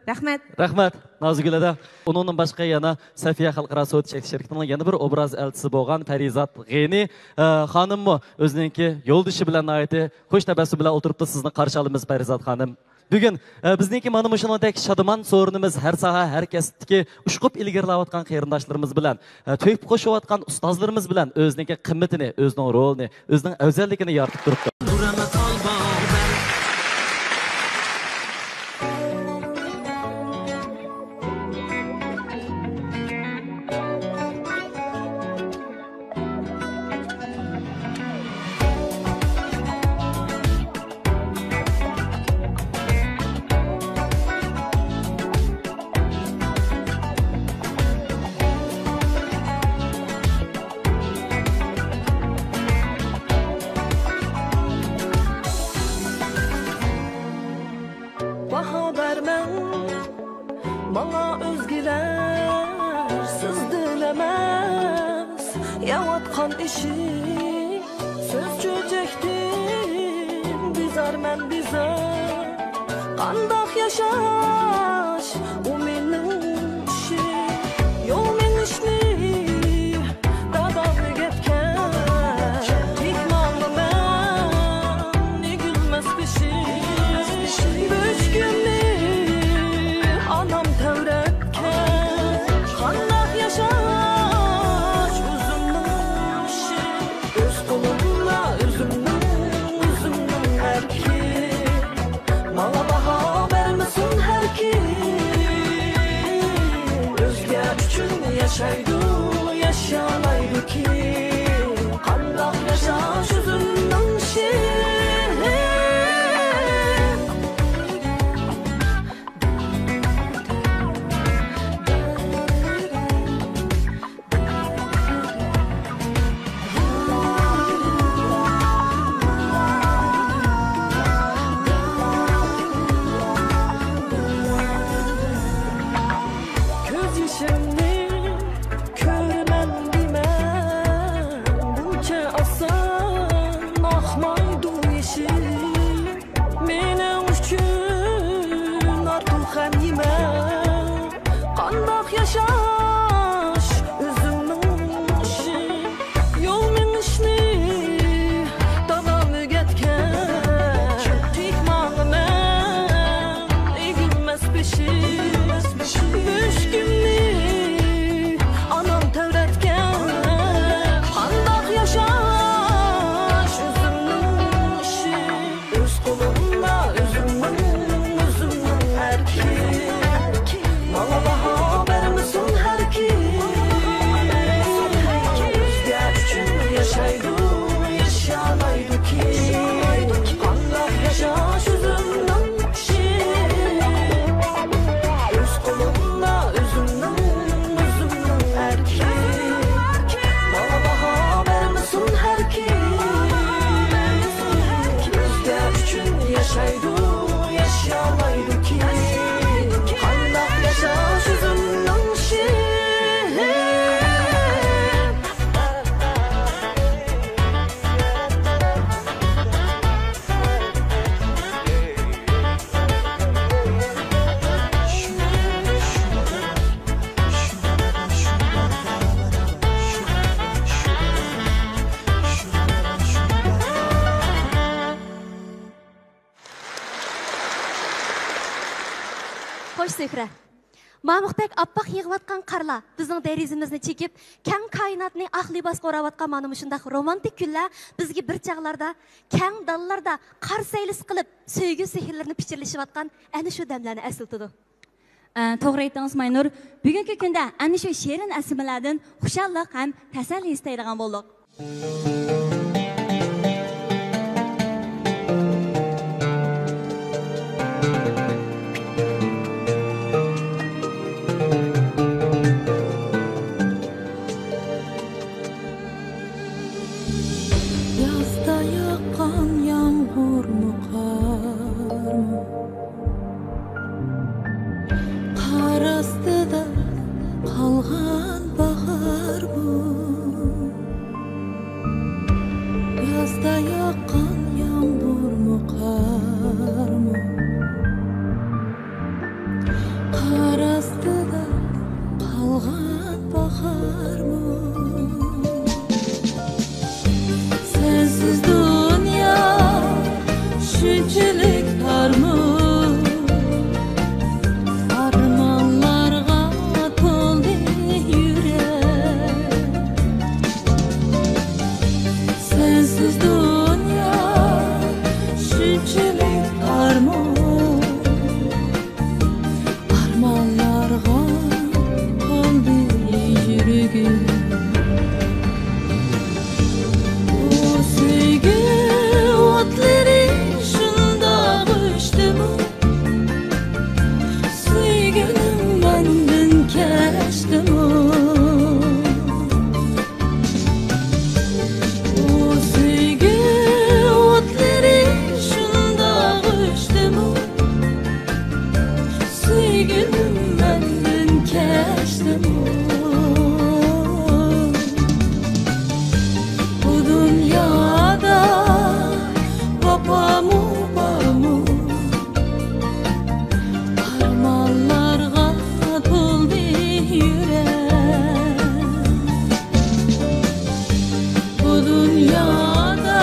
رەھمەت. رەھمەت، نازىگۈل ھەدە. ئۇنىڭدىن باشقا يەنە سەفىيە خەلقئارا سودا چەكلىك شىركىتىنىڭ يەنە بىر ئوبراز ئەلچىسى بولغان پەرىزات غېنى، ئە، خانىممۇ ئۆزىنىڭكى يولدىشى بىلەن ناھايىتى خۇش تەبەسسۇم بىلەن ئولتۇرۇپتۇ. سىزنى قارشى ئالىمىز، پەرىزات خانىم. بۈگۈن، ئە، بىزنىڭكى مانا مۇشۇنىڭدەك شادىمان سورۇنىمىز ھەر ساھە، ھەر كەسىپتىكى ئۇشقۇپ ئىلگىرىلەۋاتقان قېرىنداشلىرىمىز بىلەن، ئە، تۆھپە قوشۇۋاتقان ئۇستازلىرىمىز بىلەن ئۆزىنىڭكى قىممىتىنى، ئۆزىنىڭ رولىنى، ئۆزىنىڭ ئەۋزەللىكىنى يارىتىپ تۇرۇپتۇ. باھا بەرمەڭ ماڭا ئۆزگىلەر، سىزدىن ئەمەس يەۋاتقان ئىشىك. سۆز چۆچەكتىن بىزارمەن، بىزار. قانداق ياشاش، ئۇ مېنىڭ ئىشىم. يول مېڭىشنى دادام ئۆگەتكەن. تىك ماڭىمەن ئېگىلمەس بېشىم. بۆچكىمنى ئانام تەۋرەتكەن. قانداق ياشاش، ئۆزۈمنىڭ ئىشى. ئۆز قولۇمدا ئۆزۈمنىڭ، ئۆزۈمنىڭ ئەركى. ماڭا باھا بەرمىسۇن ھەركىم. خوش سۆھرە. مامۇقتەك ئاپئاق يېغىۋاتقان قارلار بىزنىڭ دېرىزىمىزنى چېكىپ، كەڭ كائىناتنى ئاق لىباسقا ئوراۋاتقان مانا مۇشۇنداق رومانتىك كۈنلەر بىزگە بىر چاغلاردا كەڭ دالىلاردا قار سەيلىسى قىلىپ، سۆيگۈ سېھىرلىرىنى پىچىرلىشىۋاتقان ئەنە شۇ دەملەرنى ئەسلىتىدۇ. ئە، توغرا ئېيتتىڭىز، ماينۇر. بۈگۈنكى كۈندە ئەنە شۇ شېرىن ئەسلىمىلەردىن خۇشاللىق ھەم تەسەللى ئىستەيدىغان بولدۇق. يازدا ياغقان يامغۇرمۇ، قارمۇ؟ قار ئاستىدا قالغان باھار بۇ. يازدا ياغقان يامغۇرمۇ، قارمۇ؟ قار ئاستىدا قالغان باھارمۇ؟ سەنسىز دۇنيا شۇنچىلىك تارمۇ؟ ئارمانلارغا تولدى يۈرەك. سەنسىز دۇنيا شۇنچىلىك تارمۇ؟ ئارمانلارغا تولدى يۈرىكىم. بۇ سۆيگۈ ئوتلىرى شۇنداق ئۆچتىمۇ؟ سۆيگۈنۈم مەندىن كەچتىمۇ؟ بۇ سۆيگۈ ئوتلىرى شۇنداق ئۆچتىمۇ؟ سۆيگۈنۈم مەندىن كەچتىمۇ؟ بۇ دۇنيادا ۋاپامۇ بارمۇ؟ ئارمانلارغا تولدى يۈرەك. بۇ دۇنيادا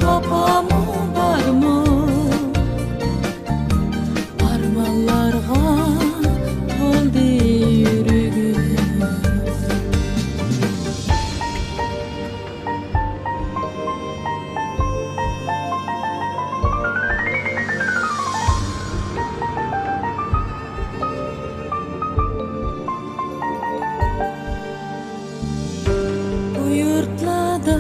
ۋاپامۇ بارمۇ؟ ئارمانلارغا تولدى يۈرىكىم. بۇ يۇرتلاردا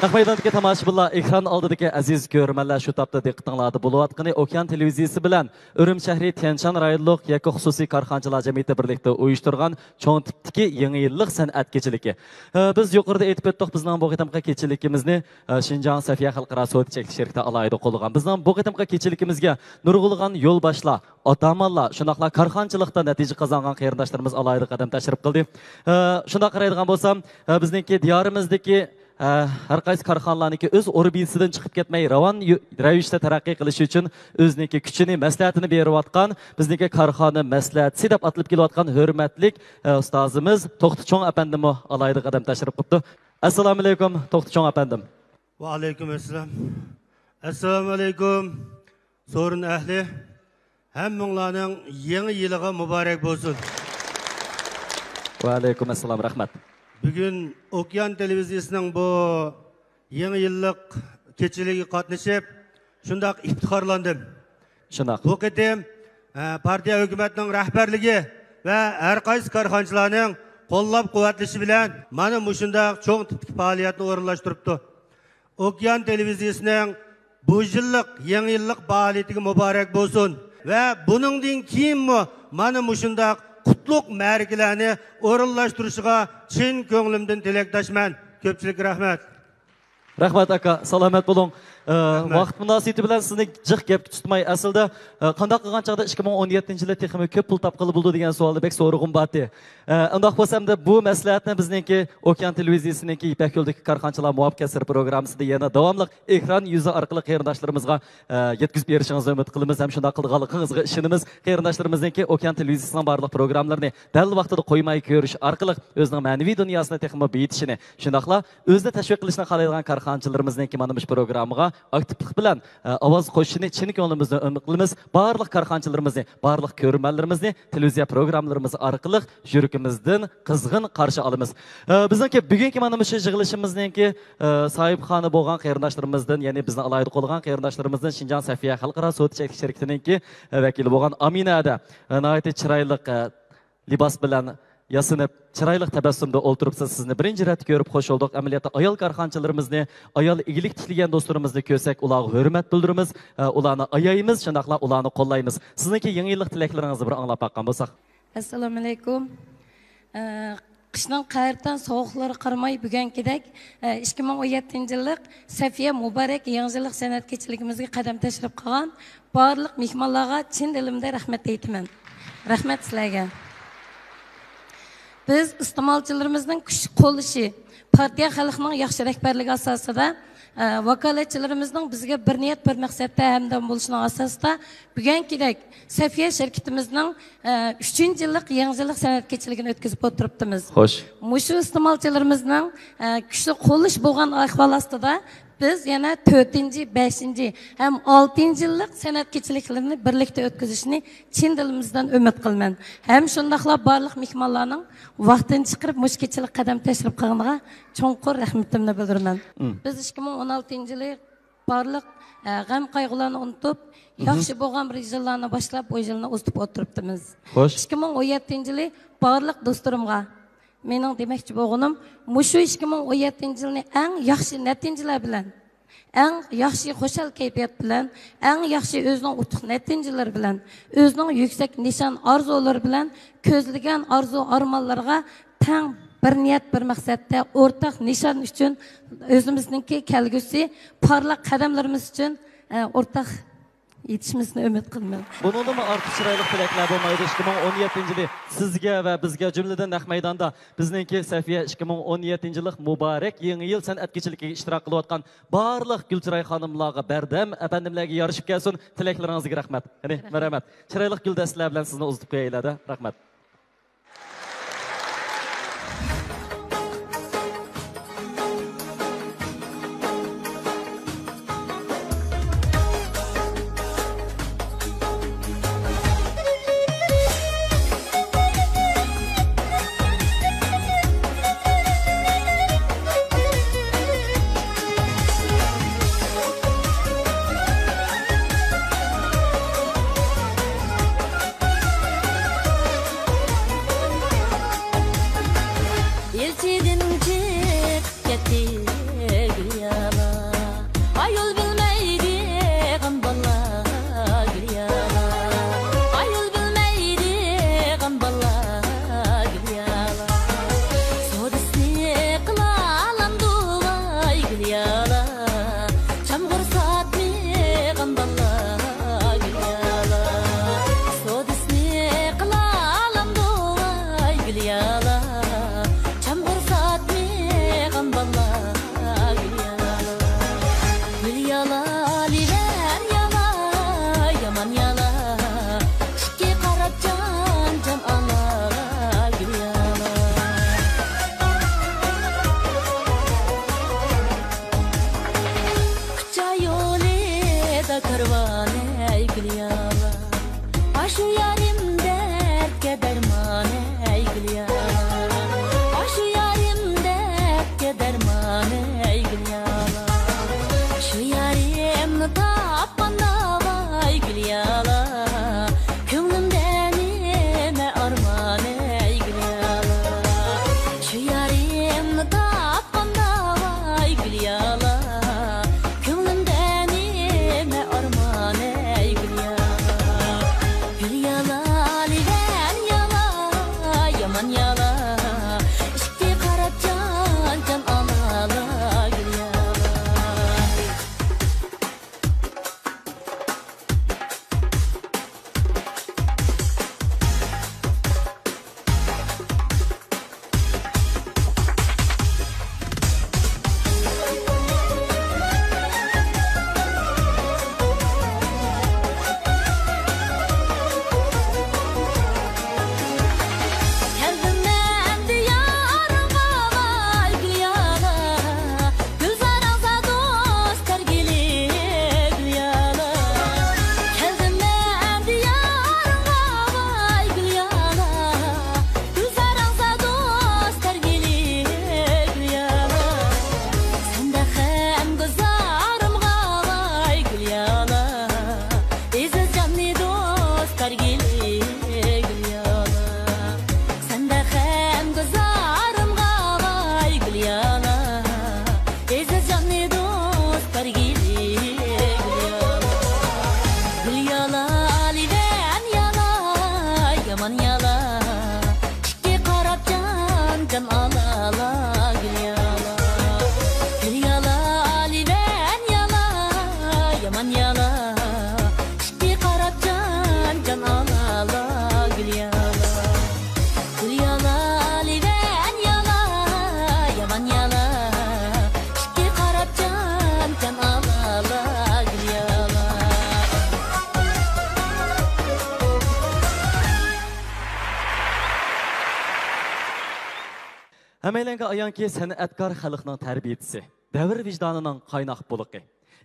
مەيداندىكى تاماشىبىنلار، ئېكران ئالدىدىكى ئەزىز كۆرۈرمەنلەر، شۇ تاپتا دىققىتىڭلاردا بولۇۋاتقىنى ئوكيان تېلېۋىزىيىسى بىلەن ئۈرۈمچى شەھىرى تيەنشان رايونلۇق يەككە خۇسۇسىي كارخانىچىلار جەمئىيىتى بىرلىكتە ئۇيۇشتۇرغان چوڭ تىپتىكى يېڭى يىللىق سەنئەت كېچىلىكى. ئە، بىز يۇقىرىدا ئېيتىپ ئۆتتۇق، بىزنىڭ بۇ قېتىمقى كېچىلىكىمىزنى، ئە، شىنجاڭ سەفىيە خەلقئارا سودا چەكلىك شىركىتى ئالاھىدە قوللىغان. بىزنىڭ بۇ قېتىمقى كېچىلىكىمىزگە نۇرغۇنلىغان يولباشلار، ئاتامانلار، شۇنداقلا كارخانىچىلىقتا نەتىجە قازانغان قېرىنداشلىرىمىز ئالاھىدە قەدەم تەشرىپ قىلدى. ئە، شۇنداق قارايدىغان بولسام، ئە، بىزنىڭكى دىيارىمىزدىكى، ئە، ھەر قايسى كارخانىلارنىڭكى ئۆز ئوربىتىسىدىن چىقىپ كەتمەي، راۋان يو-، رەۋىشتە تەرەققىي قىلىشى ئۈچۈن ئۆزىنىڭكى كۈچىنى، مەسلىھەتىنى بېرىۋاتقان، بىزنىڭكى كارخانا مەسلىھەتچىسى دەپ ئاتىلىپ كېلىۋاتقان ھۆرمەتلىك، ئە، ئۇستازىمىز توختى چوڭ ئەپەندىمۇ ئالاھىدە قەدەم تەشرىپ قىپتۇ. ئەسسالامۇئەلەيكۇم، توختى چوڭ ئەپەندىم. ۋەئەلەيكۇم ئەسسالام. ئەسسالامۇئەلەيكۇم، سورۇن ئەھلى. ھەممىڭلارنىڭ يېڭى يىلىغا مۇبارەك بولسۇن. ۋەئەلەيكۇم ئەسسالام، رەھمەت. بۈگۈن ئوكيان تېلېۋىزىيىسىنىڭ بۇ يېڭى يىللىق كېچىلىكىگە قاتنىشىپ، شۇنداق ئىپتىخارلاندىم. شۇنداق. بۇ قېتىم، ئە، پارتىيە ھۆكۈمەتنىڭ رەھبەرلىكى ۋە ھەر قايسى كارخانىچىلارنىڭ قوللاپ-قۇۋۋەتلىشى بىلەن مانا مۇشۇنداق چوڭ تىپتىكى پائالىيەتنى ئورۇنلاشتۇرۇپتۇ. ئوكيان تېلېۋىزىيىسىنىڭ بۇ يىللىق يېڭى يىللىق پائالىيىتىگە مۇبارەك بولسۇن ۋە بۇنىڭدىن كېيىنمۇ مانا مۇشۇنداق قۇتلۇق مەرىكىلەرنى ئورۇنلاشتۇرۇشىغا چىن كۆڭلۈمدىن تىلەكداشمەن. كۆپچىلىككە رەھمەت. رەھمەت، ئاكا، سالامەت بولۇڭ. ئە، رەھمەت. ۋاقىت مۇناسىۋىتى بىلەن سىزنى جىق گەپكە تۇتماي، ئەسلىدە، ئە، قانداق قىلغان چاغدا ئىككى مىڭ ئون يەتتىنچى يىلى تېخىمۇ كۆپ پۇل تاپقىلى بولىدۇ دېگەن سوئالنى بەك سورىغۇم بارتى. ئە، ئۇنداق بولسا ئەمدى بۇ مەسلىھەتنى بىزنىڭكى ئوكيان تېلېۋىزىيىسىنىڭكى يىپەك يولىدىكى كارخانىچىلار مۇۋەپپەقىيەت سىرى پروگراممىسىدا يەنە داۋاملىق ئېكران يۈزى ئارقىلىق قېرىنداشلىرىمىزغا، ئە، يەتكۈزۈپ بېرىشىڭىزنى ئۈمىد قىلىمىز ھەم شۇنداق قىلىدىغانلىقىڭىزغا ئىشىنىمىز. قېرىنداشلىرىمىزنىڭكى ئوكيان تېلېۋىزىيىسىنىڭ بارلىق پروگراممىلىرىنى دەل ۋاقتىدا قويماي كۆرۈش ئارقىلىق ئۆزىنىڭ مەنىۋى دۇنياسىنى تېخىمۇ بېيىتىشىنى، شۇنداقلا ئۆزىنى تەشۋىق قىلىشنى خالايدىغان كارخانىچىلىرىمىزنىڭكى مانا مۇشۇ پروگراممىغا ئاكتىپلىق بىلەن، ئە، ئاۋاز قوشۇشىنى چىن كۆڭلىمىزدىن ئۈمىد قىلىمىز. بارلىق كارخانىچىلىرىمىزنى، بارلىق كۆرۈرمەنلىرىمىزنى تېلېۋىزىيە پروگراممىلىرىمىز ئارقىلىق يۈرىكىمىزدىن قىزغىن قارشى ئالىمىز. ئە، بىزنىڭكى بۈگۈنكى مانا مۇشۇ يىغىلىشىمىزنىڭكى، ئە، ساھىبخانا بولغان قېرىنداشلىرىمىزدىن، يەنى بىزنى ئالاھىدە قوللىغان قېرىنداشلىرىمىزدىن شىنجاڭ سەفىيە خەلقئارا سودا چەكلىك شىركىتىنىڭكى، ئە، ۋەكىلى بولغان ئامىنە ھەدە، ئە، ناھايىتى چىرايلىق، ئە، لىباس بىلەن ياسىنىپ، چىرايلىق تەبەسسۇمدا ئولتۇرۇپسىز. سىزنى بىرىنچى رەتتە كۆرۈپ خوش بولدۇق. ئەمەلىيەتتە ئايال كارخانىچىلىرىمىزنى، ئايال ئىگىلىك تىكلىگەن دوستلىرىمىزنى كۆرسەك، ئۇلارغا ھۆرمەت بىلدۈرىمىز، ئە، ئۇلارنى ئايايمىز، شۇنداقلا ئۇلارنى قوللايمىز. سىزنىڭكى يېڭى يىللىق تىلەكلىرىڭىزنى بىر ئاڭلاپ باققان بولساق. ئەسسالامۇئەلەيكۇم. ئە، قىشنىڭ قەھرىتان سوغۇقلىرىغا قارىماي، بۈگۈنكىدەك، ئە، ئىككى مىڭ ئون يەتتىنچى يىللىق سەفىيە مۇبارەك يېڭى يىللىق سەنئەت كېچىلىكىمىزگە قەدەم تەشرىپ قىلغان بارلىق مېھمانلارغا چىن دىلىمدىن رەھمەت ئېيتىمەن. رەھمەت سىلەرگە. بىز ئىستېمالچىلىرىمىزنىڭ كۈچ قوللىشى، پارتىيە خەلقنىڭ ياخشى رەھبەرلىكى ئاساسىدا، ئە، ۋاكالەتچىلىرىمىزنىڭ بىزگە بىر نىيەت، بىر مەقسەتتە ھەمدەم بولۇشىنىڭ ئاساسىدا، بۈگۈنكىدەك سەفىيە شىركىتىمىزنىڭ، ئە، ئۈچىنچى يىللىق يېڭى يىللىق سەنئەت كېچىلىكىنى ئۆتكۈزۈپ ئولتۇرۇپتىمىز. خوش. مۇشۇ ئىستېمالچىلىرىمىزنىڭ، ئە، كۈچلۈك قوللىشى بولغان ئەھۋال ئاستىدا، بىز يەنە تۆتىنچى، بەشىنچى ھەم ئالتىنچى يىللىق سەنئەت كېچىلىكلىرىنى بىرلىكتە ئۆتكۈزۈشنى چىن دىلىمىزدىن ئۈمىد قىلىمەن. ھەم شۇنداقلا بارلىق مېھمانلارنىڭ ۋاقتىنى چىقىرىپ مۇشۇ كېچىلىك قەدەم تەشرىپ قىلغىنىغا چوڭقۇر رەھمىتىمنى بىلدۈرىمەن. مم. بىز ئىككى مىڭ ئون ئالتىنچى يىلى بارلىق، ئە، غەم-قايغۇلارنى ئۇنتۇپ، مم. ياخشى بولغان بىر يىللارنى باشلاپ، بۇ يىلنى ئۇزىتىپ ئولتۇرۇپتىمىز. خوش. ئىككى مىڭ ئون يەتتىنچى يىلى بارلىق دوستلىرىمغا مېنىڭ دېمەكچى بولغىنىم، مۇشۇ ئىككى مىڭ ئون يەتتىنچى يىلنى ئەڭ ياخشى نەتىجىلەر بىلەن، ئەڭ ياخشى خۇشال كەيپىيات بىلەن، ئەڭ ياخشى ئۆزىنىڭ ئۇتۇق نەتىجىلىرى بىلەن، ئۆزىنىڭ يۈكسەك نىشان ئارزۇلىرى بىلەن كۆزلىگەن ئارزۇ ئارمانلىرىغا تەڭ بىر نىيەت، بىر مەقسەتتە ئورتاق نىشان ئۈچۈن ئۆزىمىزنىڭكى كەلگۈسى پارلاق قەدەملىرىمىز ئۈچۈن، ئە، ئورتاق يېتىشىمىزنى ئۈمىد قىلىمەن. بۇنىڭدىنمۇ ئارتۇق چىرايلىق تىلەكلەر بولمايدۇ. ئىككى مىڭ ئون يەتتىنچى يىلى سىزگە ۋە بىزگە، جۈملىدىن نەق مەيداندا بىزنىڭكى سەفىيە ئىككى مىڭ ئون يەتتىنچى يىللىق مۇبارەك يېڭى يىل سەنئەت كېچىلىكىگە ئىشتىراك قىلىۋاتقان بارلىق گۈلچىراي خانىملارغا، بەردەم ئەپەندىملەرگە يارىشىپ كەلسۇن. تىلەكلىرىڭىزگە رەھمەت. يەنى مەرھەمەت. چىرايلىق گۈلدەستىلەر بىلەن سىزنى ئۇزىتىپ قويايلى-دە. رەھمەت. يالا، ئالىۋەن يالا، يامان يالا. ئىككى قاراپ جان، جان ئالالا، گۈل يالا. گۈل يالا، ئالىۋەن يالا، يامان يالا. ئىككى قاراپ جان، جان ئالالا، گۈل يالا. گۈل يالا، ئالىۋەن يالا، يامان يالا. ئىككى قاراپ جان، جان ئالالا، گۈل يالا. ھەممەيلەنگە ئايانكى، سەنئەتكار خەلقنىڭ تەربىيىچىسى، دەۋر ۋىجدانىنىڭ قايناق بۇلىقى،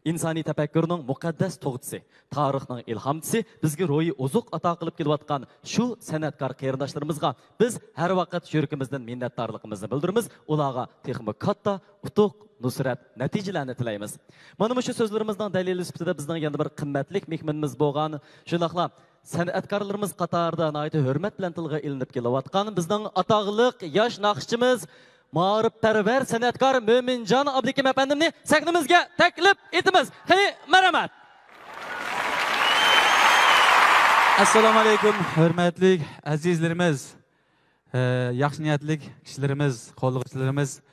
ئىنسانىي تەپەككۇرنىڭ مۇقەددەس تۇغۇتىسى، تارىخنىڭ ئىلھامچىسى، بىزگە روھىي ئوزۇق ئاتا قىلىپ كېلىۋاتقان شۇ سەنئەتكار قېرىنداشلىرىمىزغا بىز ھەر ۋاقىت يۈرىكىمىزدىن مىننەتدارلىقىمىزنى بىلدۈرىمىز، ئۇلارغا تېخىمۇ كاتتا ئۇتۇق، نۇسرەت، نەتىجىلەرنى تىلەيمىز. مانا مۇشۇ سۆزلىرىمىزنىڭ دەلىلى سۈپىتىدە بىزنىڭ يەنە بىر قىممەتلىك مېھمىنىمىز بولغان، شۇنداقلا سەنئەتكارلىرىمىز قاتارىدا ناھايىتى ھۆرمەت بىلەن تىلغا ئېلىنىپ كېلىۋاتقان بىزنىڭ ئاتاقلىق ياش ناخشىچىمىز، مائارىپپەرۋەر سەنئەتكار مۆمىنجان ئابلىكىم ئەپەندىمنى سەھنىمىزگە تەكلىپ ئېتىمىز. قېنى، مەرھەمەت! ئەسسالامۇ ئەلەيكۇم، ھۆرمەتلىك ئەزىزلىرىمىز، ئە، ياخشى نىيەتلىك كىشىلىرىمىز، قوللىغۇچىلىرىمىز،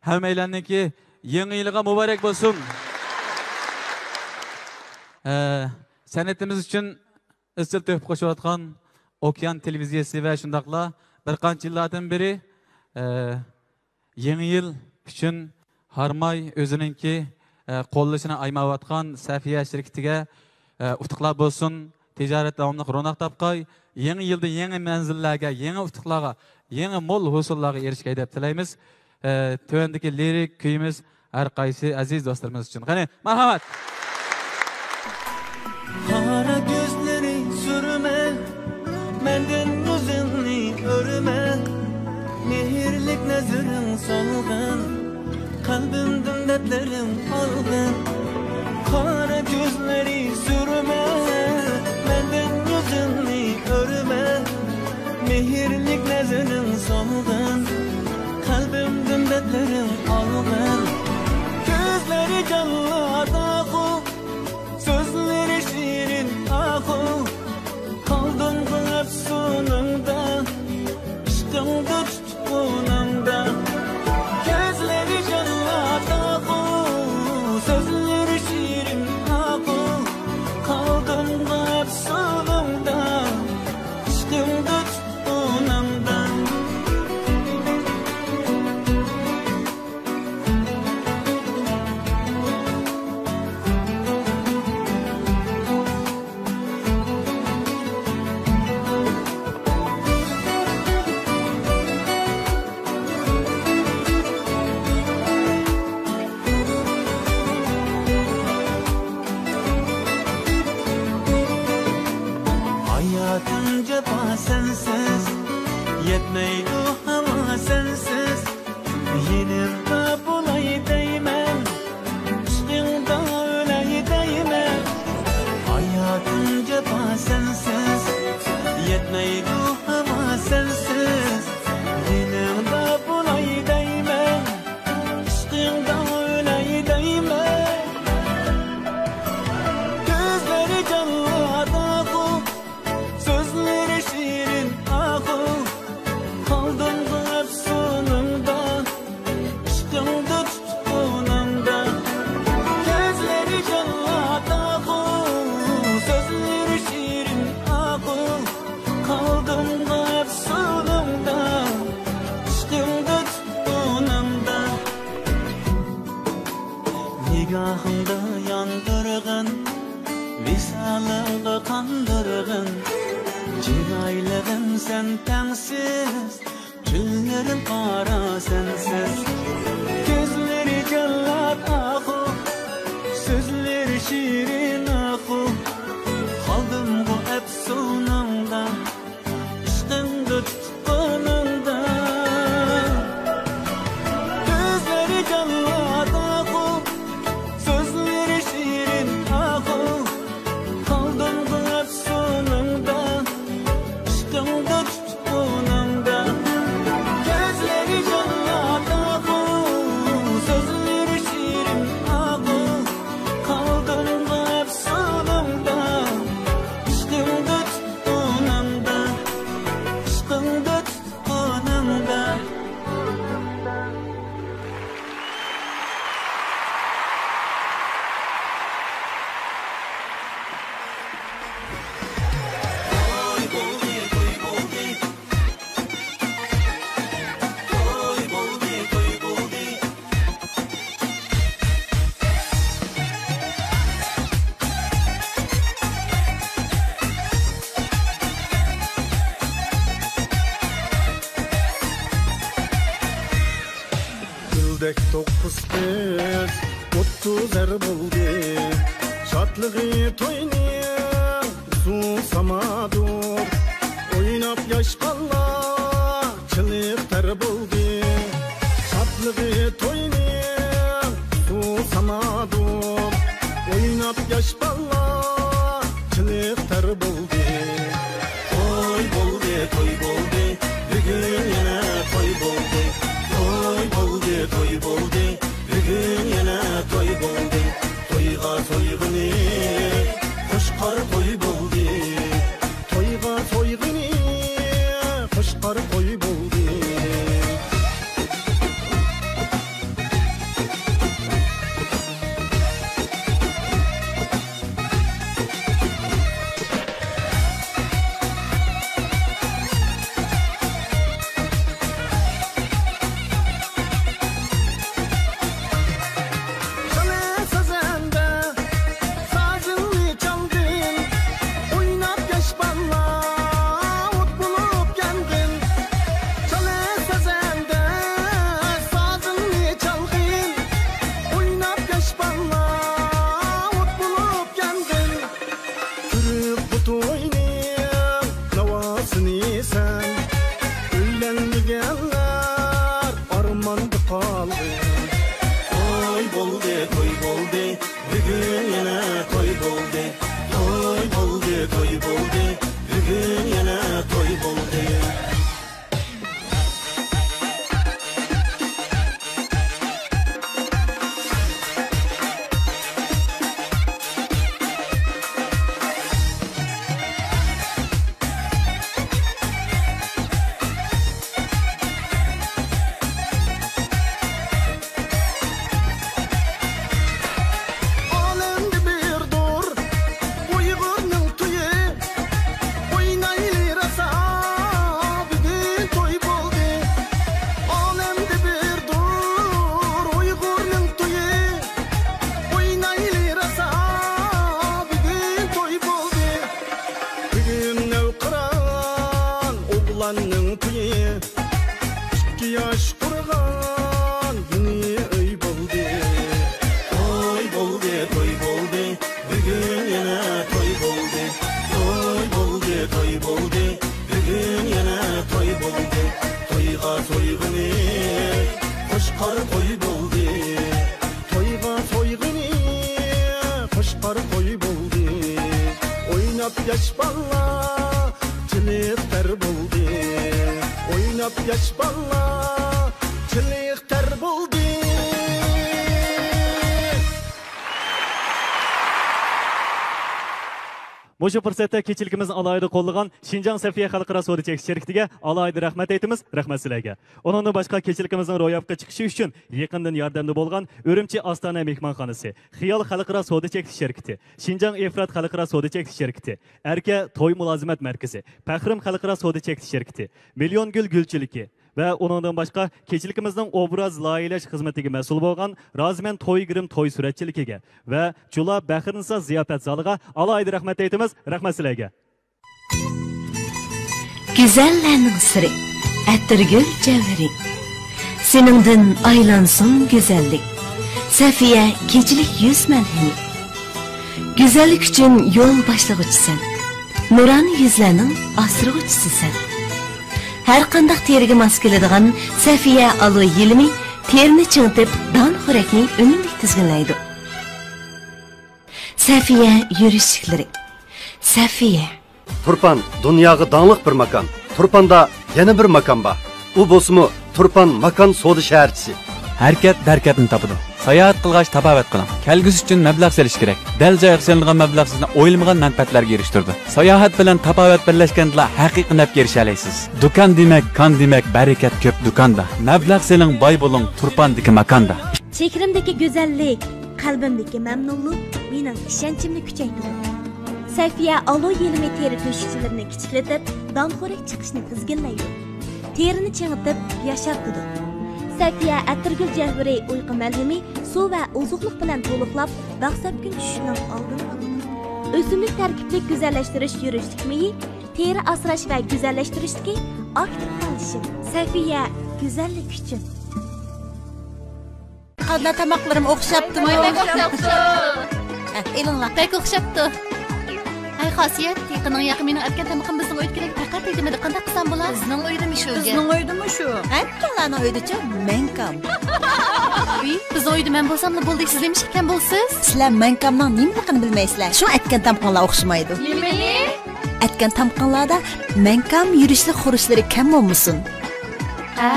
ھەممەيلەننىڭكى يېڭى يىلىغا مۇبارەك بولسۇن! ئە، سەنئىتىمىز ئۈچۈن ئىزچىل تۆھپە قوشۇۋاتقان ئوكيان تېلېۋىزىيەسى ۋە شۇنداقلا بىر قانچە يىللاردىن بېرى، ئە، يېڭى يىل ئۈچۈن ھارماي ئۆزىنىڭكى، ئە، قوللىشىنى ئايىمايۋاتقان سەفىيە شىركىتىگە، ئە، ئۇتۇقلار بولسۇن، تىجارەت داۋاملىق روناق تاپقاي، يېڭى يىلدا يېڭى مەنزىللەرگە، يېڭى ئۇتۇقلارغا، يېڭى مول ھوسۇللارغا ئېرىشكەي دەپ تىلەيمىز. ئە، تۆۋەندىكى لىرىك كۈيىمىز ھەر قايسى ئەزىز دوستلىرىمىز ئۈچۈن. قېنى، مەرھەمەت! قارا كۆزلىرى سۈرمە، مەندىن يۈزۈڭنى ئۆرمە. مېھىرلىك نەزىرىڭ سالغىن، قەلبىمدىن دەردلىرىڭ ئالغىن. قارا كۆزلىرى سۈرمە، مەندىن يۈزۈڭنى ئۆرمە. مېھىرلىك نەزىرىڭ سالغىن، قەلبىمدىن دەردلىرىڭ ئالغىن. كۆزلىرى جانلىق ئاخۇ، سۆزلىرى شېرىن ئاخۇ. قالدىمغۇ ئەپسۇنۇڭدا، ئىشقىڭدا تۇتقۇنۇڭدا. كۆزلىرى جانلىق ئاخۇ، سۆزلىرى شېرىن ئاخۇ. قالدىمغۇ ئەپسۇنۇڭدا، ئىشقىڭدا تۇتقۇنۇڭدا. ھاياتىم جاپا سەنسىز، يەتمەيدۇ ھاۋا سەنسىز. يېنىمدا بولاي دەيمەن، ئىشقىڭدا ئۆلەي دەيمەن. ھاياتىم جاپا سەنسىز، يەتمەيدۇ ھاۋا سەنسىز. يېنىڭدا بولاي دەيمەن، ئىشقىڭدا ئۆلەي دەيمەن. كۆزلىرى جانلىق ئاخۇ، سۆزلىرى شېرىن ئاخۇ. قالدىمغۇ ئەپسۇنۇڭدا، ئىشقىڭدا تۇتقۇنۇڭدا. كۆزلىرى جانلىق ئاخۇ، سۆزلىرى شېرىن ئاخۇ. قالدىمغۇ ئەپسۇنۇڭدا، ئىشقىڭدا تۇتقۇنۇڭدا. نىگاھىڭدا ياندۇرغىن، ۋىسالىڭغا قاندۇرغىن. چىرايلىقىم سەن تەڭسىز، تۈنلىرىم قارا سەنسىز. كۆزلىرى جاللات ئاخۇ، سۆزلىرى شېرىن ئاخۇ. قالدىمغۇ ئەپسۇنۇڭدا، ئىشقىڭدا تۇتقىنىڭدا. كۆزلىرى جاللات ئاخۇ، سۆزلىرى شېرىن ئاخۇ. قالدىمغۇ ئەپسۇنۇڭدا، ئىشقىڭدا تۇتقىنىڭدا. كۆزلىرى جاللات ئاخۇ، سۆزلىرى شېرىن ئاخۇ. قالدىمغۇ ئەپسۇنۇڭدا، توققۇز قىز ئوتتۇز ئەر بولدى. شادلىقى توينىڭ سۇ سامادۇر. ئويناپ ياش بالىلار چىلىق تەر بولدى. شادلىقى توينىڭ سۇ سامادۇر. ئويناپ ياش بالىلار چىلىق تەر بولدى. توي بولدى، توي بولدى، بۈگۈن يەنە توي بولدى. توي بولدى، توي بولدى، بۈگۈن يەنە توي بولدى. تويغا سويغىنى قوشقار قوي بولدى. تويغا سويغىنى قوشقار قوي بولدى. شالا سازەندە سازىڭنى چالغىن، ئويناپ ياش بالىلار ئوت بولۇپ يانغىن. شالا سازەندە سازىڭنى چالغىن، ئويناپ ياش بالىلار ئوت بولۇپ يانغىن. كۆرۈپ بۇ توينىڭ ناۋاسىنى سەن، ئۆيلەنمىگەنلەر ئارماندا قالغىن. توي بولدى، توي بولدى، بۈگۈن يەنە توي بولدى. توي بولدى، توي بولدى، بۈگۈن يەنە توي بولدى. ئالەمدە بىردۇر ئۇيغۇرنىڭ تويى، ئوينايلى راسا، بۈگۈن توي بولدى. ئالەمدە بىردۇر ئۇيغۇرنىڭ تويى، ئوينايلى راسا، بۈگۈن توي بولدى. بۈگۈن نەۋقىران ئوغلاننىڭ تويى، ئىككى ياش قۇرغان يېڭى ئۆي بولدى. توي بولدى، توي بولدى، بۈگۈن يەنە توي بولدى. توي بولدى، توي بولدى، بۈگۈن يەنە توي بولدى. تويغا سويغىنى قوشقار قوي بولدى. تويغا سويغىنى قوشقار قوي بولدى. ئويناپ ياش بالىلار چىلىق تەر بولدى. ئويناپ ياش بالىلار چىلىق تەر بولدى. مۇشۇ پۇرسەتتە كېچىلىكىمىزنى ئالاھىدە قوللىغان شىنجاڭ سەفىيە خەلقئارا سودا چەكلىك شىركىتىگە ئالاھىدە رەھمەت ئېيتىمىز، رەھمەت سىلەرگە. ئۇنىڭدىن باشقا، كېچىلىكىمىزنىڭ روياپقا چىقىشى ئۈچۈن يېقىندىن ياردەمدە بولغان ئۈرۈمچى ئاستانە مېھمانخانىسى، خىيال خەلقئارا سودا چەكلىك شىركىتى، شىنجاڭ ئىفرات خەلقئارا سودا چەكلىك شىركىتى، ئەركە توي مۇلازىمەت مەركىزى، پەخرىم خەلقئارا سودا چەكلىك شىركىتى، مىليون گۈل گۈلچىلىكى، ۋە ئۇنىڭدىن باشقا، كېچىلىكىمىزنىڭ ئوبراز لايىھەلەش خىزمىتىگە مەسئۇل بولغان رازىمەن توي گىرىم توي سۈرەتچىلىكىگە ۋە جۇلا بەخىرنىسا زىياپەت زالىغا ئالاھىدە رەھمەت ئېيتىمىز، رەھمەت سىلەرگە. گۈزەللەرنىڭ سىرى، ئەتىرگۈل جەۋھىرى. سېنىڭدىن ئايلانسۇن گۈزەللىك، سەفىيە كېچىلىك يۈز مەلھىمى. گۈزەللىك ئۈچۈن يول باشلىغۇچىسەن، نۇرانە يۈزلەرنىڭ ئاسرىغۇچىسى سەن. ھەر قانداق تېرىگە ماس كېلىدىغان سەفىيە ئالوي يېلىمى تېرىنى چىڭىتىپ، دان خورەكنى ئۈنۈملۈك تىزگىنلەيدۇ. سەفىيە يۈرۈشلۈكلىرى. سەفىيە. تۇرپان دۇنياغا داڭلىق بىر ماكان. تۇرپاندا يەنە بىر ماكان بار. ئۇ بولسىمۇ تۇرپان ماكان سودا شەھەرچىسى. ھەرىكەت بەرىكەتنى تاپىدۇ. ساياھەت قىلغاچ تاپاۋەت قىلىڭ. كەلگۈسى ئۈچۈن مەبلەغ سېلىش كېرەك. دەل جايىغا سېلىنغان مەبلەغ سىزنى ئويلىمىغان مەنپەئەتلەرگە ئېرىشتۈرىدۇ. ساياھەت بىلەن تاپاۋەت بىرلەشكەندىلا ھەقىقىي نەپكە ئېرىشەلەيسىز. دۇكان دېمەك، كان دېمەك، بەرىكەت كۆپ دۇكاندا. مەبلەغ سېلىڭ، باي بولۇڭ تۇرپاندىكى ماكاندا. چېھرىمدىكى گۈزەللىك، قەلبىمدىكى مەمنۇنلۇق مېنىڭ ئىشەنچىمنى كۈچەيتىدۇ. سەفىيە ئالوي يېلىمى تېرە تۆشۈكچىلىرىنى كىچىكلىتىپ، دان خورەك چىقىشنى تىزگىنلەيدۇ. تېرىنى چىڭىتىپ، ياشارتىدۇ. سەفىيە ئەتىرگۈل جەۋھىرى ئۇيقۇ مەلھىمى سۇ ۋە ئوزۇقلۇق بىلەن تولۇقلاپ، داغ سەپكۈن چۈشۈشنىڭ ئالدىنى ئالىدۇ. ئۆسۈملۈك تەركىبلىك گۈزەللەشتۈرۈش يۈرۈشلۈك مېيى، تېرە ئاسراش ۋە گۈزەللەشتۈرۈشتىكى ئاكتىپ قاتنىشىم. سەفىيە، گۈزەللىك ئۈچۈن. قانداق تاماقلىرىم ئوخشاپتىمۇ؟ ۋاي، بەك ئوخشاپتۇ. ھە، ئېلىڭلار. بەك ئوخشاپتۇ. ھەي، خاسىيەت، يېقىنىڭ يېقى مېنىڭ ئەتكەن تامىقىم بىزنىڭ ئۆيدىكىلەرگە پەقەت تېگىمىدى. قانداق قىلسام بولا؟ بىزنىڭ ئۆيدىمۇ شۇ گەپ. بىزنىڭ ئۆيدىمۇ شۇ. ھەممىڭلارنىڭ ئۆيدىچۇ مەڭكام. ئۇي، بىزنىڭ ئۆيدە مەن بولساملا بولدى، سىز نېمىشقا كەم بولىسىز؟ سىلەر مەڭكامنىڭ نېمىلىكىنى بىلمەيسىلەر. شۇڭا ئەتكەن تامىقىڭلار ئوخشىمايدۇ. نېمىنى؟ ئەتكەن تامىقىڭلاردا مەڭكام يۈرۈشلۈك خۇرۇچلىرى كەم بولمىسۇن. ھە.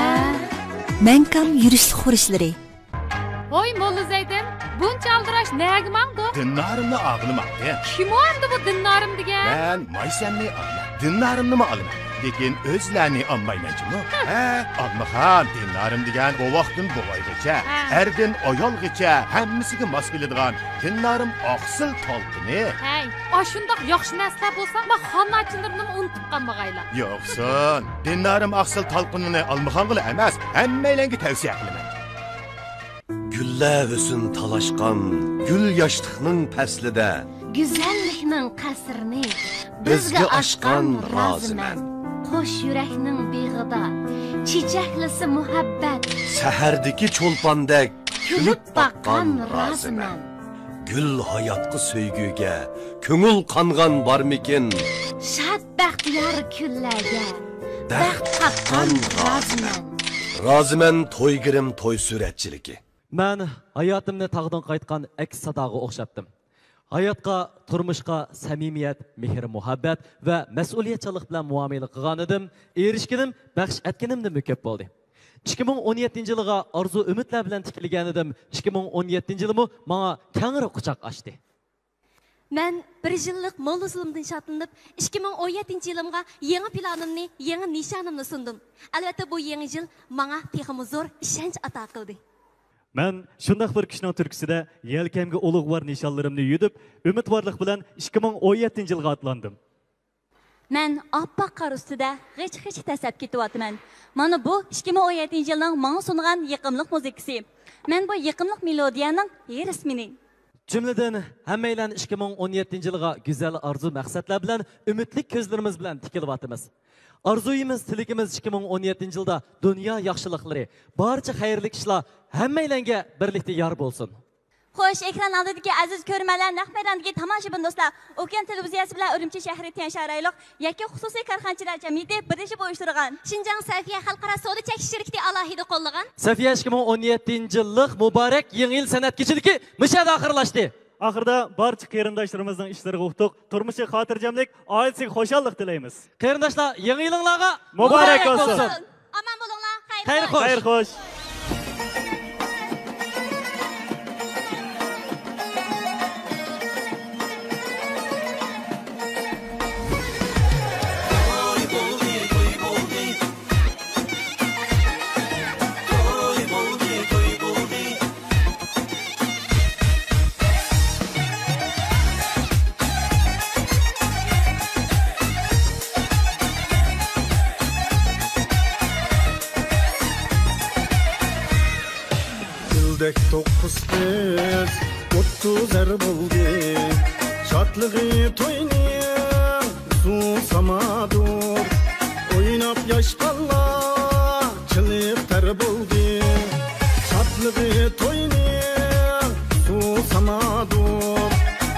مەڭكام يۈرۈشلۈك خۇرۇچلىرى. ھوي، موللا زەيدىن، بۇنچە ئالدىراش نەگە ماڭدۇق؟ دىننارىمنى ئاغىلىماقتى. كىم ئۇ ئەمدى بۇ دىننارىم دېگەن؟ مەن مايسەمنى ئالىمەن، دىننارىمنىمۇ ئالىمەن. لېكىن ئۆزلەرنى ئالمايمەن جۇمۇ. ھە، ئالمىخان، دىننارىم دېگەن بوۋاقتىن بوۋايغىچە، ھە، ئەردىن ئايالغىچە ھەممىسىگە ماس كېلىدىغان دىننارىم ئاقسىل تالقىنى. ھەي، ئاشۇنداق ياخشى نەرسىلەر بولسا، ما خاناچىلىرىمنىمۇ ئۇنتۇپ قالمىغايلا. يوقسۇن، دىننارىم ئاقسىل تالقىنىنى ئالمىخانغىلا ئەمەس، ھەممەيلەنگە تەۋسىيە قىلىمەن. گۈللەر ھۆسن تالاشقان گۈل ياشلىقنىڭ پەسلىدە، گۈزەللىكنىڭ قەسرىنى بىزگە ئاچقان رازىمەن. قوش يۈرەكنىڭ بېغىدا چېچەكلىسە مۇھەببەت، سەھەردىكى چولپاندەك كۈلۈپ باققان رازىمەن. گۈل ھاياتقا، سۆيگۈگە كۆڭۈل قانغان بارمىكىن؟ شاد بەختىيار كۈنلەرگە بەخت تاپقان رازىمەن. رازىمەن تويگىرىم توي سۈرەتچىلىكى. مەن ھاياتىمنى تاغدىن قايتقان ئەكس ساداغا ئوخشاتتىم. ھاياتقا، تۇرمۇشقا سەمىمىيەت، مېھىر-مۇھەببەت ۋە مەسئۇلىيەتچانلىق بىلەن مۇئامىلە قىلغانىدىم، ئېرىشكىنىم، بەخش ئەتكىنىمدىنمۇ كۆپ بولدى. ئىككى مىڭ ئون يەتتىنچى يىلىغا ئارزۇ-ئۈمىدلەر بىلەن تىكىلگەنىدىم، ئىككى مىڭ ئون يەتتىنچى يىلمۇ ماڭا كەڭرى قۇچاق ئاچتى. مەن بىر يىللىق موللا زۇلۇمدىن شادلىنىپ، ئىككى مىڭ ئون يەتتىنچى يىلىمغا يېڭى پىلانىمنى، يېڭى نىشانىمنى سۇندۇم. ئەلۋەتتە، بۇ يېڭى يىل ماڭا تېخىمۇ زور ئىشەنچ ئاتا قىلدى. مەن شۇنداق بىر كۈچنىڭ تۈرتكىسىدە يەلكەمگە ئۇلۇغۋار نىشانلىرىمنى يۈدۈپ، ئۈمىدۋارلىق بىلەن ئىككى مىڭ ئون يەتتىنچى يىلغا ئاتلاندىم. مەن ئاپئاق قار ئۈستىدە غىچ-غىچ دەسسەپ كېتىۋاتىمەن. مانا بۇ ئىككى مىڭ ئون يەتتىنچى يىلنىڭ ماڭا سۇنغان يېقىملىق مۇزىكىسى. مەن بۇ يېقىملىق مېلودىيەنىڭ ھېرىسمېنى. جۈملىدىن، ھەممەيلەن ئىككى مىڭ ئون يەتتىنچى يىلغا گۈزەل ئارزۇ مەقسەتلەر بىلەن ئۈمىدلىك كۆزلىرىمىز بىلەن تىكىلىۋاتىمىز. ئارزۇيىمىز، تىلىكىمىز ئىككى مىڭ ئون يەتتىنچى يىلدا دۇنيا ياخشىلىقلىرى، بارچە خەيرلىك ئىشلار ھەممەيلەنگە بىرلىكتە يار بولسۇن. خوش، ئېكران ئالدىدىكى ئەزىز كۆرۈرمەنلەر، نەق مەيداندىكى تاماشىبىن دوستلار، ئوكيان تېلېۋىزىيەسى بىلەن ئۇرۇمچى شەھىرى تيەنشان رايونلۇق يەككە خۇسۇسىي كارخانىچىلار جەمئىيىتى بىرلىشىپ ئۇيۇشتۇرغان شىنجاڭ سەفىيە خەلقئارا سودا چەكلىك شىركىتى ئالاھىدە قوللىغان سەفىيە ئىككى مىڭ ئون يەتتىنچى يىللىق مۇبارەك يېڭى يىل سەنئەت كېچىلىكى مۇشۇ يەردە ئاخىرلاشتى. ئاخىرىدا بارچە قېرىنداشلىرىمىزنىڭ ئىشلىرىغا ئۇتۇق، تۇرمۇشىغا خاتىرجەملىك، ئائىلىسىگە خۇشاللىق تىلەيمىز. قېرىنداشلار، يېڭى يىلىڭلارغا مۇبارەك بولسۇن. ئامان بولۇڭلار. خەير خوش. خەير خوش. گۈلدەك توققۇز قىز ئوتتۇز ئەر بولدى. شادلىقى توينىڭ سۇ سامادۇر. ئويناپ ياش بالىلار چىلىق تەر بولدى. شادلىقى توينىڭ سۇ سامادۇر.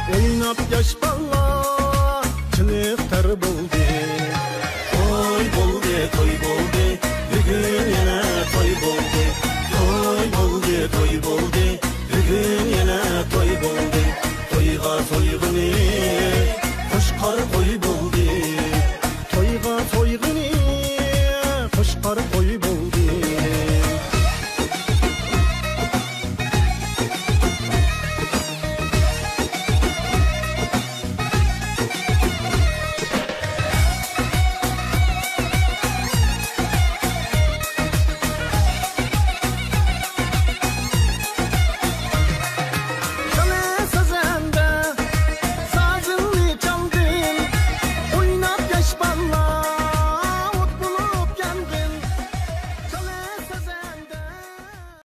ئويناپ ياش بالىلار چىلىق تەر بولدى. توي بولدى، توي بولدى، بۈگۈن